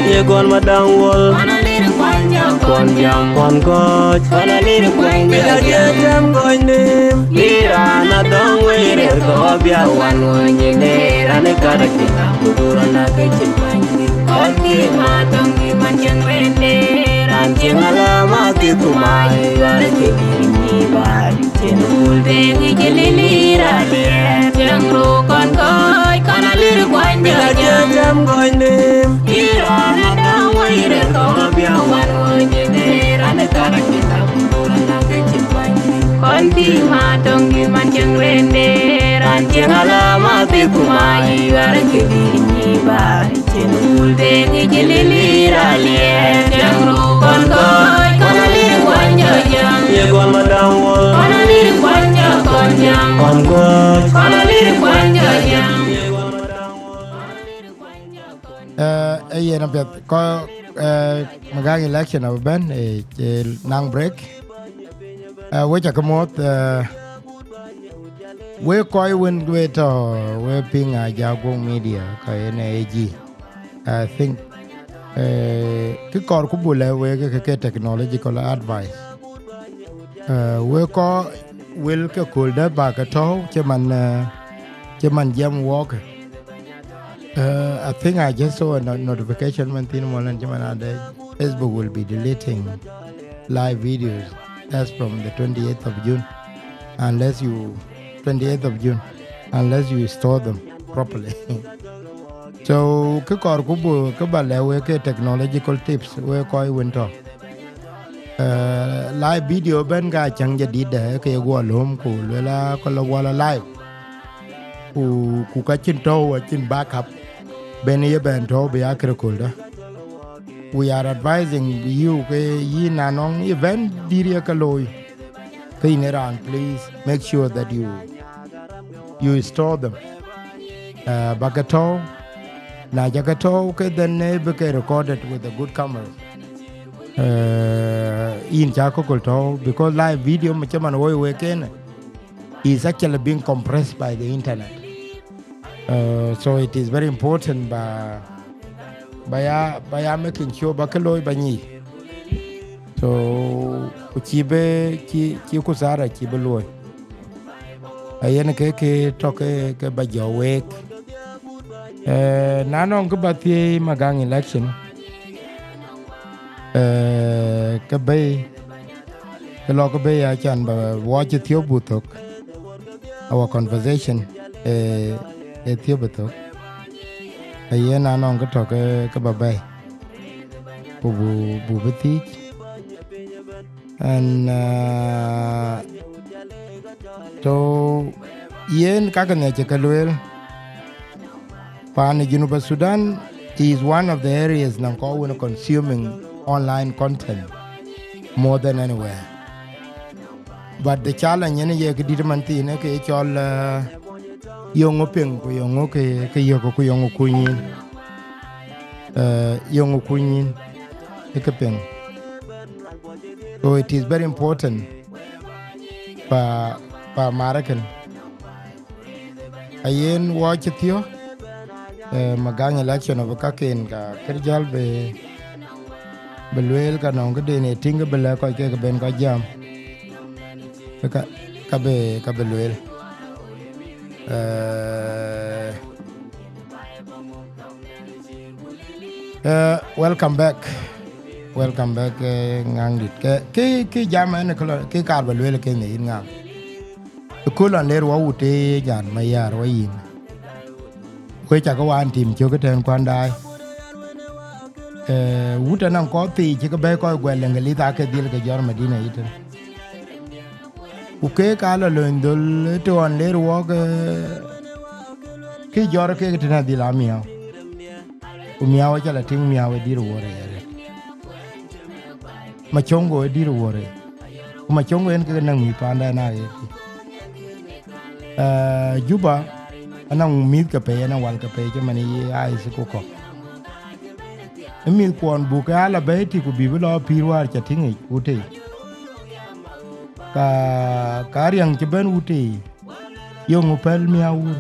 Ye gɔn ma daŋ wol. Kɔn jam kɔn kɔc, kɔn alir kuany de ka jam. Jam kɔc nim. Iran adɔŋ wei rer kɔ bia wan wony ne ran e kara kina kudura na ke cin kuany. Kɔn ki ma tɔŋ ki man cin rende ran cin ala ma ti kuma yuar ke ni ba. Cin kul de ni jilili ra de. Cin ru kɔn kɔc, kɔn alir kuany de ka jam. Jam kɔc nim. Iran adɔŋ wei rer kɔ bia wan wony ne ran e kara kina kudura na ke cin kuany. Kɔn ti ma tɔŋ ki man cin rende ran cin ala ma ti kuma yuar ke ni ba. Cin kul de ni jilili ra de. Cin ru kɔn kɔc, kɔn alir kuany de ka jam. Ye gɔl ma dang wol. Kɔn alir kuany de kɔn jam. Kɔn kɔc. Kɔn alir kuany de ka jam. Ye gɔl ma dang wol. Eh, eh, yen apiɛth. Kɔ, eh, Magaŋ election abï bɛ̈n, eh, cï naŋ break. Eh, we ca ke muɔ̈th, eh, we kɔc wën we tɔ̈, we piŋ a Jaguɔŋ Media, ka yen A G. I think, eh, kë kɔɔr ku buk lɛ̈k wek ke, ke technological advice. Eh, we kɔc wël ke kööl dɛ̈ ba ke tɔ̈u, cï man, eh, cï man jam wɔɔk. Uh, I think I just saw a no-, notification man thin molan jaman ade Facebook will be deleting live videos as from the twenty-eighth of June, unless you, twenty-eighth of June, unless you store them properly. So, kë kɔɔr ku buk, kë ba lɛ̈k wek ke technological tips, we kɔc wën tɔ̈. Eh, live video bɛ̈n ka cäŋ jadït dɛ̈ ke ye guɔ lööm ku luel a kɔl la guɔ la live. Ku, ku ka cïn tɔ̈u, acïn backup. Bɛ̈n ye bɛ̈n tɔ̈u bï ya kërë kööl dɛ̈. We are advising you ke yïn na nɔŋ event dït ye ke looi. Ke yïn ë raan, please make sure that you, you store them. Eh, ba ke tɔ̈u, na ca ke tɔ̈u ke then, eh, bï ke recorded with a good camera. Eh, yïn ca kököl tɔ̈u, because live video më cï man woi wek kenë is actually being compressed by the internet. Uh, so it is very important ba, ba ya, ba ya making sure ba kë looi ba nyic. So, ku cïï bï, cï, cï khusara cïï bï luɔi. Ayen ke, ke tɔ̈ ke, ke ba jɔ week. Eh, na nɔŋ kë ba thiëëi Magaŋ election, eh, ke bɛ̈i, ke lɔ ke bɛ̈i acan ba wɔ cï thiɔ̈k buk thök. Our conversation, eh, ë thiɔ̈k buk thök. Ayen na nɔŋ kë tɔ̈ ke, ke ba bɛ̈i. Ku bu, bu bï thiëc. And, uh, so, yen kakë nhiac cï ke lueel, paan ë Junub Sudan is one of the areas nɔŋ kɔc wën consuming online content more than anywhere. But the challenge yen ye këdït man thiin, ke cɔl, uh, yeŋö piŋ, ku yeŋö ke, ke yök, ku yeŋö kuny yïn. Eh, yeŋö kuny yïn, ë ke piŋ. So it is very important pa, pa marë kën. Ayen wɔ cï thiɔ̈k, eh, Magaŋ election of kaken ka kër jäl bï, bï lueel ka nɔŋ këden ë tïŋ ke bï lɛ̈k kɔc ke, ke ben kɔc jam. Ka, ka bï, ka bï lueel. Eh, eh, welcome back. Welcome back, eh, ŋaŋdït. Ke, ke, ke jam ɛn kë lɔ, ke kaar ba lueel ke në yïn ŋaŋ. Ëköl ɣɔn ler wɔ wut ë jan ma yär wɔ yïn. Wek cakë wan tim cök ëtɛ̈n kuan daai. Eh, wut anɔŋ kɔc thii cï ke bɛ̈i kɔc guɛl English ake dhil ke jɔr Madina yïtën. Ku keek aa lɔ lööny dhöl ë të ɣɔn ler wɔk, eh, kë jɔr kek tën adhil aa miäu. Ku miäu acä la tïŋ miäu ë dït wuɔ̈r ë arëët. Macɔŋgo ë dït wuɔ̈r ë. Ku Macɔŋgo en kek näŋ mïth paanda en aa ɣet thïn. Eh, Juba, anɔŋ mïth ke pei, anɔŋ wal ke pei cï man ye aa ë thï ku kɔ̈k. Ë mïth kuɔn buk ke aa la bɛ̈i tï ku bï bï lɔ pïïr wäär ca tïŋ yic wut tei. Ka, ka riäŋ cï bɛ̈n wut tei, yöŋ ë pɛ̈l miäu wur.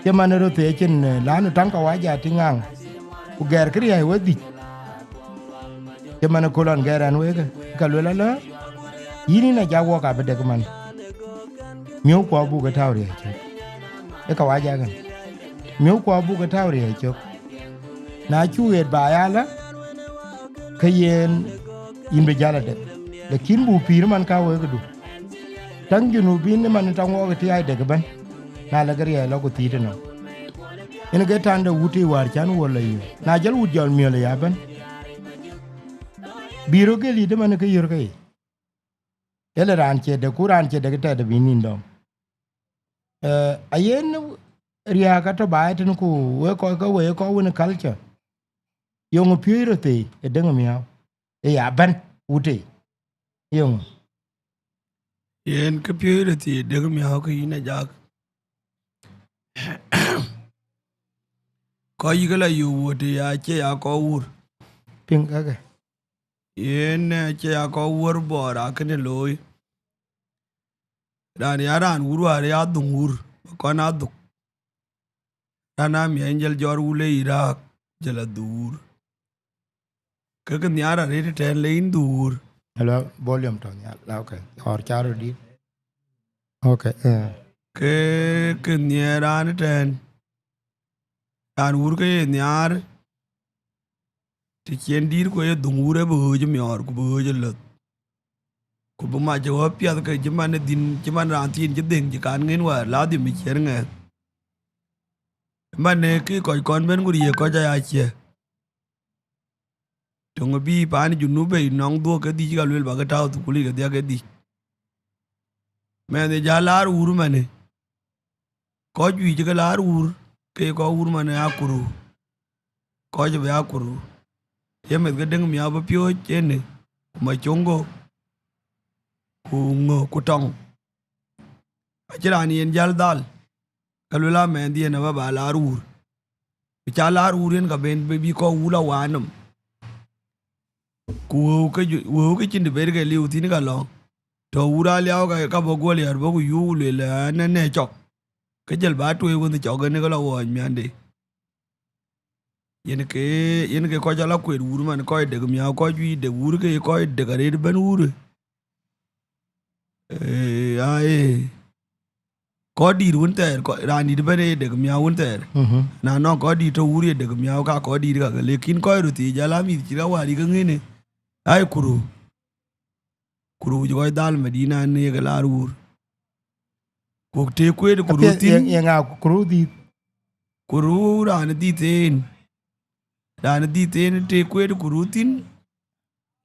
Cï man ë röt thëë cin, eh, lanu taŋ ka wac a tïŋ ŋaŋ, ku gɛɛr kë riäi wedhïc. Cï man ë köl ɣɔn gɛɛr ɛn wek, ka luel alä, yïn yïn ajak wɔk abï dek man. Miöökku abuk ë tääu riɛɛc cök. Ë ka wac akën. Miöökku abuk ë tääu riɛɛc cök. Na cuk ɣet baai alä, ke yen yïn bï jäl adek. Lakin buk pïïr man ka wekdu. Täŋ Junubin ë man täŋ wɔɔk ë tiaai dek ëbɛ̈n. Na lek riɛɛc lɔ ku thiit ënɔm. Yen ke tän de wut ë wäär cän wol lɔ yï. Na jɔl wut jɔl miöl ë ya ëbɛ̈n. Bï röt gël yït ëmën ke yör ke yic. Ëlë raan cie dek, ku raan cie dek tɛ̈dë bï nïn dɔm. Eh, ayen riääk atɔ̈ baai tën ku wek kɔc ke wek kɔc wën ë culture. Yöŋ ë piööc röt thëi ë dek ë miääu. Ë ya bɛ̈n wut ë. Yöŋ. Yen kë piööc röt thëi ë dek ë miääu ke yïn ajak. Kɔc yï ke la yök wuöt ë ya cie ya kɔc wur. Piŋ kakë. Yen, eh, cie ya kɔc wuör bɔɔr akënë looi. Raan ya raan wur wäär ya dhuŋ wur, bä kɔn aa dhuk. Raan amiɛny jël jɔt wul ë Iraq, jël a dhuur. Ke kë nhiaar arëët ëtɛ̈ɛ̈n le yïn dhuur. Hello, volume tɔ̈ nhial. La, okay. Or cä röt dït. Okay, eh. Ke kë nhiɛɛr raan ëtɛ̈ɛ̈n. Raan wur ke ye nhiaar. Të cien dïït ku ye dhuŋ wur ë bï ɣööc miɔɔr ku bï ɣööc ë löth. Ku bï mac ë ɣɔ̈p piath ke cï man ë dhïn, cï man raan thiin cï dhëŋ cï kan ŋën wäär, la dhim bï ciɛ̈r ŋɛɛth. Man ë kë kɔc kɔn bɛ̈n ku riëëk kɔc aya cië. Töŋ bï paan Junub bei nɔŋ dhuɔ̈k ke dhïc ka luel bä ke tääu thukul yic ke dhiak ke dhïc. Mɛnh ë jal laar wur manë. Kɔc juëc ke laar wur, ke kɔc wur manë akuru. Kɔc bï akuru. Ye meth ke dëŋ miau bï piööc ënë, ku macoŋgo, ku ŋö, ku tɔŋ. Acï raan yen jäl dhal, ka luel amɛɛnhdiɛ̈n aba ba laar wur. Ku ca laar wur yen ka ben bï, bï kɔc wul awaanɔm. Ku wëu ke ju-, wëu ke cïn dï ber ke liu thïn ka lɔ. Tɔ wur aliau ka, ka bɔ̈ guɔl yär bɔ̈ ku yuuc lueel, "Aa, nɛn nɛ cɔk." Ke jël ba tueei wënh cɔk ënë ke lɔ ɣɔɔc miande. Yen ke, yen ke kɔc ala kuet wur man, kɔc dek miau, kɔc juëc dek wur ke kɔc dek arëët bɛ̈n wur. Ee, aa, ee. Kɔc dït wën thɛɛr, kɔc, raan dït ëbɛ̈n ee dek miau wën thɛɛr. Mhm. Na nɔŋ kɔc dït tɔ wur ye dek miau ka kɔc dït kakë, lekin kɔc röt thiëëc jal a mïth cït ka wäär yï ke ŋënë, ai kuru. Kuru cï kɔc dhal Madina në ye ke laar wur. Ku të kueet kuru thïn. Ye, ye ŋa kuru dhïth? Kuru raan dhïth en. Raan dhïth en të kueet kuru thïn.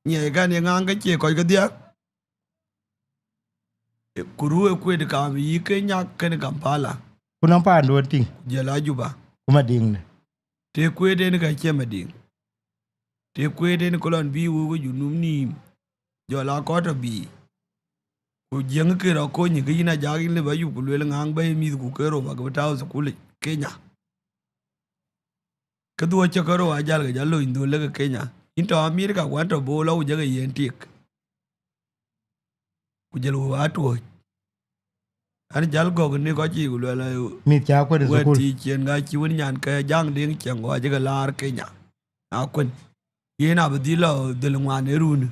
Nyiɛc kan ye ŋaŋ ke cie kɔc kedhie. E, kuru e kuet kam yï Kenya kenë Kampala. Ku nɔŋ paanduɔ̈n tïŋ. Ku jël a Juba. Ku Madiŋ në. Të kueet en ka cie Madiŋ. Të kueet en ke lɔn bï wëu ke Junub nïïm. Jɔl a kɔc tɔ bï. Ku jiëŋ ke rɔ kony ke yïn ajak yïn lëu ba yup ku lueel ŋaŋ bɛ̈i mïth ku ke rou bä ke bï tääu thukul Kenya. Ke dhuɔ̈k cï ke rou ajal ke jal lony dhöl lek Kenya. Yïn tɔ Amerika ku an tɔ bol lɔ ku jëkë yen tik. Ku jël wëu atuɔ̈c. An jal gɔ̈k në kɔc yiic ku luɛl, mïth ca kuet ë wɛ̈t thukul. Thii ciën ka cï wën nyan ke jaŋ deŋ ciɛŋ ku acï ke laar Kenya. Na kuën. Yen abï dhil lɔ dhil ŋuan ë run.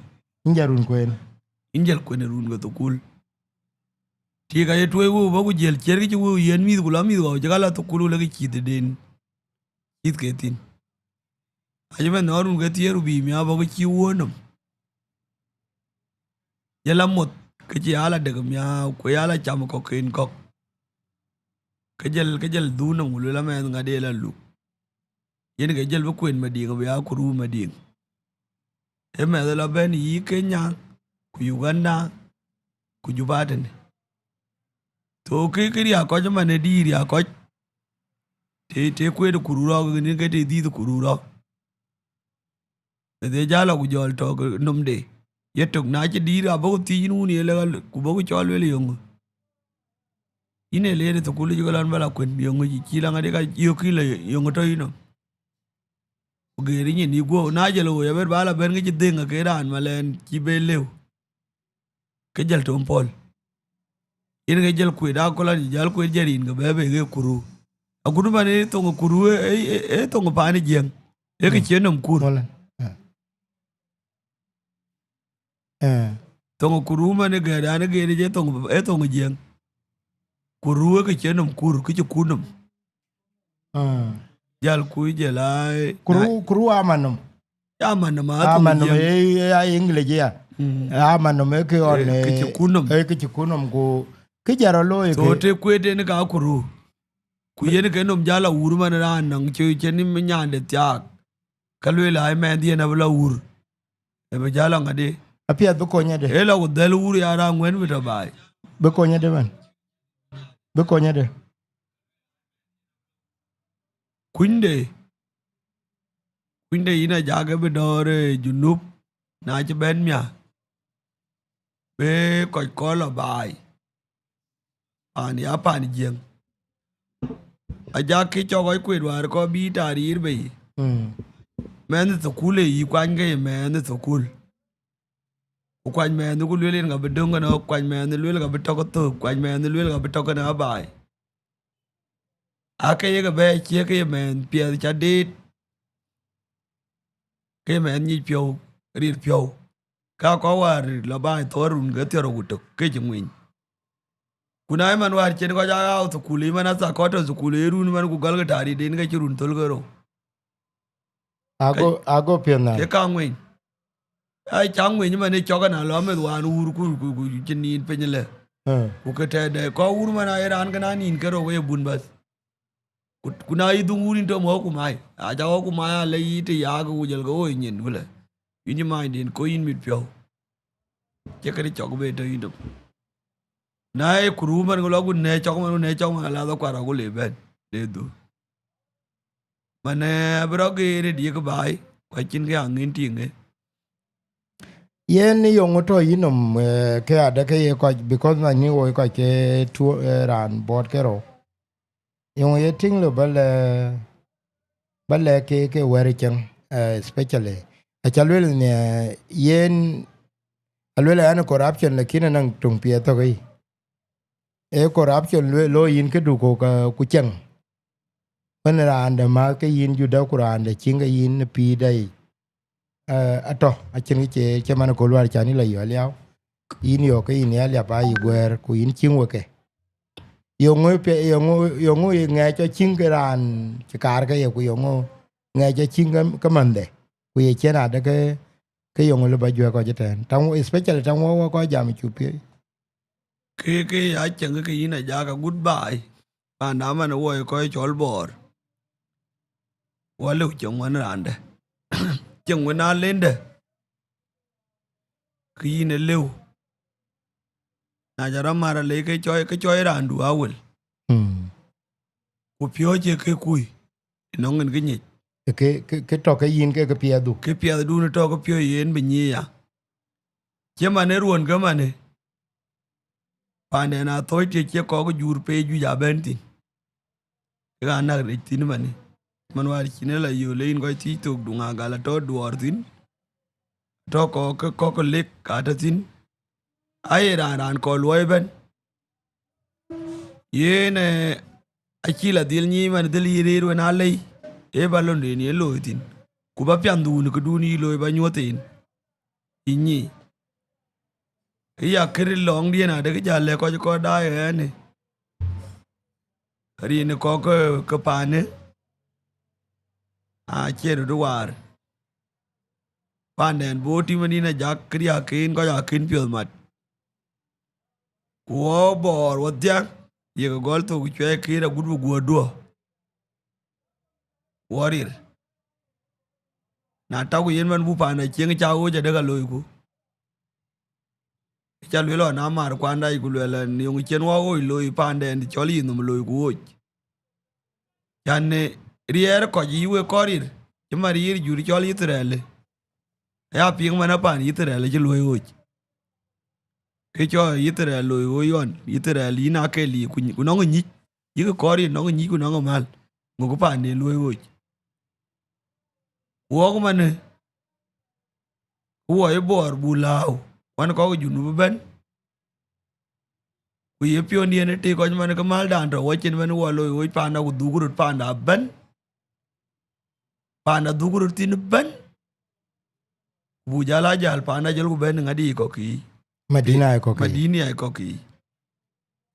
Yïn jal run kueen. Yïn jal kuën ë run ke thukul. Tik aye tuɔ̈c wëu bä ku jël ciɛ̈t ke cï wëu yiën mïth ku lɔ mïth ɣɔu cï ka lɔ thukul ku lek cïïth den. Cïïth ke thïn. Acï bɛ̈n nhɔɔr run ke thiëër ku bï miau bɔ̈ ke cï wuɔ̈ɔ̈r nɔm. Jël amoth ke cï ya la dek miau ku ya la cam kɔ̈k ken kɔ̈k. Ke jël, ke jël dhuk nɔm ku luel amɛɛnh ŋa de la luk. Yen ke jël bï kuën Madiŋ abï ya kuru Madiŋ. Ee mɛth lɔ bɛ̈n yï Kenya, ku Uganda, ku Juba tënë. Tho kë, kë riak kɔc ëmën ë dïïr riak kɔc. Të, të kueet kuru rɔ̈k, kënë ke të dhïth kuru rɔ̈k. Meth ye jal lɔ ku jɔl tɔ ke nɔmde. Ye tök na cï dïïr abɔ̈ ku thiëc yïn wun ye lek al-, ku bɔ̈ ku cɔl luel yöŋö. Yïn ee leer ë thukul yic ke lɔn bä la kuën yöŋö cï, cï la ŋadï ka yök kï la yöŋö tɔ yïnɔm. Ku geer nyin yï guɔ̈u, na jël ɣööc abër ba la bɛ̈n ke cï dhëŋ ake raan malɛn cï be lëu. Ke jël tom pɔ̈l. Yen ke jël kuet aköl an jäl kuet jël rin ke bɛ̈ɛ̈i bei ke kuru. Akut man ee thoŋ kuru ee, ee, ee thoŋ paan ë jiëŋ. Ee ke cie nɔm kur. Pɔ̈l, eh. Eh. Thoŋ Kuru man ë gɛɛt an, ë gɛɛt ë thoŋ, ë thoŋ Jiëŋ. Kuru ë kë cï nɔm kur, kë cï kun nɔm. Ah. Jal ku jël a Kuru, na Kuru aman nɔm. Ya man nɔm a thoŋ Aman nɔm Jiëŋ. Ë, ë, ya English ya. Mm. Aman nɔm ë kë ɣɔn, eh, kë cï kun nɔm. Ë kë cï kun nɔm ku kë jɛl rɔt looi. So kë, të kuet en ka Kuru. Ku yen ke nɔm jal a wur man raan nɔŋ cï, cï ni nyande thiaak. Ka lueel ai mɛnhdiɛn abï la wur. Ë bï jal a ŋadï. Apiɛth bï kony ade. Ë la ku dhɛl wur ya raan ŋuɛ̈n bï tɔ baai. Bï kony ade man. Bï kony ade. Kunyde. Kunyde yïn a jak ë bï dɔ̈ɔ̈r, eh, Junub, na cï bɛ̈n miäk. Bï kɔc kɔ̈l lɔ baai. Paan ya paan Jiëŋ. Ajak kë cɔk kɔc kuet wäär kɔ̈k bï tarir bei. Mm. Mɛnh thukul ë yï kuany ke ye mɛnh thukul. Ku kuany mɛnh ku lueel yen ka bï döŋ kënë, kuany mɛnh lueel ka bï tɔ̈k thök, kuany mɛnh lueel ka bï tɔ̈k kënë abaai. Ake yeke bɛ̈ɛ̈i cie ke ye mɛnh piɛth ca deet. Ke ye mɛnh nyic piɔ̈u, rir piɔ̈u. Ka kɔc wäär lɔ baai thɔ̈r run ke thiɔ̈r ku tök, ke cï ŋuiny. Ku na ye man wäär cïn kɔc aa ɣau thukul, ye man atha kɔc tɔ thukul, ye run man ku gɔl ke taariden ke cï run thöl ke rou. Ago, ago piɛth na. Ke ka ŋuiny. Ai, ca ŋuiny man ë cɔk na lɔ meth wään wur ku, ku, ku cï niin piny lë. Eh. Ku ke tɛɛdɛ kɔc wur man aye raan ke na niin ke rou ke ye bun bäth. Ku, ku na yï dhuŋ wun yïn tɔ̈ mɔ̈u ku mai, aca ɣɔ̈k ku mai alë yï të yaak ku jël ke ɣoi nyin wulë. Yïn cï maanden kony yïn mit piɔ̈u. Cï kënë cɔk be tɔ̈ yïn tök. Na ye Kuru man ku lɔ ku nɛ̈ɛ̈c cɔk man ku nɛ̈ɛ̈c cɔk man alath akuar aku le bɛ̈n, le dhuk. Man, eh, abï rɔt geer ë diëk baai, ku acïn kë aŋën tïŋ ë. Yen yöŋ tɔ̈ yï nɔm, eh, ke adë ke ye kɔc, because man ni woi kɔc ke tuo, eh, raan buɔt ke rou. Yöŋ ye tïŋ lë ba lɛ, ba lɛ ke, ke wɛ̈ɛ̈r cieŋ, eh, especially. Aca lueel nhiɛ, yen, alueel an corruption, lakin anɔŋ töŋ piɛth tök ë. Ee corruption lue-, looi yïn këdu ku ka, ku cieŋ. Wën raan de mäth ke yïn Juda ku raan de cieŋ ke yïn pïïrda yic. Eh, atɔ̈, acïn kë cie, cie man kööl wäär can yï la yɔ̈ɔ̈k liaau. Yïn yɔ̈ɔ̈k ke yïn ya liap aa yï guɛ̈ɛ̈r, ku yïn cieŋ weke. Yeŋö pia-, yeŋö, yeŋö ye ŋɛɛc cɔ cieŋ ke raan cï kaar ke ye, ku yeŋö ŋɛɛc cɔ cieŋ ke, ke manhde, ku ye cien adë ke, ke yeŋö lë ba juɛ̈k kɔc ëtɛ̈ɛ̈n. Taŋ, especially taŋ wɔ, wɔ kɔc jam ë cuk piööc. Ke, ke ya cieŋ ke yïn ajak agut baai. Panda man wɔ ye kɔc cɔl Bɔɔr. Wɔ lëu cieŋ wën raandë. Cieŋ wën alëndë. Ke yïn ë lëu. Na ca rɔt mar alei ke cɔi, ke cɔi raandu awël. Mm. Ku piɔ̈ɔ̈c ye ke kui, ënɔŋ en ke nyic. Ke, ke, ke tɔ̈ ke yïn ke, ke piɛthdu. Ke piɛthdun tɔ̈ ke piɔ̈ɔ̈c yen bï nyic ya. Cie man ë ruɔ̈n ke man ë. Paanden athööc tï cie kɔk jur pei juëc abɛ̈n thïn. Ke ɣa näk rec thïn man ë. Man wäär cïn ë la yöl ë yïn kɔc thiëc thok duŋ agal atɔ̈ duɔɔr thïn. Atɔ̈ kɔk ke kɔk ke lek ka tɔ̈ thïn. Aye raan raan kɔk luɔi ëbɛ̈n. Yen, eh, acï la dhil nyic man dhil yï rëër wën alei, ee ba lɔnden yen looi thïn. Ku ba piɛnhdun këdun yï looi ba nyuɔ̈th en. Yï nyic. Ë ya kër lɔŋdiɛn adë kë jal lɛ̈k kɔc kɔ̈k daai ɣɛɛnë. Rin kɔ̈k ke, ke paanë, acie röt waar. Paanden bɔ̈ tïm ënïn ajak këriääk ken kɔc akën piɔ̈th mat. Ku wɔ Bɔɔr wɔdhia, yek gɔl thok cuɛɛi kër agut bï guɔ̈ɔ̈r duɔ̈ɔ̈r. Wɔ rir. Na tak ku yen man buk paan acieŋ ca ɣööc adek aloiku. Ca lueel ɣɔn na mar kuanda yic ku lueel an, yöŋ cien wɔ ɣööc looi paanden të cɔl yï nhom loiku ɣööc. Can, eh, riɛɛr kɔc yï wek kɔc rir, cï man rir jur cɔl Yithriɛl. Aya piŋ man apan Yithriɛl acï luɔi ɣööc. Kë cɔl Yithriɛl looi ɣööc ɣɔn, Yithriɛl yïn akel yï ku, ku nɔŋ nyic, yïkï kɔɔr yï nɔŋ nyic ku nɔŋ mal, ŋö kë paanden luɔi ɣööc? Ku wɔk man, ku wɔ ye Bɔɔr buk lääu, wan kɔk Junub ëbɛ̈n. Ku ye piɔ̈ndiɛn ë tëë kɔc man ke maldan tɔ̈ wɔ cin man wɔ looi ɣööc panda ku dhuk röt panda ëbɛ̈n. Panda dhuk röt thïn ëbɛ̈n. Ku buk jäl a jäl paan ajɔl ku bɛ̈n ŋadï kɔ̈k yiic. Madina ë kɔ̈k yiic. Madina ë kɔ̈k yiic.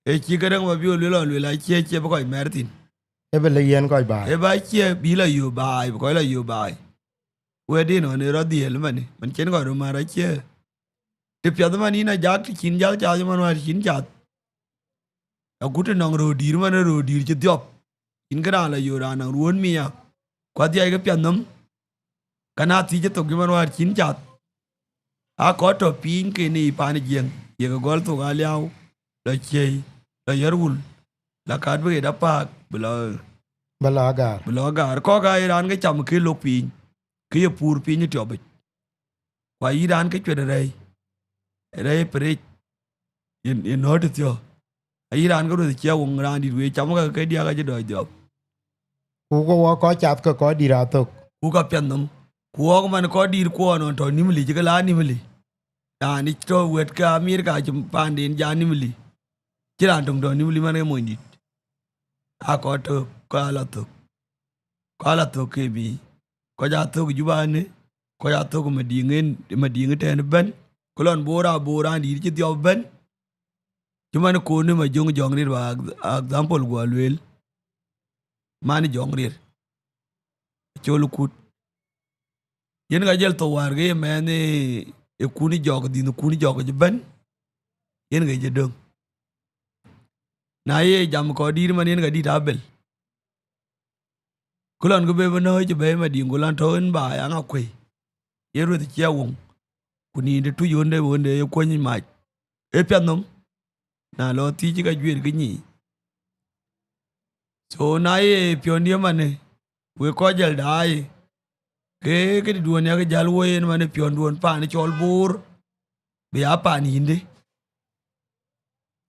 Ee cï këdäŋ ba bï luel ɔ luel acie, cie bï kɔc mɛr thïn. Ë bï lë yen kɔc baai. Ë ba cie bï la yök baai, bï kɔc la yök baai. Wɛ̈tdïn ɣɔn ë rɔt dhiël mani, man cïn kɔc röt mär acie. Të piɛth man yïn ajak të cïn jäl cath man wäär cïn cath. Akut të nɔŋ röördïïr man ë röördïïr cï dhiɔp. Yïn kë raan la yök raan nɔŋ ruöön mia. Ku adhiac ke piɛth nɔm. Ka na thiëc ë thok cï man wäär cïn cath. Aa kɔc tɔ piny ke në paan ë Jiëŋ, yekë gɔl thok aliau, lɔ ciëi, lɔ yär wul, lɔ kat bï ɣet apaak, bï lɔ, bï lɔ agaar. Bï lɔ agaar. Kɔ̈k aa ye raan ke cam ke lok piny, ke ye puur piny ë tiɔpic. Ku ayï raan ke cuet rɛ̈i, rɛ̈i ë përec, ye, ye nɔ̈ɔ̈t ë thiɔ̈k. Ayï raan ke rueth cie woŋ, raan dït wëë cam ka ke diäk acï dɔc dhiɔp. Ku ke wɔ kɔc cath ke kɔc dït athök. Ku ka piɛth nɔm. Ku wɔk man kɔc dït kuɔɔn ɣɔn tɔ Nimli, cï ke la Nimli. Raan ë tɔ wɛ̈t ke Amerika cï paanden ja Nimli. Cï raan töŋ tɔ Nimli man ke mony dït. Aa kɔc tök, kɔc aa la thök. Kɔc aa la thök ke bï. Kɔc aa thök ë Juba ënë, kɔc aa thök ë Madiŋ en, ë Madiŋ ëtɛ̈ɛ̈n ëbɛ̈n. Ku lɔn Bor aa Bor raan dït cï dhiɔp ëbɛ̈n. Cï man kon ë Majöŋ Jɔŋ Riɛr ba ex-, example guɔ lueel. Man Jɔŋ Riɛr. Col kut. Yen ka jël thou wäär ke ye mɛnh ë, ë kun jɔk, dhïn kun jɔk cï bɛ̈n. Yen ke jë döŋ. Na ye jam kɔc dït man yen ka dït abel. Ku lɔn kë be bï nɔ̈ɔ̈c cï bɛ̈ɛ̈i Madiŋ ku lɔn tɔ̈u en baai aŋa kuëi. Ye rueth cie woŋ. Ku nïn të tuc ɣönde, ɣönde ye kuɔny mac. Ee piɛth nɔm. Na lɔ thiëc ka juëër ke nyic. So na ye piɔ̈ndiɛ̈ manë, wek kɔc jäl daai, ke këdï duɔ̈n yak jäl woi en manë piɔ̈nduɔ̈n paan cɔl Bor, bï ya paan yïndë.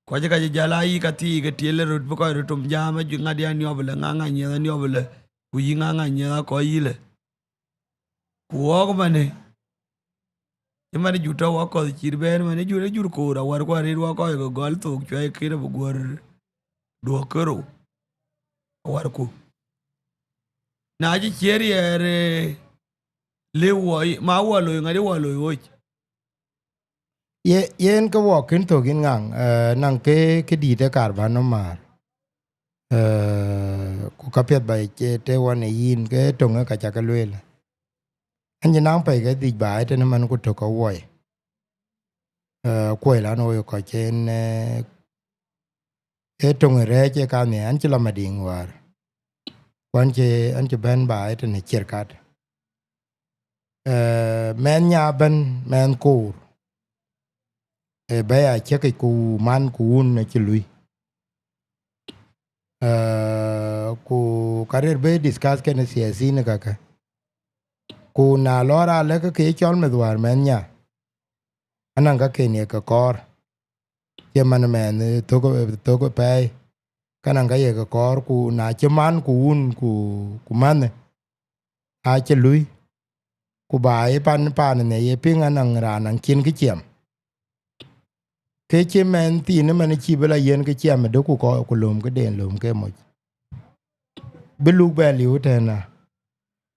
Kɔc ka cï jäl aa yï ka thii ke tiel röt bï kɔc röt tom jam, ajuëc ŋadï aniɔp lë, ŋa ŋa nyiɛth aniɔp lë, ku yï ŋa ŋa nyiɛth akɔc yï lë. Ku wɔɔk manë, cï man jur tɔ wɔ kɔ̈th cït bɛ̈ɛ̈r manë, jur, jur koor awär ku arëët wɔ kɔc ke gɔl thok cuai kën abï guɔ̈r duɔ̈k kerou awärku. Na cï ciëër yɛɛr, eh, lëu wɔ, ma wɔ loi ŋadï wɔ loi ɣöc. Ye, yen ke wɔ kën thök yïn ŋaŋ, eh, naŋ ke, ke dït ë kar bä nɔm määr. Eh, ku ka piɛth ba ye të wɔ në yïn ke töŋë ka ca ke lueel. An cï naŋ pɛ̈i ke dhïc baai tënë man ku tök ke wuɔi. Eh, kuɔi lan woi kɔc en, eh, ee töŋ ë rɛ̈ɛ̈c ë kadhie, an cï la Madiŋ wäär. Ku an cï, an cï bɛ̈n baai tënë ciɛr kat. Eh, mɛnh nya bɛ̈n, mɛnh koor. Ee bɛ̈i aciëkic ku man ku wun acï lui. Eh, ku ka rëër bï discuss kenë thiathin kakë. Ku na lɔ raan lɛ̈k ke ye cɔl meth wäär mɛnh nya, anɔŋ ka ken ye ke kɔɔr. Cie man mɛnh thök, thök pɛɛi, ka naŋ ka ye ke kɔɔr, ku na cï man ku wun ku, ku mänhë, acï lui, ku ba ye pan, paan në ye piŋ anɔŋ raan naŋ cin kë ciɛm. Ke cï mɛnh thiin ëmën cï bï la yiën kë ciɛm ëdë ku kɔ-, ku lööm këden lööm ke moc. Bï luk bɛ liu tënë.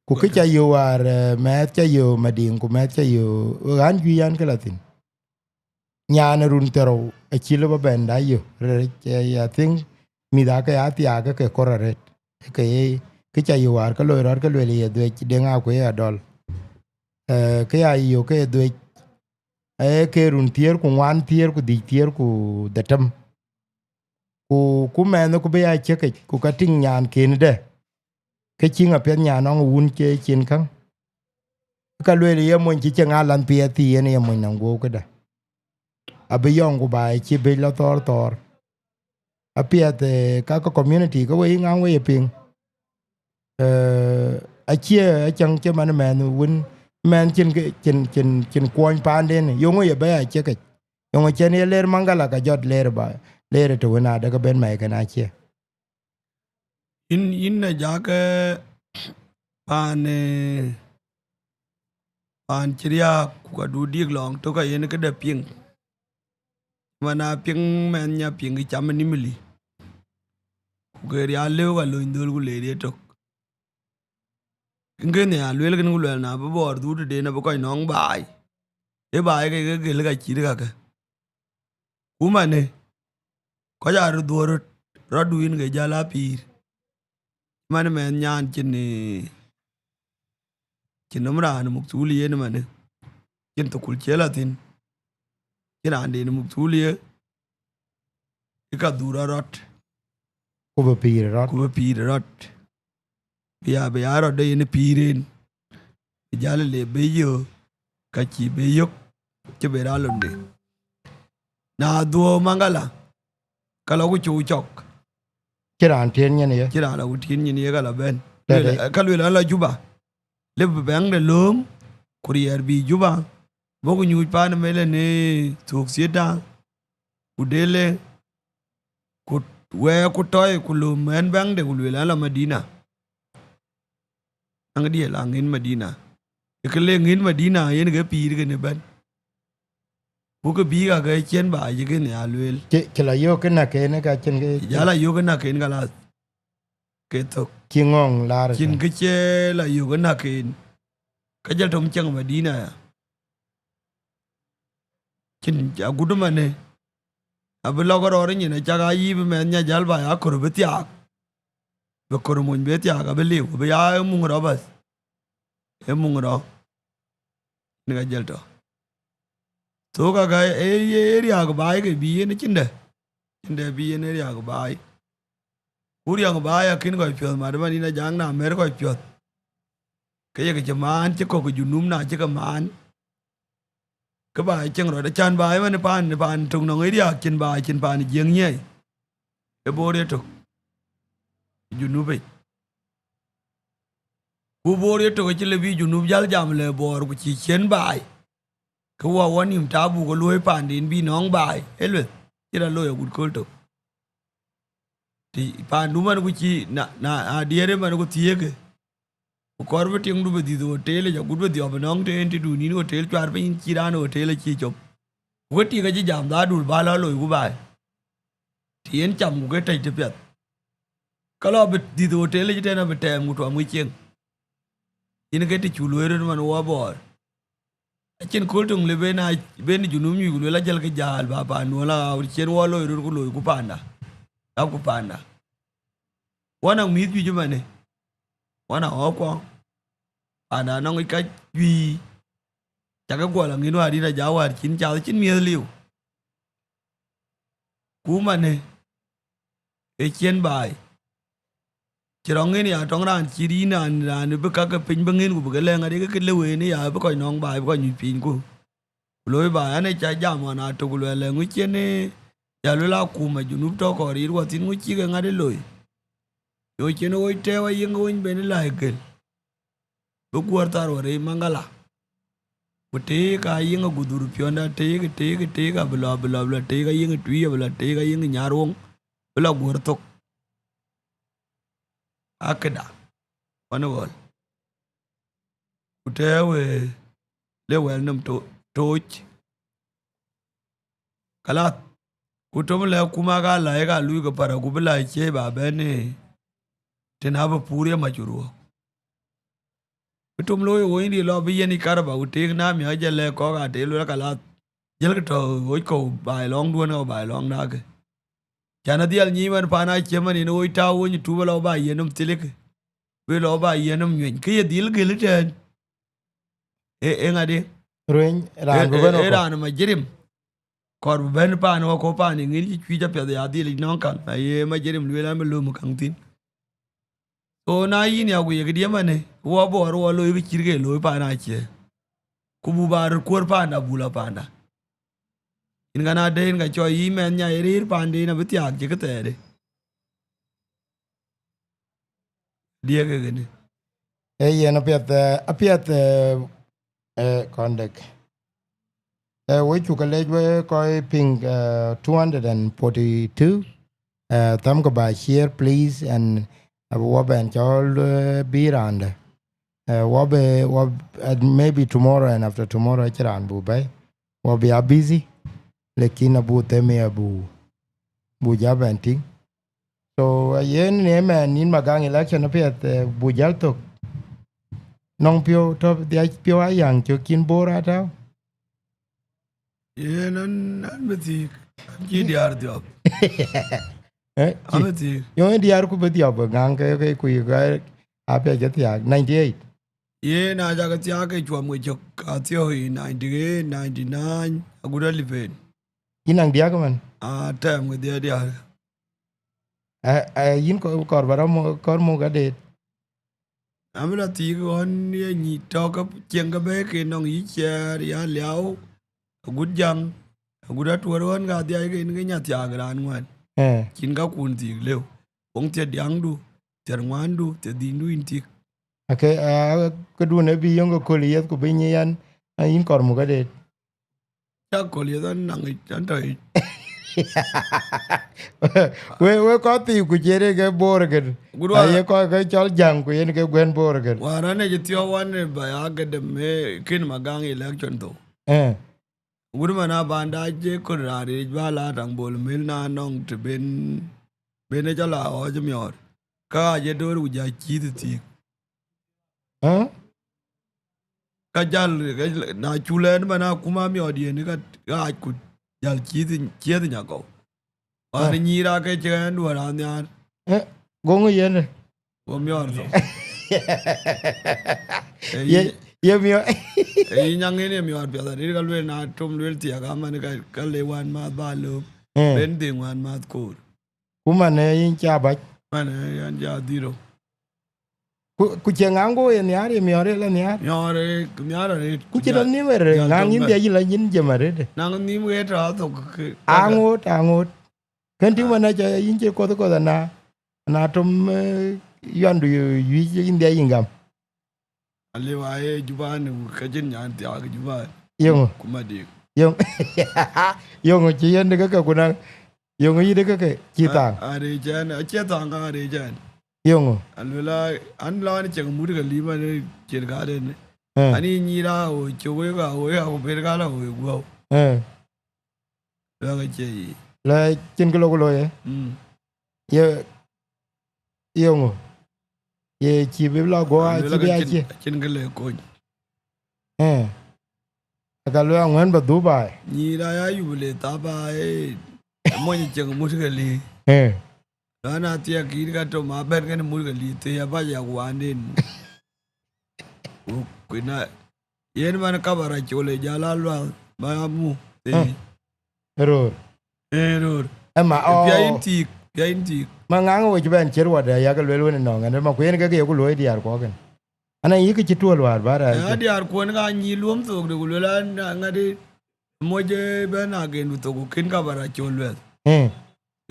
Ku kë ca yök wäär, eh, mɛth ca yök Madiŋ ku mɛth ca yök ɣän juëc an kë la thïn. Nyan ë run thiërrou acï lëu ba bɛ̈n da yök rɛ̈c, eh, I think mïth aake ya thiaak ke kɔɔr arëët. Ke ye, kë ca yök wäär ke loi rɔt ke lueel ye dhuëc, deŋ akuëc adɔl. Eh, kë ya yök ke ye dhuëc, ee ke run thiëër ku ŋuan thiëër ku dhïc thiëër ku dhetem. Ku, ku mɛnh ku bï ya ciëkic, ku ka tïŋ nyan kenëdë. Ke cïŋ apiɛth nyan nɔŋ wun cie cin käŋ. Ka lueel ye mony cï cieŋ alan piɛth thii yen ye mony nɔŋ guɔ̈u këdë. Abï yɔŋ ku ba cï bec lɔ thɔɔr thɔɔr. Apiɛth, eh, ka, ka community ke wei ŋaŋ wei ye piŋ. Eh, acie acäŋ cï man mɛnh wën, mɛnh cin ke, cin, cin, cin kuɔny paanden, yöŋö ye bɛ̈i aciëkic. Yöŋö cen ye ler maŋgala ka jɔt ler ba, ler të wën adë ke ben mɛi kën acie. Yïn, yïn na jakë paan, eh, paan cï riääk, ku ka du dik lɔŋ tök ayen këde piŋ. Man a piŋ mɛnh nya piŋ kë cam ë Nimli. Ku ke rial lëu ka lony dhöl ku leer yetök. Kën kënë ya lueel kën ku luɛl na bï Bor dhuk tëden abï kɔc nɔŋ baai. Ee baai ke ke gël ka cït kakë. Ku manë, kɔc aa röt dhuɔ̈r röt, rɔt duiin ke jäl aa pïïr. Man mɛnh nyan cïn, eh, cïn nɔm raan muk thul yen manë. Cïn thukul ciël athïn. Cïn raan den muk thul ye, ë ka dhur arɔt. Ku bï pïïr rɔt. Ku bï pïïr rɔt. Bï ya, bï ya rɔt de yen pïïr en. Bï jäl le bï yök, ka cï bï yök, cï bï raan londe. Na dhuɔ̈ɔ̈u Maŋgala, ka lɔ ku cuk cɔk. Cï raan tiën nyin ye. Cï raan lɔ ku tiën nyin ye ka lɔ bɛ̈n. Tëde. Lueel, ka lueel an lɔ Juba. Lëu bï bɛ̈ŋ de lööm, ku riɛɛr bï Juba. Bɔ̈ ku nyuc paan ë mele në thuk thiëëda, ku dele, ku wɛɛk ku tɔi, ku lööm ɛn bɛ̈ŋde, ku lueel an lɔ Madina. Aŋ diël aŋin Madina. Ë kë le ŋin Madina, yen ke pïïr kënë bɛ̈n. Ku kë bï ka ke cien ba cï kënë ya lueel. Cï, cï lɔ yök kë näk en ka cïn kë. Jal a yök kë näk en ka lath. Ke thök. Cï ŋɔ̈ŋ laar cïn kë. Kë cie lɔ yök kë näk en. Ka jël tɔm cieŋ Madina ya. Cïn agut manë. Abï lɔ ke rɔɔr nyin acak aa yï bï mɛnh nya jäl ba ya kör bï thiaak. Bï kör mony bï thiaak abï liu, bï ya ë muŋ rɔ bäth. Ë muŋ rɔ. Në ka jël tɔ. Thok aka ë, ë, ë riääk baai ke bï yen cïn dɛ. Cïn dɛ bï yen ë riääk baai. Ku riääk baai akïn kɔc piɔ̈th mat man yïn a jaŋ na mɛ̈r kɔc piɔ̈th. Ke ye ke cï maan cï kɔ̈k ë Junub na cï ke maan. Kë ba cieŋ rɔt, acan ba ëmën paan, paan tök nɔŋ ë riääk cin ba cin paan Jiëŋ nyiɛɛi. Ë Bor yetök. Junubic. Ku Bor yetök acï le bï Junub jäl jam le Bor ku cï cien baai. Kë wɔ wɔ nïm tabu ke luöi paanden bï nɔŋ baai. Ë lueth, cï rɔt looi agut kööl tök. Të paandu man ku cï na, na, na diëër ëmën ku thiëëkë. Ku kɔɔr bï tiŋdu bï dhith hotel yic, agut bï dhiɔp ënɔŋ të en tëdu nïn hotel cuar piny, cï raan hotel acï cop. Ku ke tik acï jam dhaadu ba lɔ loiku baai. Të yen cam ku ke tɛc tëpiɛth. Ka lɔ bï dhith hotel yic tën abï tɛɛm ku tuɔm ke cieŋ. Yen ke të cu luöi röt man wɔ Bor. Acïn kööl töŋ le ben a, ben Junub nyuc ku luel ajël ke jäl ba paanduön la ɣau cien wɔ loi röt ku loiku paanda. Gapku paanda. Wɔ nɔŋ mïth juëc ëmënë. Wɔ na ɣɔ̈k kuɔŋ. Paanda nɔŋ yic ka juëc. Cakë guɔ la ŋïn wäär dït aja wäär cïn cath cïn miëth liu. Ku manë, ë cien baai. Cï rɔŋ en ya tɔŋ raan cït yïn raan, raan bï kakë piny bï ŋën ku bï ke lɛ̈ŋ adï ke lëu en ya bï kɔc nɔŋ baai bï kɔc nyuc piny ku. Ku looi baai an ë ca jam ɣɔn atök ku luɛl ŋö cien ë ya luel akuma Junub tɔ kɔɔr yït wɔ thïn ŋö cï ke ŋat ë loi. Yo cien ɣöc tɛ̈ɛ̈u ayiëŋ ɣöny ben ë läi gël. Bï guɔ̈r thar wär ë Maŋgala. Ku teek ayiŋ agudhur piɔ̈nda, teek, teek, teek, abï lɔ, abï lɔ, abï lɔ teek ayiŋ tui, abï lɔ teek ayiŋ nyarwoŋ, bï lɔ guɔ̈r thok. Akëda, wän ɣɔl. Ku tɛ̈ɛ̈u ë le wɛl nɔm to-, tooc. Kalath, ku töm lɛ̈k kum aka läi ka luui ke para, ku bï läi cie ba bɛ̈n ë tën abï pur ye mac ruɔ̈k. Bï töm looi ë wony riël lɔ bï yen yic karaba, ku teek naam ya jël lɛ̈k kɔ̈k atëë luel kalath. Jëlkï tɔ ɣöc kɔ̈u baai lɔŋduön ɣɔu baai lɔŋ daakë. Can adhial nyic man paan acie man yen ɣöc tääu wony ë tup alɔ ba yen nɔm thilikë. Wek lɔ ba yen nɔm nyueny. Kë ye dhil gël ëtɛ̈ɛ̈n. Ee, ee ŋadï? Rueny, raan bï bɛ̈n ë wakɔ̈u. Raan ë Majirim. Kɔɔr bï bɛ̈n paan wakɔ̈u paan ë ŋïn cï cuic apiɛth ya dhil yic nɔŋ kaŋ. Aye Majirim lueel an bï löm ë kaŋ thïn. So na yïn ya ku ye këdië manë, wɔ Bor wɔ looi kë cït ke looi paan acie. Ku bu ba röt kuöör paanda, bu lɔ paanda. Yïn ka na dɛ̈ yïn ka cɔɔc yï mɛnh nya ye rëër paanden abï thiaak cï këthɛɛrë. Diëëk ë kënë. Ee yen apiɛth, eh, apiɛth, eh, eh, kɔn dek. Eh, we cuk ke lec we kɔc piŋ, eh, two hundred and forty-two. Eh, thämkë ba share, please, and abï wɔ bɛn cɔl, eh, bï raandë. Eh, wɔ bï, wɔ, eh, maybe tomorrow and after tomorrow acï raan bu bɛ̈i. Wɔ bï a busy, lakin abu them ya bu, bu ja bɛn tïŋ. So, eh, yen në mɛn nïn Magaŋ election apiɛth, eh, bu jäl thök. Nɔŋ piɔ̈u tɔ̈ dhiac piɔ̈u aa yäŋ cök cïn Bor atɔ̈u? Yen an, an bï thiëk, an cï diäär dhiɔp. Eh, an bï thiëk. Yöŋ diäär ku bï dhiɔp ŋaŋ ke, ke ku yï ke apiac ke thiaak, ninety eight. Yen a cak thiaak ke cuɔm ke cök, athiɔ̈k ë ninety eight, ninety nine, agut alip en. Yïn naŋ diäk man? A tɛm ke dhiac diäär. Eh, eh, yïn kɔ-, kɔɔr ba rɔt mo-, kɔɔr muk adeet. Abï la thiëk ɣɔn ye nyï tɔ̈ ke cieŋ ke bɛ̈ɛ̈i ke nɔŋ yï ciɛɛr, ya liau, agut jaŋ, agut atuɔ̈r ɣɔn ka dhiac ke yen ke nya thiaak raan ŋuan. Eh. Cïn ka kun thiëk lëu. Wöŋ thiëër diäŋdu, thiëër ŋuandu, thiëër dhïndu yïn thiëk. Ake, ah, këdun ë bï yöŋ ke köl yeth ku bï nyic an, an yïn kɔɔr muk adeet. Cak köl yeth an naŋ yic, an tɔ̈ yic. We, we kɔc thii ku ciëër ke Bor kën. Aye kɔc ke cɔl jäŋ ku yen ke guɛ̈n Bor kën. Wäär an ë cï thiɔ̈k wan ë ba ya ke dem, eh, kën ma gaŋ election thou. Eh. Wut man a ban dac je kön raan ric ba la taŋ Bol Mel na nɔŋ të ben, ben ë cɔl a ɣɔɔc miɔɔr. Ka aa je door ku ja cïïth thiëk. Ë? Ka jäl, ka, na cu lɛɛn man akuma miɔɔt yen ka, ka aac ku jäl ciëth, ciëth nyakɔu. Wan nyïïr ake cï ɣɛn duɔ̈ɔ̈r anhiaar. Ë, goŋ yen. Go miɔɔr thok. Ye, ye miɔɔr. Ee yï nyaŋ yen ye miɔɔr piath arëët ka lueel na tom lueel thiak aman ka, ka le wan math ba lööm. Ë. Ben dhiŋ wan math koor. Ku man ë yïn ca bac. Man ë yɛn ja dhiro. Ku, ku cie ŋaŋ go ye nhiaar, ye miɔɔr ye la nhiaar? Miɔɔr ë, miɔɔr arëët. Ku cï rɔt nïm ë rëër, ŋaŋ yïn dhiac yï la yïn jem arëët. Naŋ nïm ɣet rɔt athok ke, aŋoot, aŋoot. Kën tïŋ man aca yïn cï kɔth kɔth ana, ana tom, eh, yɔndu yuic yïn dhiac yïn gam. Aliu aye Juba ni ka cïn nyan thiak Juba. Yöŋö? Ku Madiŋ. Yöŋ. Yöŋö cï yen de ke ke ku na, yöŋö yï de ke ke cï thaŋ? Are cɛn, acie thaŋ ka are cɛn. Yöŋö? Aluela, an la ni cek mut ke lima ni cen ka den. Eh. Ani nyira o cok we ka o ya ku ber ka la o guau. Eh. Luɛk acie yi. La cïn kë lok looi, eh? Mm. Ye, ye ŋö? Ye cï bï la guɔ, a cï bï a cï. Cïn kë le kony. Eh. Aka luɛk aŋuɛ̈n ba Dubai. Nyïïr aya yup le thap a, eh, mony cieŋ mut ke li. Eh. Lɔn a thiak kït ka tom a bɛ̈n kën mut ke li thëi abac yak wanden. Ku, ku na, yen man ka ba rac col ë jal a lual, ba ya mu, eh. Röör. Eh, röör. Ëma, pia yïn thiik, pia yïn thiik. Ma ŋaŋ wec bɛn cier wadë, yak luel wën ënɔŋ, ɛn, ma ku yen ke ke yeku luɔi diäär kuɔk kën. Ana yïk cï tuɔl wäär ba rac. Eh, a diäär kuɔn ka nyi luɔm thok de ku luel an, ŋadï, moc, eh, bɛn agendu thok ku kën ka ba rac col luɛth. Eh.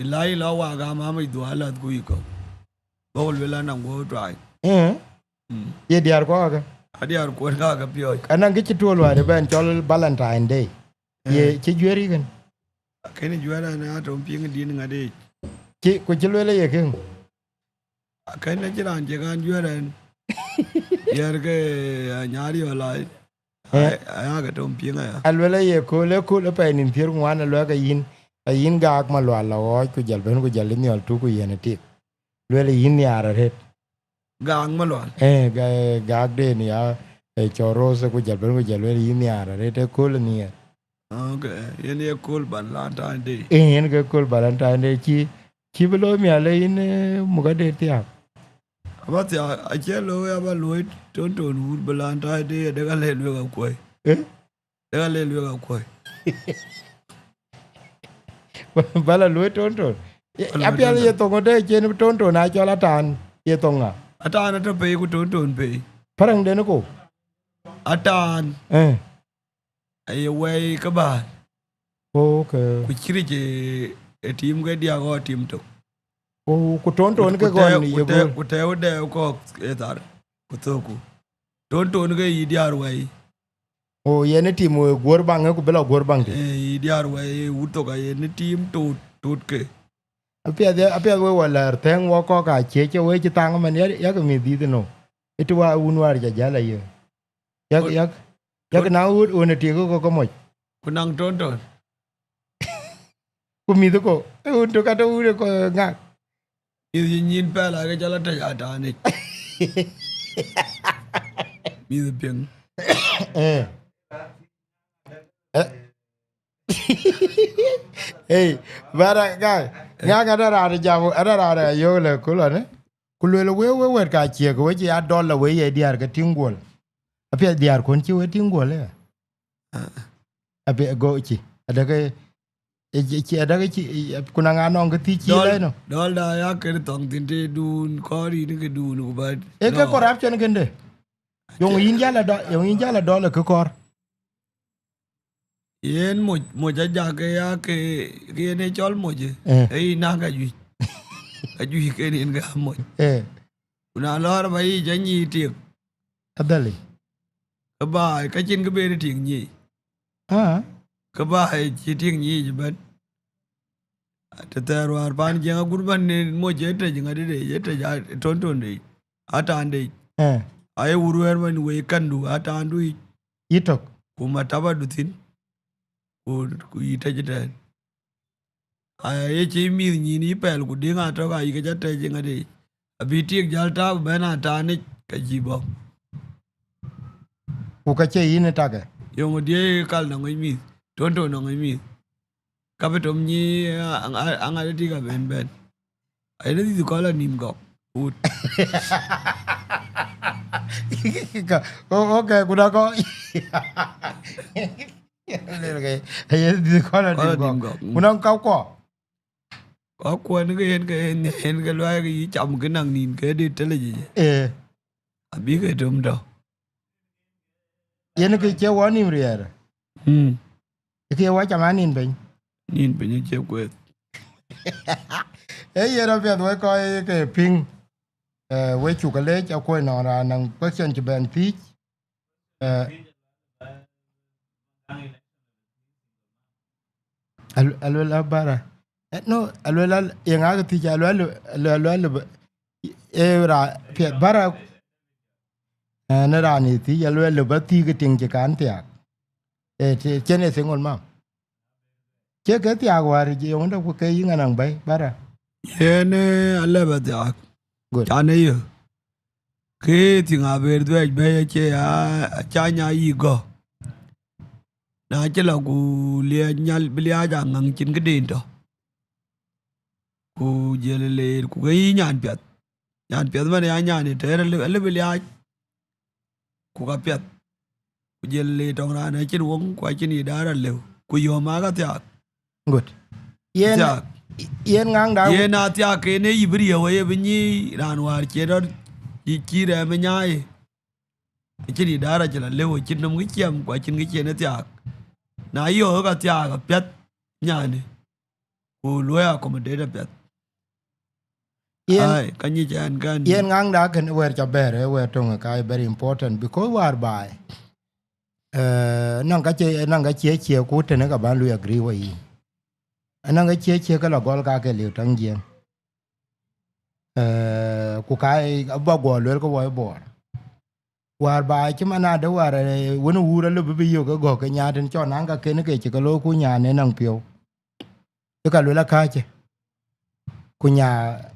Ila ila wa gam ama idhua lath ku ikɔ. Bɔk luel an aŋuɔ̈u tuany. Eh. Mm. Ye diäär kuɔk ake? A diäär kuɔn ka ke piɔ̈ɔ̈c. Anɔŋ kë cï tuɔl wäär ëbɛ̈n cɔl Valentine Day. Ye, eh, cï juëër yï kën? Akënë juëër ɛn, a tom piŋ din ŋadï. Cï, ku cï luel ye kën? Akënë cï raan cï kan juëër ɛn. Yɛr ke, eh, anyar yɔ lai. Eh. Ai, aya ke tom piŋ aya. Aluel aye kööl, e kööl e pɛi nïn thiër ku ŋuan aluɛk ayïn, ayïn Gaak Malual la ɣɔɔc ku jal ben ku jal ë nhiɔl tuk ku yen ë tik. Luel ayïn nhiaar arëët. Gaak Malual. Eh, ga-, Gaak den ya, eh, cɔl Rose ku jal ben ku jal luel ayïn nhiaar arëët, e kööl nhiɛɛr. Ok, yen ye kööl Valentine Day. Eh, yen ke kööl Valentine Day cï, cï bï looi mial le yïn, eh, muk ade thiaak. Aba thiaak, acie looi aba luɔi tonton wur Valentine Day, adek ale luek akuɔi. Eh? Adek ale luek akuɔi. Ba la luɔi tonton. Ba la luɔi tonton. Apiɛth ye thoŋ ade cien tonton a cɔl Ataan ye thoŋ ŋa? Ataan atɔ pei ku tonton pei. Paraŋ den ko? Ataan. Eh. Aye wɛi ke bäär. Ok. Ku cï ric ë, ë tim ke diäk ɣɔn tim tök. Ku, ku tonton ke gɔn ye gol. Ku tɛ̈ɛ̈u dɛɛu kɔ̈k ë thar, ku thökku. Tonton ke yï diäär wɛi. O, yen ë tim we guöör baŋ, ku bï la guöör baŋ tï. Ee, yï diäär wɛi, wut thok aye në tim tot, tot ke. Apiɛth, apiɛth we wä lɛɛr thɛ̈ŋ wä kɔ̈k acie cï we cï thaŋ ëmën, yak, yak mïth dhïth ënɔ. Ë të wa wun wäär ca jäl aye. Yak, yak, yak na wut wun ë tik kɔ̈k ke moc. Ku naŋ tonton. Ku mïth ko, e wun tök ka tɔ wun ë kɔc ŋak. Mïth yï nyin pɛl ake jɔl atɔc atanic. Mïth piŋ. Eh. Eh. Hey, bara guy. Ŋak ada raan jam, ada raan ayok le kulɔ ne. Ku luel we, we wet ka ciek, we ci ya dɔl la we ye diar ke tiŋ guɔl. Apiɛth diar kun ci we tiŋ guɔl ya. Apiɛth go ci. Ada ke, e ci, ci, ada ke ci, e, kuna ŋa nɔŋ ke thi ci Dɔl, le no. Dɔl da ya kër thɔŋ thin te dun, kɔɔr yïn ke dun, ku ba. E ke corruption kende. Yong yin jala dɔl, yong yin jala dɔl ke kɔɔr. Yen moc, moc aja ke ya ke, ke yen e cɔl moc, eh. Eh. E yin na ka juic. Ka juic ke yen ke moc. Eh. Ku na lɔɔr ba yic anyi tiek. Adhali. Ke baai, ka cin ke ben tiek nyi. Ah. Ke baai ci tiek nyi ci ben. Te thɛɛr wäär pan jiɛŋ agut man ni moc e tec ŋadï de, e tec a, tonton de, atan de. Eh. Aye wur wɛɛr man wei kandu, atandu yic. Yïtök. Ku mataba du thin. Ku, ku yï tec tɛn. Aye ci mïth nyin yï pɛl ku diŋ atök ayi ke ca tec ŋadï. Abi tiek jal tap ben atanic ka ci bɔ. Ku ka cie yïn takɛ. Yong die kal nɔŋ mïth, tonton nɔŋ mïth. Ka bi tom nyi aŋa, aŋa de tik aben ben. Ayen dhithi kɔl anim gɔk. Ut. Ka, o, okay, kuna kɔ. Lel ke, ayen dhithi kɔl anim gɔk. Kuna ka kɔ. Kɔ kuɔn ke yen ke, yen, yen ke luai ke yi cam ke naŋ nin ke de tele je. Eh. Abi ke tom dɔ. Yen ke cie wɔ nim riɛɛr. Hmm. Ke wɔ cam anin piny. Nin piny cie kueth. E yen apiɛth we kɔc ke piŋ. Eh, we cuk alec akuɔc nɔn raan naŋ question ci bɛn thiic. Eh, al-, aluel abara. Eh, no, aluel al-, yeŋa ke thiic, aluel, aluel, aluel, eh, ra-, piɛth bara. Eh, ne raan ye thiic, aluel ba thiic ke tiŋ ci kan thiaak. Eh, ti-, cien e thiŋ ol mam. Cie ke thiaak wäär yöŋde ku ke yïŋ anaŋ bɛ̈i bara. Yen, eh, alɛ̈p athiaak. Good. Can e ye. Ke thiŋ aber dhuɛɛc bɛ̈i acie ya, aca nya yï gɔ̈. Na cï lɔ ku liɛɛc nyal, bï liaac aŋäŋ cïn këden tɔ. Ku jël leer, ku ke yï nyan piɛth. Nyan piɛth man ya nyan ë tɛɛr alë, alë bï liaac. Ku ka piɛth. Ku jël leer tɔŋ raan acïn woŋ, ku acïn yï daar alëu. Ku yöm aa ka thiaak. Good. Yen, thiaak. Yen ŋaŋda. Yen a thiaak ken e yï bï riëëu aye bï nyic raan wäär cie rɔt, yï cï rɛɛm ë nyaai. Acïn yï daar acï la lëu, acïn nɔm kë ciɛm, ku acïn kë cien ë thiaak. Na yöök ka thiaak apiɛth nyani. Ku luɔi accommodate apiɛth. Yen, ai, ka nyic ɛn kan. Yen ŋaŋda kën wɛ̈ɛ̈r ca bɛ̈ɛ̈r, ë wɛ̈ɛ̈r töŋ ka very important because wäär baai. Eh, naŋ ka cie, naŋ ka cie cie ku tënë ka ban lui agree wɔ yïn. Anaŋ ka cie cie ke la gɔl ka ke liu täŋ jiɛŋ. Eh, ku ka ë ba guɔ luel ke wɔ ë Bor. Wäär ba cï man ade wäär, eh, wën ë wuur alë bï bï yök ë gɔ̈k ke nyaatën cɔn naŋ ka ken ke cï ke looi ku nyan ë naŋ piɔ̈u. Ë ka luel akääcë. Ku nya,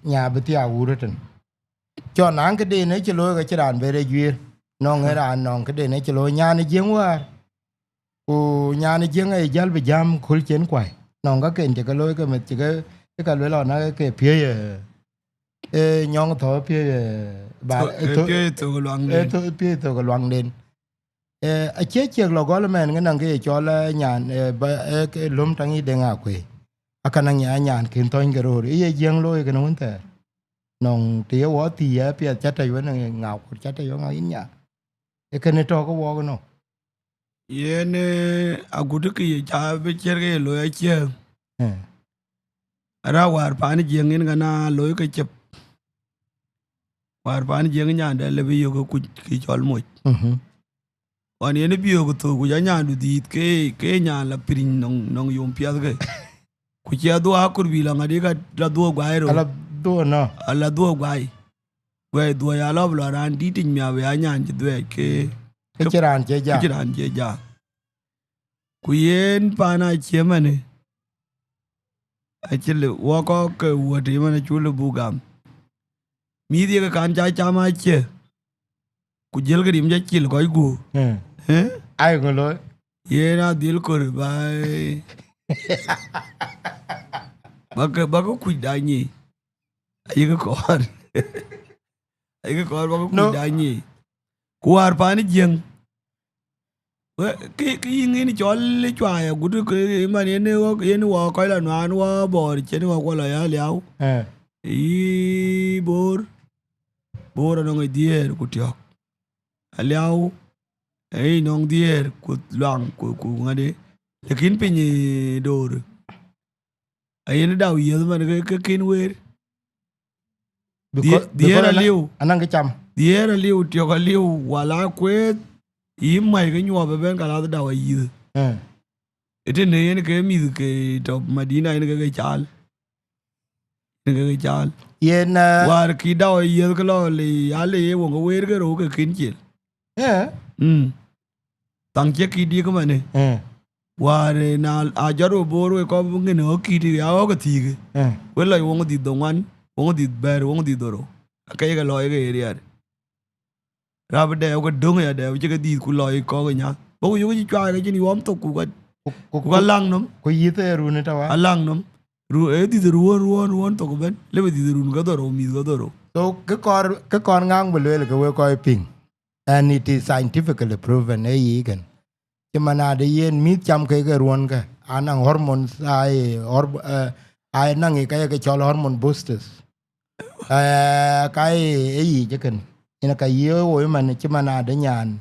nya bï thiaak wuur ëtën. Cɔn naŋ këden ë cï looi ke cï raan ben ë juiir. Nɔŋ ë raan nɔŋ këden ë cï looi nyan ë jiëŋ wäär. Ku nyan ë jiëŋ aye jäl bï jam köl cien kuai. Nɔŋ ka ken cï ke looi ke meth cï ke, ë ka luel ɣɔn ke piööc, eh, ee nyɔŋ thɔ̈u piööc, eh, ba, thok, eh, ee thok, piööc thok ë luaŋden. Ee thok, piööc thok ë luaŋden. Eh, acie ciek lɔ gɔl ëmɛn ŋë naŋ ke ye cɔl, eh, nyan, eh, ba, eh, ke löm taŋ yï Deŋ Akuëi. Aka naŋ ya nyan kën thɔ̈ny ke röör. Ë ye jiëŋ looi kënë wën thɛɛr. Nɔŋ të ye wɔ thii ya piɛth ca tɛc wën ŋa kur ca tɛc wën ŋa yïn nya. Ee kënë tɔ̈ ke wɔɔk ënɔ. Yen, eh, agut kë ye ca bï ciɛ̈t ke ye looi acie. Eh. Ara wäär paan jiëŋ yen ka na looi ke cep. Wäär paan jiëŋ nyandɛ le bï yök ke kuc kë cɔl moc. Mhm. Ɣɔn yen bï yök thok ku ja nyandu dhiith ke, ke nyan la piny nɔŋ, nɔŋ yom piɛth ke. Ku cie adhuɔ̈k akur bï la ŋadï ka la dhuɔ̈k guai rou. Ala dhuɔ̈k nɔ. Ala dhuɔ̈k guai. Guai dhuɔ̈k ya lɔ bï lɔ raan dït yic miaw ya nyan cï dhuɛɛc ke. Ke cï raan cie ja. Ke cï raan cie ja. Ku yen paan acie mɛnë. Acï le wɔ kɔ̈k ke wuɔ̈t ëmën acuk le buk gam. Mïth ye ke kan ca cam acie. Ku ku jël ke rim ja cil kɔc guur. Eh. Eh? Ai ŋö looi? Yen adhil kor ba, ba ke, ba ke kuc da nyi. Ayï ke kɔɔr. Ayï ke kɔɔr ba ke kuc da nyi. Ku wäär pan Jiëŋ. Wë, kë, kë yï ŋïn cɔl ë cuai agut kë man yen ë wɔ, yen wɔ kɔc la nuan wɔ Bor, cïn wɔ kuɔ la ya Aliau. Eh. Yï Bor, Bor anɔŋ ë dhiëër ku tiɔ̈k. Aliau, ë nɔŋ dhiëër ku luaŋ ku, ku ŋadë. Lakin piny ë Dor. Ayen dau yiëth man ke, ke kin weer. Because, dhiëër aliu. Anang ke cam. Dhiëër aliu, tiɔk aliu, wala kueeth, yï mai ke nyuɔɔp ëbɛ̈n ka lath dau ayïth. Eh. Ëtënë yen ke mïth ke tɔ Madina yen ke ke caal. Yen ke ke caal. Yen, eh, war ki dau ayïth ke lɔ le, ale ye wong ke weer ke rou ke kin cil. Eh. Mm. Thaŋ cie kït diëk ëmënë. Eh. Wäär, eh, na a jɔt we Bor we kɔp ŋen ɣɔ̈k kït ya ɣɔ̈k ë thiëëk. Eh. We lɔc woŋ dhith dhoŋuan, woŋ dhith bɛ̈ɛ̈r, woŋ dhith dhorou. Akëc ke lɔc ke ye riɛɛr. Rap dɛɛu ke döŋ ya dɛɛu cï ke dhith ku lɔc kɔ̈k ë nyath. Bɔ̈ ku yök cï cuaai ke cïn yuɔm thok ku ka, ku, ku, ku ka laŋ nɔm. Ku yïth ë run ë tɔ̈ wa. Alaŋ nɔm. Ru-, ë dhith ruɔ̈n, ruɔ̈n, ruɔ̈n thok ëbɛ̈n. Lëbë dhith run ke dhorou, mïth ke dhorou. So, kë kɔɔr, kë kɔɔr ŋaŋ bï lueel ke we kɔc piŋ. And it is scientifically proven, ee yic kën. Cï man adë yen mïth cam kek ë ruɔ̈nkë, anɔŋ hormones, ai, hor-, eh, ai naŋ ë ka ye ke cɔl hormone boosters. Eh, ka ye, ee yic kën. Yen ka ye woi man, cï man adë nyan,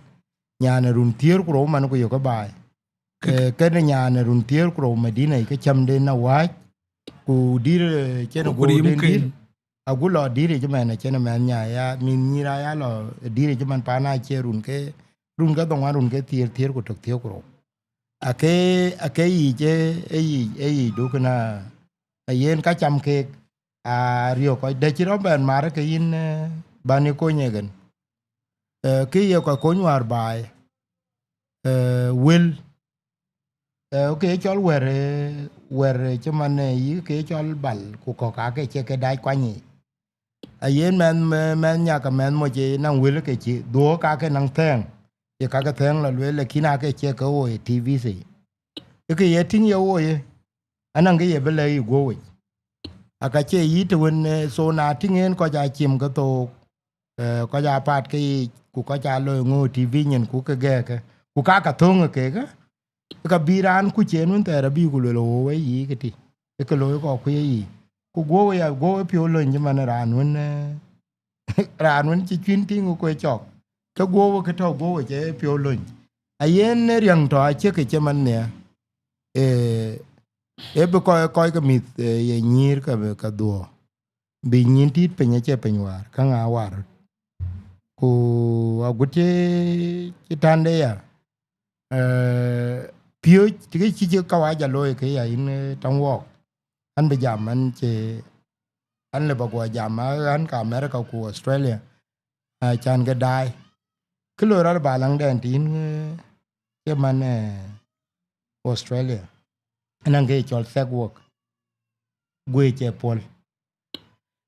nyan ë run thiëër ku rou man ku yök ë baai. Kë- Eh, kënë nyan ë run thiëër ku rou Madina, ke cämden awääc, ku dïr, eh, cïn ku, ku rim den dïr. Agu lɔ dïr yic ëmɛn acïn ëmɛn nya ya, mïth nyïïr aya lɔ dïr yic ëmɛn pan acie run ke, run ke dhoŋuan, run ke thiëër, thiëër ku tök, thiëër ku rou. Ake, ake yic, e, e yic, e yic duk na, a yen ka cam keek, a riök kɔc dɛ cï rɔt bɛn mar ke yïn, eh, bän yï kony ëgën. Eh, ke ye kɔc kony wäär baai, eh, wël, Eh, ke cɔl wɛ̈r, eh, wɛ̈r, eh, cï man, eh, yï ke cɔl bal, ku kɔ̈k aake cie ke dac kuany yiic. Ayen mɛnh, mɛ-, mɛnh nyak, mɛnh moc, eh, naŋ wël ke cï dhuɔ̈k aake naŋ thɛ̈ɛ̈ŋ, ye kake thɛ̈ɛ̈ŋ lɔ lueel, lakin aake cie ke woi T V C. Ë ke ye tïŋ ye woi, anaŋ ke ye bï lɛ̈k yï guɔ̈p yic. Aka cie yï të wën, eh, so na tïŋ en kɔc aa cim ke thook, eh, kɔc aa paat ke yiic, ku kɔc aa loi ŋö T V nyin, ku ke gɛ̈ɛ̈kë, ku ka ka thöŋ ë kekë, ka bï raan kuc en wën thɛɛr abï ku luel, "Wou, we yiic këtï, ë ke looi kɔk kuc ë yiic." Ku guɔ̈u ya, guɔ̈u ë piɔ̈u löny cï man raan wën, eh, raan wën cï cuïn tïŋ ku ë cɔk, ke guɔ̈u ke tɔ̈ guɔ̈u ë cï piɔ̈u löny. Ayen ë riäŋ tɔ̈ acie ke cï man nhiaar, eh, ë bï kɔc, kɔc ke mïth, eh, ye nyïïr ke, ke dhuɔ̈ɔ̈r. Bï nyïn tït piny acie piny wäär, käŋ aa war röt. Ku agut cï, cï tande ya, eh, piööc, të kë cï, cï kawaja looi ke ya yïn, eh, taŋ wɔɔk. An bï jam, an cï, an lë ba guɔ jam, a ɣän ka America ku Australia, a can ke daai. Kë loi rɔt ba läŋdɛn tïn, eh, cï man, eh, Australia. Ënɔŋ ke cɔl sex work. Guëc ë puɔl.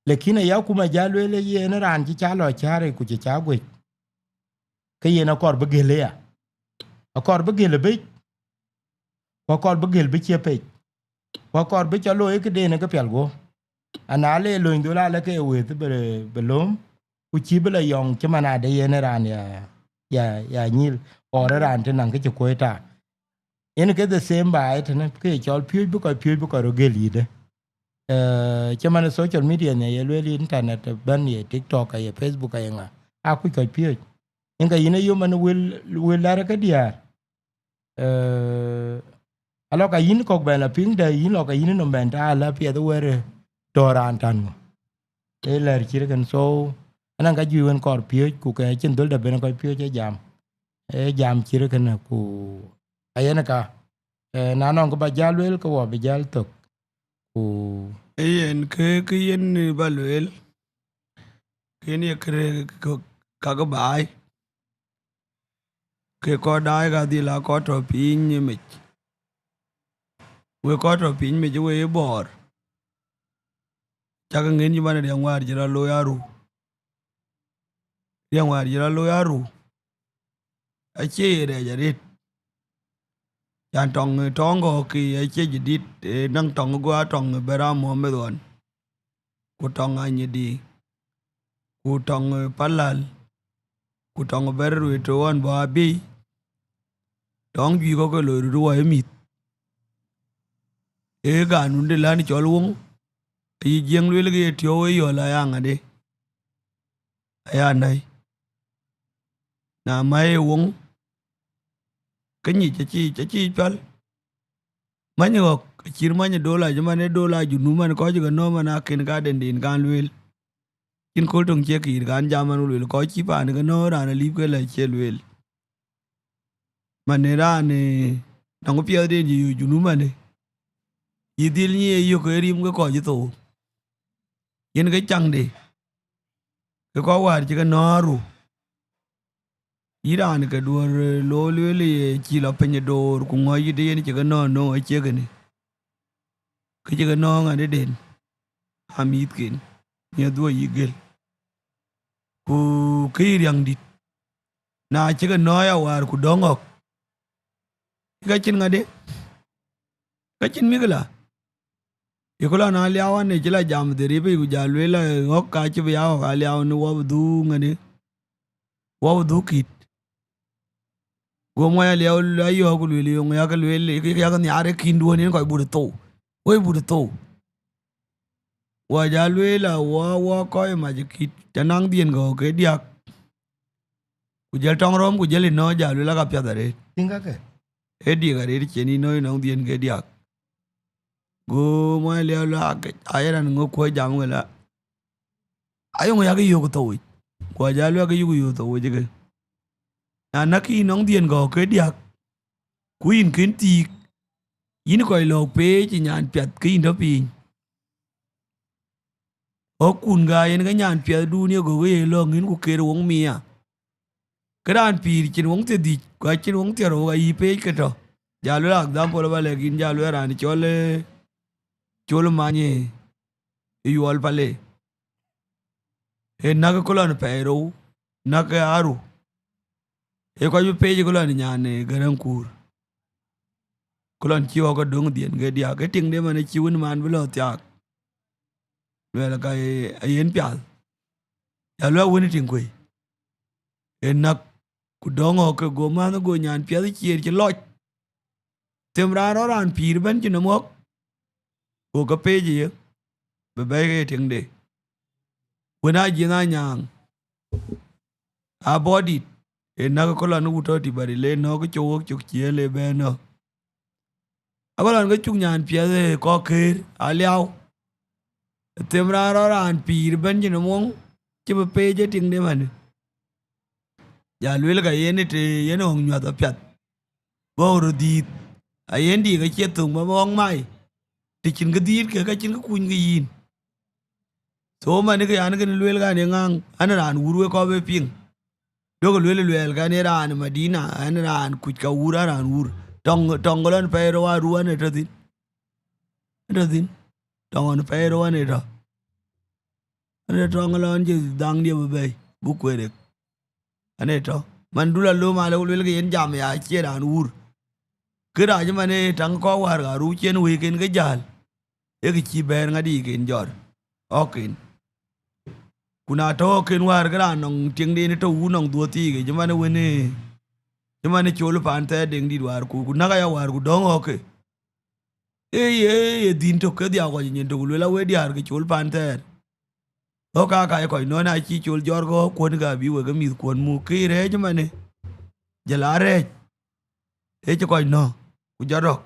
Lakin aya kum ajal lueel ë yen raan cï ca lɔ cäär ku cï ca guëc, ke yen akɔr bï gël aya. Akɔr bï gël ë bec, ku akɔr bï gël bï cie pec, ku akɔr bï cɔ looi këden ë ke pial guɔ̈p. Ana le löny dhöl alë ke wëth bï, bï lööm, ku cï bï lɔ yɔŋ cï man adë yen raan ya, ya, ya nyil, or raan të naŋ kë cï kuöc taar. Yen ke the same ba ë tënë, ke cɔl piööc bï kɔc, piööc bï kɔc röt gël yïdë. Eh, cï man social media nhial ye lueel, internet ëbɛ̈n, ye TikTok, ye Facebook, ye ŋa, akuc kɔc piööc. Yen ka yïn ë yom man wël, wël lɛ̈r ke diäär. Eh, alɔ ka yïn kɔ̈k bɛn la piŋ dɛ, yïn lɔ ka yïn nɔm bɛn taar la piɛth wɛ̈r tɔ̈ raan tän ŋö. Ee lɛ̈r cït kën, so, ënɔŋ ka juëc wën kɔɔr piööc, ku ke acïn dhöl dɛ ben kɔc piööc ë jam. Ee jam cït kënë, ku ayen ka, eh, na nɔŋ kë ba jäl lueel, ke wɔ bï jäl thök. Ku ee yen kë, kë yen ba lueel, kën ye kërë kak baai, ke kɔc daai ka dhil a kɔc tɔ̈ piny ë mec. Wek kɔc tɔ̈ piny mec, we ye Bɔɔr, cak ŋen cï man riɛŋ wäär cï rɔt looi aru. Riɛŋ wäär cï rɔt looi aru. acie ye rɛɛc arët. Yan tɔŋ, tɔŋ kɔ̈k kï acie jadid, ee, naŋ tɔŋ go a tɔŋ bɛ̈r a muɔ̈ɔ̈m meth ɣɔn, ku tɔŋ anyidi, ku tɔŋ, ee, palal, ku tɔŋ bɛ̈r ruëët ɣɔn bɔ̈ abï, tɔŋ juëc kɔ̈k ke loi röt wɔ ë mïth. Ee ganun de län cɔl woŋ, ayï Jiëŋ lueel ke ye tiɔu ë yɔl aya ŋadë, aya näi. Na mäi ë woŋ, ke nyic acï, acï pal. Many ɣɔ̈k, acït many ë dola, cï man ë dola junub man kɔc ke nɔ̈k man akën ka denden kan lueel. Cïn kööl töŋ cie kiir kan jam man lueel, kɔc cï paan ke nɔ̈k raan alip ke lɛ cie lueel. Man ë raan, ee, nɔŋ piɛthden cï yök junub man ë, yï dhil nyi ë yök ë rim ke kɔc ë thou. Yen ke caŋde, ke kɔc wäär cï ke nɔ̈k ru. Yïn raan ke duɔ̈r, ee, looi lueel ye cï lɔ piny ë door, ku ŋɔ̈c yï de yen cï ke nɔ̈k, nɔ̈k acie kënë. Kë cï ke nɔ̈k ŋadeden, a mïthken, miɛ̈th dhuɔ̈c yï gël. Ku kë yï riäŋdït, na cï ke nɔ̈k ya wäär ku dɔ̈ŋ ɣɔ̈k, ka cïn ŋadë, ka cïn mikëla. Ye ku lɔ na liau an, ë cï la jam dhiripi, ku ja lueel la ɣɔ̈k ka cï bï ya ɣɔ̈k a liau ni wɔ bï dhuk ŋadë, wɔ bï dhuk kït. Go muɔny aliau la yɔ̈ɔ̈k ku lueel, yöŋ yak lueel, yak nhiaar ë kïn duɔ̈n yen kɔc but thou, wëi but thou. Wɔ ja lueel a wɔ, wɔ kɔc mac kït, ca naŋ dhiën kɔ̈k ke diäk. Ku jël tɔŋ röm, ku jël ë nɔ̈k, ja lueel aka piath arëët. Tïŋ kakë. Ee diëk arëët cien ë nɔ̈k, ë nɔŋ dhiën ke diäk. Go muɔny aliau la, aye raan ŋö kuɔ̈c jam ŋö la. Ayöŋ yak yök thou yic. Ku ja lueel ke yök yök thou yic ke. Na näk yï nɔŋ dhiën kɔ̈k ke diäk, ku yïn kën thiik, yïn kɔc lɔ̈k peec ë nyan piath ke yïn tɔ̈ piny. Ɣɔ̈kkun ga yen ke nyan piɛthdun ye gök ye lɔ̈ŋ yïn ku ker woŋ mia. Ke raan pïïr cïn woŋ thiërdhïc, ku acïn woŋ thiërrou ayï peec ke tɔ̈. Ja lueel example ba lɛ̈k yïn, ja lueel raan cɔl, ee, cɔl many ë yuɔl pale. Ee näk ë kulɔn pɛɛi rou, näk ë aru. Ee kɔc bï peec ë kulɔn nyan ë Gäräŋ Kuur. Kulɔn cï ɣɔ̈k ke döŋ dhiën ke diäk, ke tiŋde man ë cï wën man bï lɔ thiaak. Luɛl ka ye, ayen piath. Ya luɛl wën ë tiŋ kuei. Ee näk, ku dɔ̈ŋ ɣɔ̈k ke go mänh go nyan piɛth ciëër cï lɔc. Them raan rɔt raan pïïr ëbɛ̈n cï nɔm ɣɔ̈k, go ke peec ë ye, bï bɛ̈i ke ye tiŋde. Wën a jiëth anyaaŋ, abɔ̈ dït, ee näk ë kulɔn ë wut tɔ̈ tï bäri le nɔ̈k cök wok cök ciëë le bɛ̈n nɔ̈k. Akulɔn ke cuk nyan piɛth ë kɔ̈k këër aliau. Them raan rɔt raan pïïr ëbɛ̈n cï nɔm ɣɔ̈k, cï bï peec ë tiŋde man. Ja lueel ka yen ë të yen ɣɔ̈k nyuäth apiath. Bɔ̈ röt dhiith, ayen dïïk acie thöŋ bä bɔ̈ ɣɔ̈k mai. Të cïn kë dhiit ke, ka cïn kë kuny ke yïn. So man ke an, kën lueel kan ye ŋaŋ, an raan wur wek kɔp ë piŋ. Duɔ̈kï lueel luɛɛl kan ye raan Madina, an raan kuc ka wur, an raan wur. Tɔŋ, tɔŋ ke lɔn pɛɛi rou aru an ë tɔ̈ thïn. Ë tɔ̈ thïn. Tɔŋ ɣɔn pɛɛi rou an ë tɔ̈. An ë tɔŋ lɔn cï dhaŋ diɛ bï bɛ̈i, bï kueer rek. An ë tɔ̈. Man dul alööm alë ku lueel ke yen jam ya cie raan wur. Kë rac man ë taŋ kɔ̈k wäär ka ruu cien wëiken ke jäl. Ee kë cï bɛ̈ɛ̈r ŋadï ken jɔt ɣɔ̈kken. Ku na tɔ̈ ɣɔ̈kken wäär ke raan nɔŋ tiɛŋden tɔ̈ wun nɔŋ dhuɔ̈k thiik, cï man ë wën ë, cï man ë col pan thɛɛr deŋ dït wäär ku, ku näk aya wäär ku dɔ̈ŋ ɣɔ̈kke. Ee ye, ye dhïn tök ke dhiau kɔc nyin tök, ku luel a wek diäär ke col pan thɛɛr. Ɣɔ̈k aa kac kɔc nɔ̈k, na cï col jɔt ke ɣɔ̈k kuɔ̈n, ka bï wek ke mïth kuɔ̈n muk, ke ye rɛ̈ɛ̈c ëmënë. Jël aa rɛ̈ɛ̈c, ee cï kɔc nɔ̈k, ku jɔt rɔ̈k.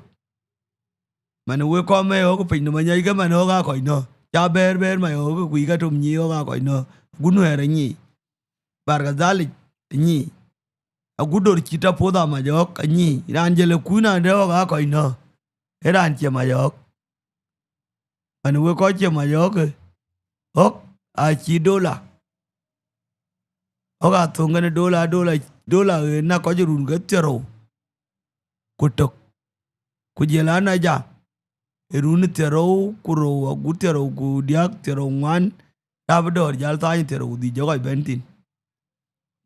Man wek kɔm ë ɣɔ̈k piny nɔm anyiɛc ke man ɣɔ̈k aa kɔc nɔ̈k. Ca bɛ̈ɛ̈r bɛ̈ɛ̈r mac ɣɔ̈k, ke kuc ka tom nyiic ɣɔ̈k aa kɔc nɔ̈k. Agut Nuɛɛr anyiic. Barkadhalic anyiic. Agut dor cït apuɔth amac ɣɔ̈k anyiic. Raan jël ë kuc na de ɣɔ̈k aa kɔc nɔ̈k. Ee raan cie mac ɣɔ̈k. Man wek kɔc cie mac ɣɔ̈k, ɣɔ̈k acï dola. Ɣɔ̈k aa thöŋ kën dola, dola, dola ɣen na kɔc run ke thiërrou ku tök. Ku jël an aja, ë run thiërrou ku rou agut thiërrou ku diäk, thiërrou ŋuan, rap dɔ̈ɔ̈r jäl thany thiërrou ku dhïc jɔ kɔc bɛ̈n thïn.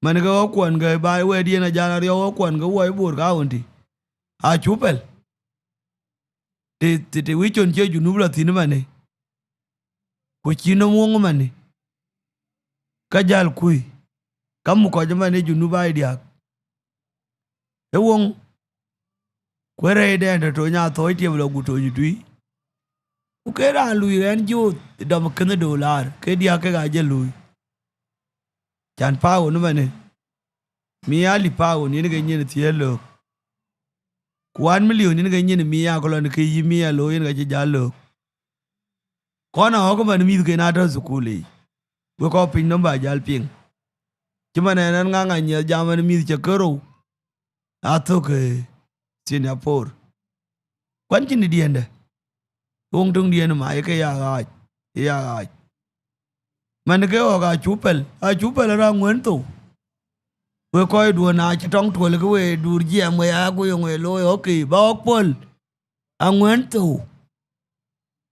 Man ke ɣɔ̈k kuɔn ke ba wɛ̈ɛ̈t yen ajal ariɔ̈u ɣɔ̈k kuɔn ke wuɔi Bor County. Acuk pɛ̈l. Të, të, të wïc cön cie Junub lɔ thïn ëmënë, ku cï nɔm woŋ ëmënë, ka jäl kuc, ka muk kɔc ëmënë Junub aa diäk. Ë woŋ, ku ë rɛɛcdɛn tɔ̈ tony aa thɔɔc tiep lɔ gup tony tui. Ku ke raan lui rɛn joth ë dɔm kënë dolar, ke diäk kek aa jël lui. Can pound ëmënë, mia alip pound yen ke nyin thiëër löök. Ku wan milion yen ke nyin mia, ku lɔn kë yï mia looi yen ka cï jäl löök. Kɔn a ɣɔ̈k ëmën mïthken aa tɔ̈ thukul yiic, wek kɔc piny nɔm ba jäl piŋ. Cï man ɛn, ɛn ŋaŋ anyiɛth jam ɛn mïth cä ke rou, athök, eh, Singapore. Kuan cïn diɛ̈ndë, woŋ töŋdiɛ̈n ëma ye ke ya ɣaac, ye ya ɣaac. Man ke ɣɔ̈k acuk pɛ̈l, acuk pɛ̈l raan ŋuɛ̈n thou. Wek kɔc duön acï tɔŋ tuɔl ke we duur jiɛɛm we aa ku yöŋ we looi, okay, ba ɣɔ̈k pɔ̈l, aŋuɛ̈n thou.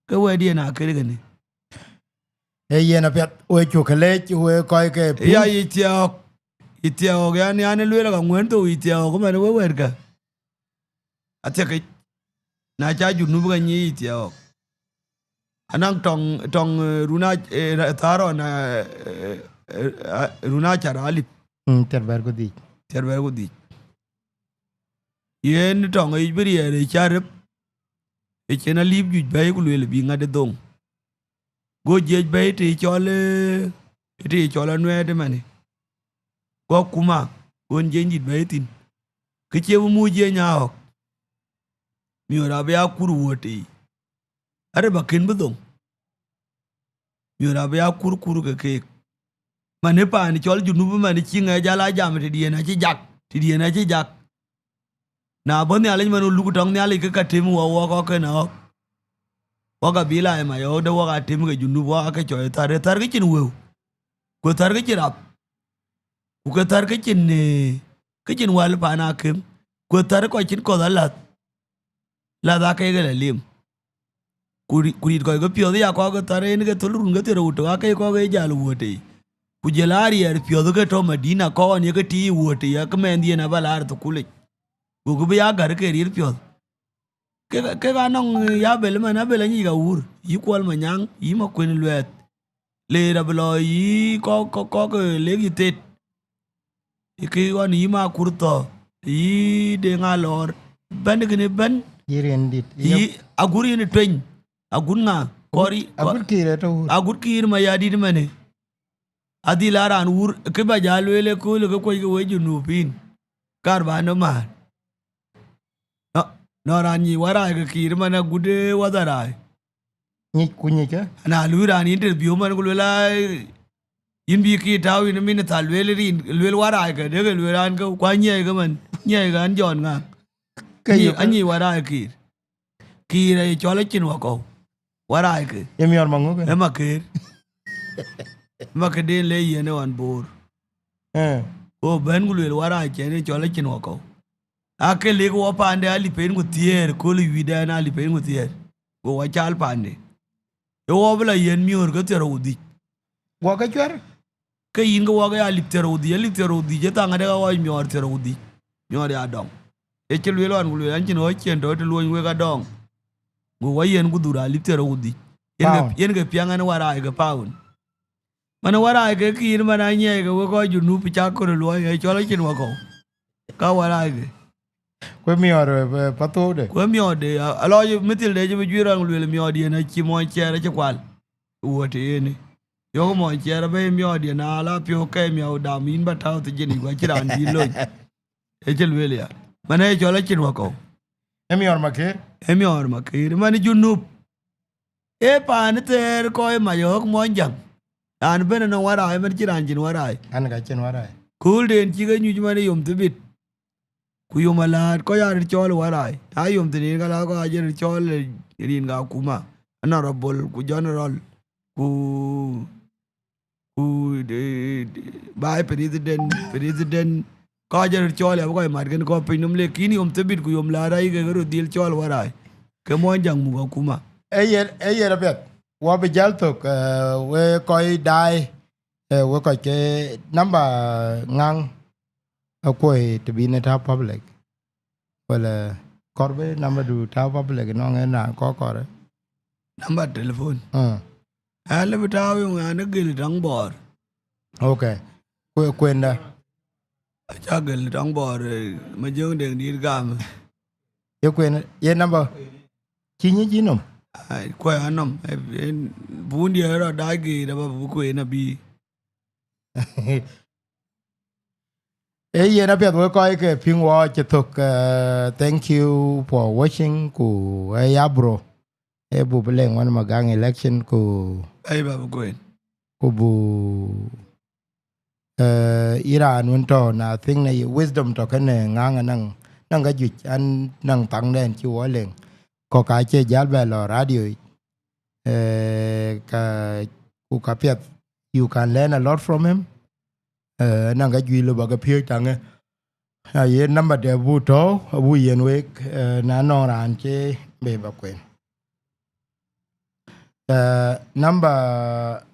Ke wɛ̈ɛ̈t yen akër kënë. Ee yen apiɛth, we cuk ke leec, we kɔc ke piny. Ya, yï thiɔ̈k, yï thiɔ̈k, yan, yan, lueel ka ŋuɛ̈n thou, yï thiɔ̈k, man we wɛ̈ɛ̈tkë. Athiëkic, na ca Junub ka nyic yï thiɔ̈k. Anaŋ tɔŋ, tɔŋ, eh, run a, eh, thaar ɣɔn, eh, eh, eh, run acar alip. Mm, thiërbɛ̈t ku dhïc. Thiërbɛ̈t ku dhïc. Yen tɔŋ yic bï riɛɛr ë cä rep, ë cïn alip juëc bɛ̈ɛ̈i ku lueel bï ŋat ë dhoŋ. Go jiëc bɛ̈ɛ̈i të cɔl, eh, të cɔl anuɛɛt ëmënë. Go akuma, go jiëc dït bɛ̈ɛ̈i thïn. Kë cie bï muk jiëc nyaɣɔ̈k. Miöör abï akur wuöt tei. Arep akën bï dhoŋ. Miöör abï akur kur ke keek. Man ë paan cɔl Junub man cï ŋɛk jal a jam tëdiɛn acï jak, tëdiɛn acï jak. Na bɔ̈ Nhialic man luk tɔŋ Nhialic ke ka tem wɔ, wɔ kɔ̈k kën ɣɔ̈k. Wɔ ka bï la ë mac ɣɔ̈k de wɔ ka tem ke Junub wɔ ake cɔɔc thar, ë thar ke cïn wëu. Ku thar ke cïn rap. Ku ke thar ke cïn, eh, ke cïn wäl paan akem. Ku thar kɔc cïn kɔ̈th alath. Lath ake ke la lim. Ku ri-, ku rit kɔc ke piɔ̈ɔ̈th ya kɔ̈k ke thar en ke thöl run ke thiërrou tök ake kɔ̈k ke jal wuöt tei. Ku jël a riɛɛr piɔ̈ɔ̈th ke tɔ̈ Madina kɔn ye ke tiic wuöt tei, ya ke mɛnhdiɛn aba laar thukulic. Gokï bï ya gär ke riɛɛr piɔ̈ɔ̈th. Kek, kek anɔŋ, eh, ya Abel man, Abel anyic ka wur, yï Kuɔl Manyaŋ, yï Makuën Luɛɛth. Leer abï lɔ yï kɔ̈k, kɔ̈k, kɔ̈k, eh, lek yï thet. Yï kë ɣɔn yï Makur Thɔ̈, yï Deŋ Alɔɔr. Bɛ̈n kënë bɛ̈n. Yï Riɛndït, yï yep. Agur yïn tueny, agut ŋa? Agut, kɔɔr yï, agut Kiir ë tɔ̈ wur. Agut Kiir Mayardït ëmënë. Adhil a raan wur, kë ba jal lueel ë kööl ke kuɔc ke wec Junubin. Kar ba nɔm maan. Nɔ, nɔ raan nyic Waraac ke Kiir man agut, eh, Wadharaai. Nyic ku nyic, eh? Na lui raan interview man ku lueel, ai, yïn bï Kiir tääu yïn minitha, lueel rin, lueel Waraac ke, dek lueel raan ke, ku anyiɛɛi ke man, nyiɛɛi ke an Jɔn ŋa. Ke anyic, yök, anyic Waraac Kiir. Kiir aye cɔl acïn wakɔ̈u. Waraac ke. Ye miɔɔr maŋö ke? Ë Makeer. Makeer den le yen ë ɣɔn Bor. Eh. Go bɛ̈n ku lueel Waraac cɛn ë cɔl acïn wakɔ̈u. Ake lek wɔ paande alip en ku thiëër, kööl ë wïïtdɛn alip en ku thiëër. Go wɔ cal paande. Ë wɔ bï la yen miöör ke thiërrou ku dhïc. Guɔ ke cuɛr? Ke yïn ke wɔ ke ya alip thiërrou ku dhïc, alip thiërrou ku dhïc, ë thaŋ adek aɣɔc miɔɔr thiërrou ku dhïc. Miɔɔr ya dɔŋ. Ë cï lueel ɣɔn ku lueel an cïn ɣɔc cien tɔ̈ të luɔny wek adɔŋ. Go wɔ yen ku dhur alip thiërrou ku dhïc. Yen ke, pound. Yen ke piɛŋ ɛn Waraac ke pound. Man Waraac ke Kiir man anyiɛɛi ke wek kɔc Junub cak kör luɔi, ë cɔl acïn wakɔ̈u. Ka Waraac ke. Ku ë miɔɔr, eh, pathookde. Ku ë miɔɔrde, a, alɔ mithilde cï bï juiir ɣɔn lueel miɔɔrdiɛn acï mɔny ciɛɛr acï kual. Wuöt ë yen. Yök mɔny ciɛɛr abɛ̈i miɔɔrdiɛn ala piɔ̈u kɛi miɔɔr dam yïn ba tääu thic jinic ku acïn raan bï lony. Ë cï lueel ya. Man ë cɔl acïn wakɔ̈u. Ë miɔɔr Makeer. Ë miɔɔr Makeer. Man Junub. Ee paan thɛɛr kɔc mac ɣɔ̈k Muɔnyjäŋ. Raan bɛ̈n ënɔŋ Waraac, ëmën cïn raan cïn Waraac. An ka cïn Waraac. Köölden cï ke nyuc man ë yom thibit. Ku yom aläät kɔc aa röt cɔɔl Waraac. Na yom thïn yen ka la kɔc aa jël röt cɔɔl, eh, rin ka akuma. Honorable ku general. Ku Ku, eh, vice president, president, kɔc aa röt cɔɔl ya bï kɔc mat kën kɔc piny nɔm, lakin yom thibit ku yom la rɛc kek röt dhil cɔɔl Waraac. Ke Muɔnyjäŋ muk akuma. Ee yen, ee yen apiɛth. Wɔ bï jäl thök, eh, we kɔc daai, Eh, we kɔc ke number ŋaŋ akuɔi të bï në tääu public. Wala kɔɔr bï number du tääu public nɔŋ en raan kɔɔr kɔɔr. Number telephone. Mm. Alë bï tääu yöŋ an, ë gël tɔŋ bɔɔr. Okay. Kue-, kuenda. Aca gël tɔŋ bɔɔr, eh, ma jöŋ deŋ dït gam. Ye kuenda, ye number. Cï nyic yï nɔm? Ai, kuɛ̈i anɔm, eh, eh, bun diɛ̈ rɔt dac geet aba bï kueen abï. Ee yen apiɛth wek kɔc ke piŋ wɔ cï thök, eh, thank you for watching, ku, eh, ya bro. Eh, bu bï leŋ wën Magaŋ election, ku, ai, ba bï kueen. Ku bu, eh, yï raan wën tɔ̈, na think në wisdom tɔ̈ kënë ŋaŋ anaŋ, naŋ ka juëc, an, naŋ thaŋdɛn cï wɔ leŋ. Kɔ̈k acie jäl bɛ lɔ radio yic. Eh, ka, ku ka piɛth, you can learn a lot from him. Eh, naŋ ka juëc lɔ ba ke piööc taŋë. Na yen number de bu tɔ̈u, abu yen wek, eh, na nɔŋ raan cï bɛ ba kueen. Eh, number,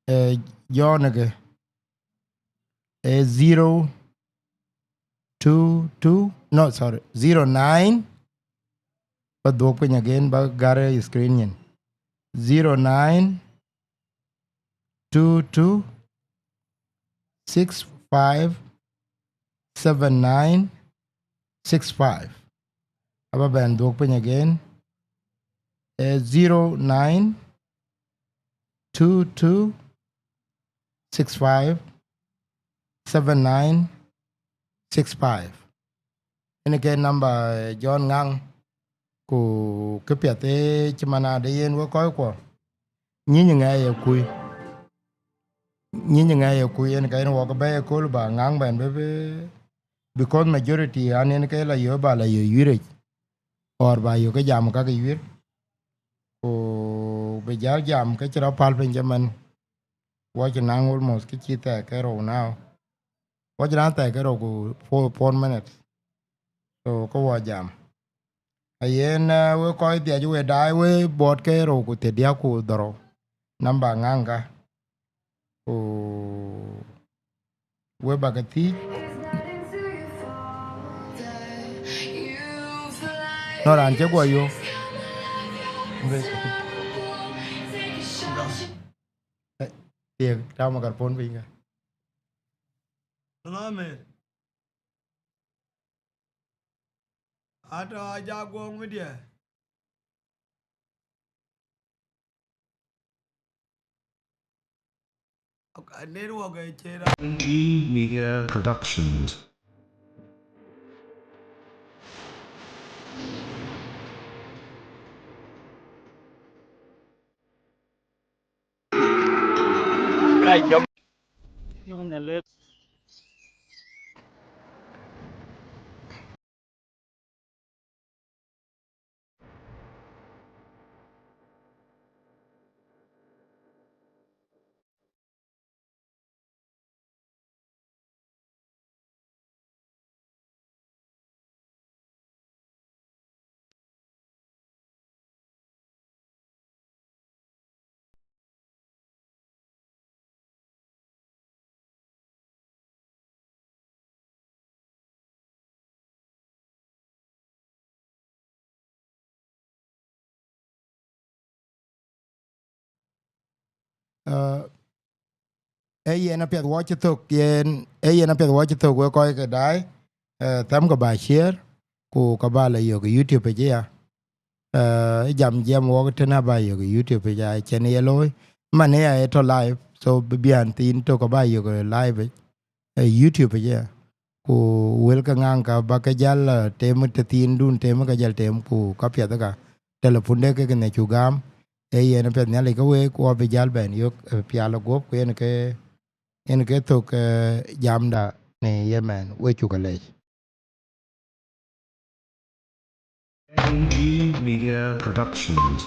eh, John ke, eh, zero two two, no, sorry, zero nine, ba dhuɔk piny again, ba gär screen nyin. Zero nine two two six five seven nine six five. Aba bɛn dhuɔk piny again. Eh, zero nine two two six five seven nine six five. Ënë ke number, eh, John Ŋaŋ, ku këpiɛth ë cï man ade yen wek kɔckuɔ. Nyiny ŋɛɛc ë kuc. Nyiny ŋɛɛc ë kuc, yen ka yen wɔ ke bɛ̈ɛ̈i ëkööl ba ŋaŋ bɛ̈n bï, bï, because majority an yen ke la yök ba la yök yuiric, or ba yök ke jam ka ke yuir. Ku bï jäl jam ke cï rɔt päl piny cï man. Wɔ cï naŋ almost kë cï thɛɛk ke rou now. Wɔ cï naŋ thɛɛk ke rou ku four, four minutes. So, ke wɔ jam. Ayen, eh, we kɔc dhiac we daai we buɔt ke rou ku thiërdiäk ku dhorou. Number ŋaŋ ka. Ku we ba ke thiëc. No, raan cï guɔ yök. Eh, thiëk, tääu microphone piny ka. Amen. Atɔ̈ aja guɔŋ media. Ok, network ë cï raan. Media Productions. Eh, ee yen apiɛth wɔ cï thök, yen, ee yen apiɛth wɔ cï thök we kɔc ke daai, eh, thɛm ke ba share, ku ke ba la yök YouTube page ya. Eh, jam jiɛm wɔk tënë aba yök YouTube page ya, cɛn ye looi. Man ë ya ye tɔ̈ live, so bï biän thiin tök ke ba yök live, eh, YouTube page ya. Ku wël ke ŋaŋ ka ba ke jäl, eh, tem të thiin dun tem ke jäl tem, ku ka piɛth ka. Telephone de ke ke ne cu gam, ee yen apiɛth Nhialic ke week, ku abï jäl bɛn yök, eh, pial ë guɔ̈p, ku yen ke, yen ke thök, eh, jamda në yemɛn, we cuk leec. N G Media Productions.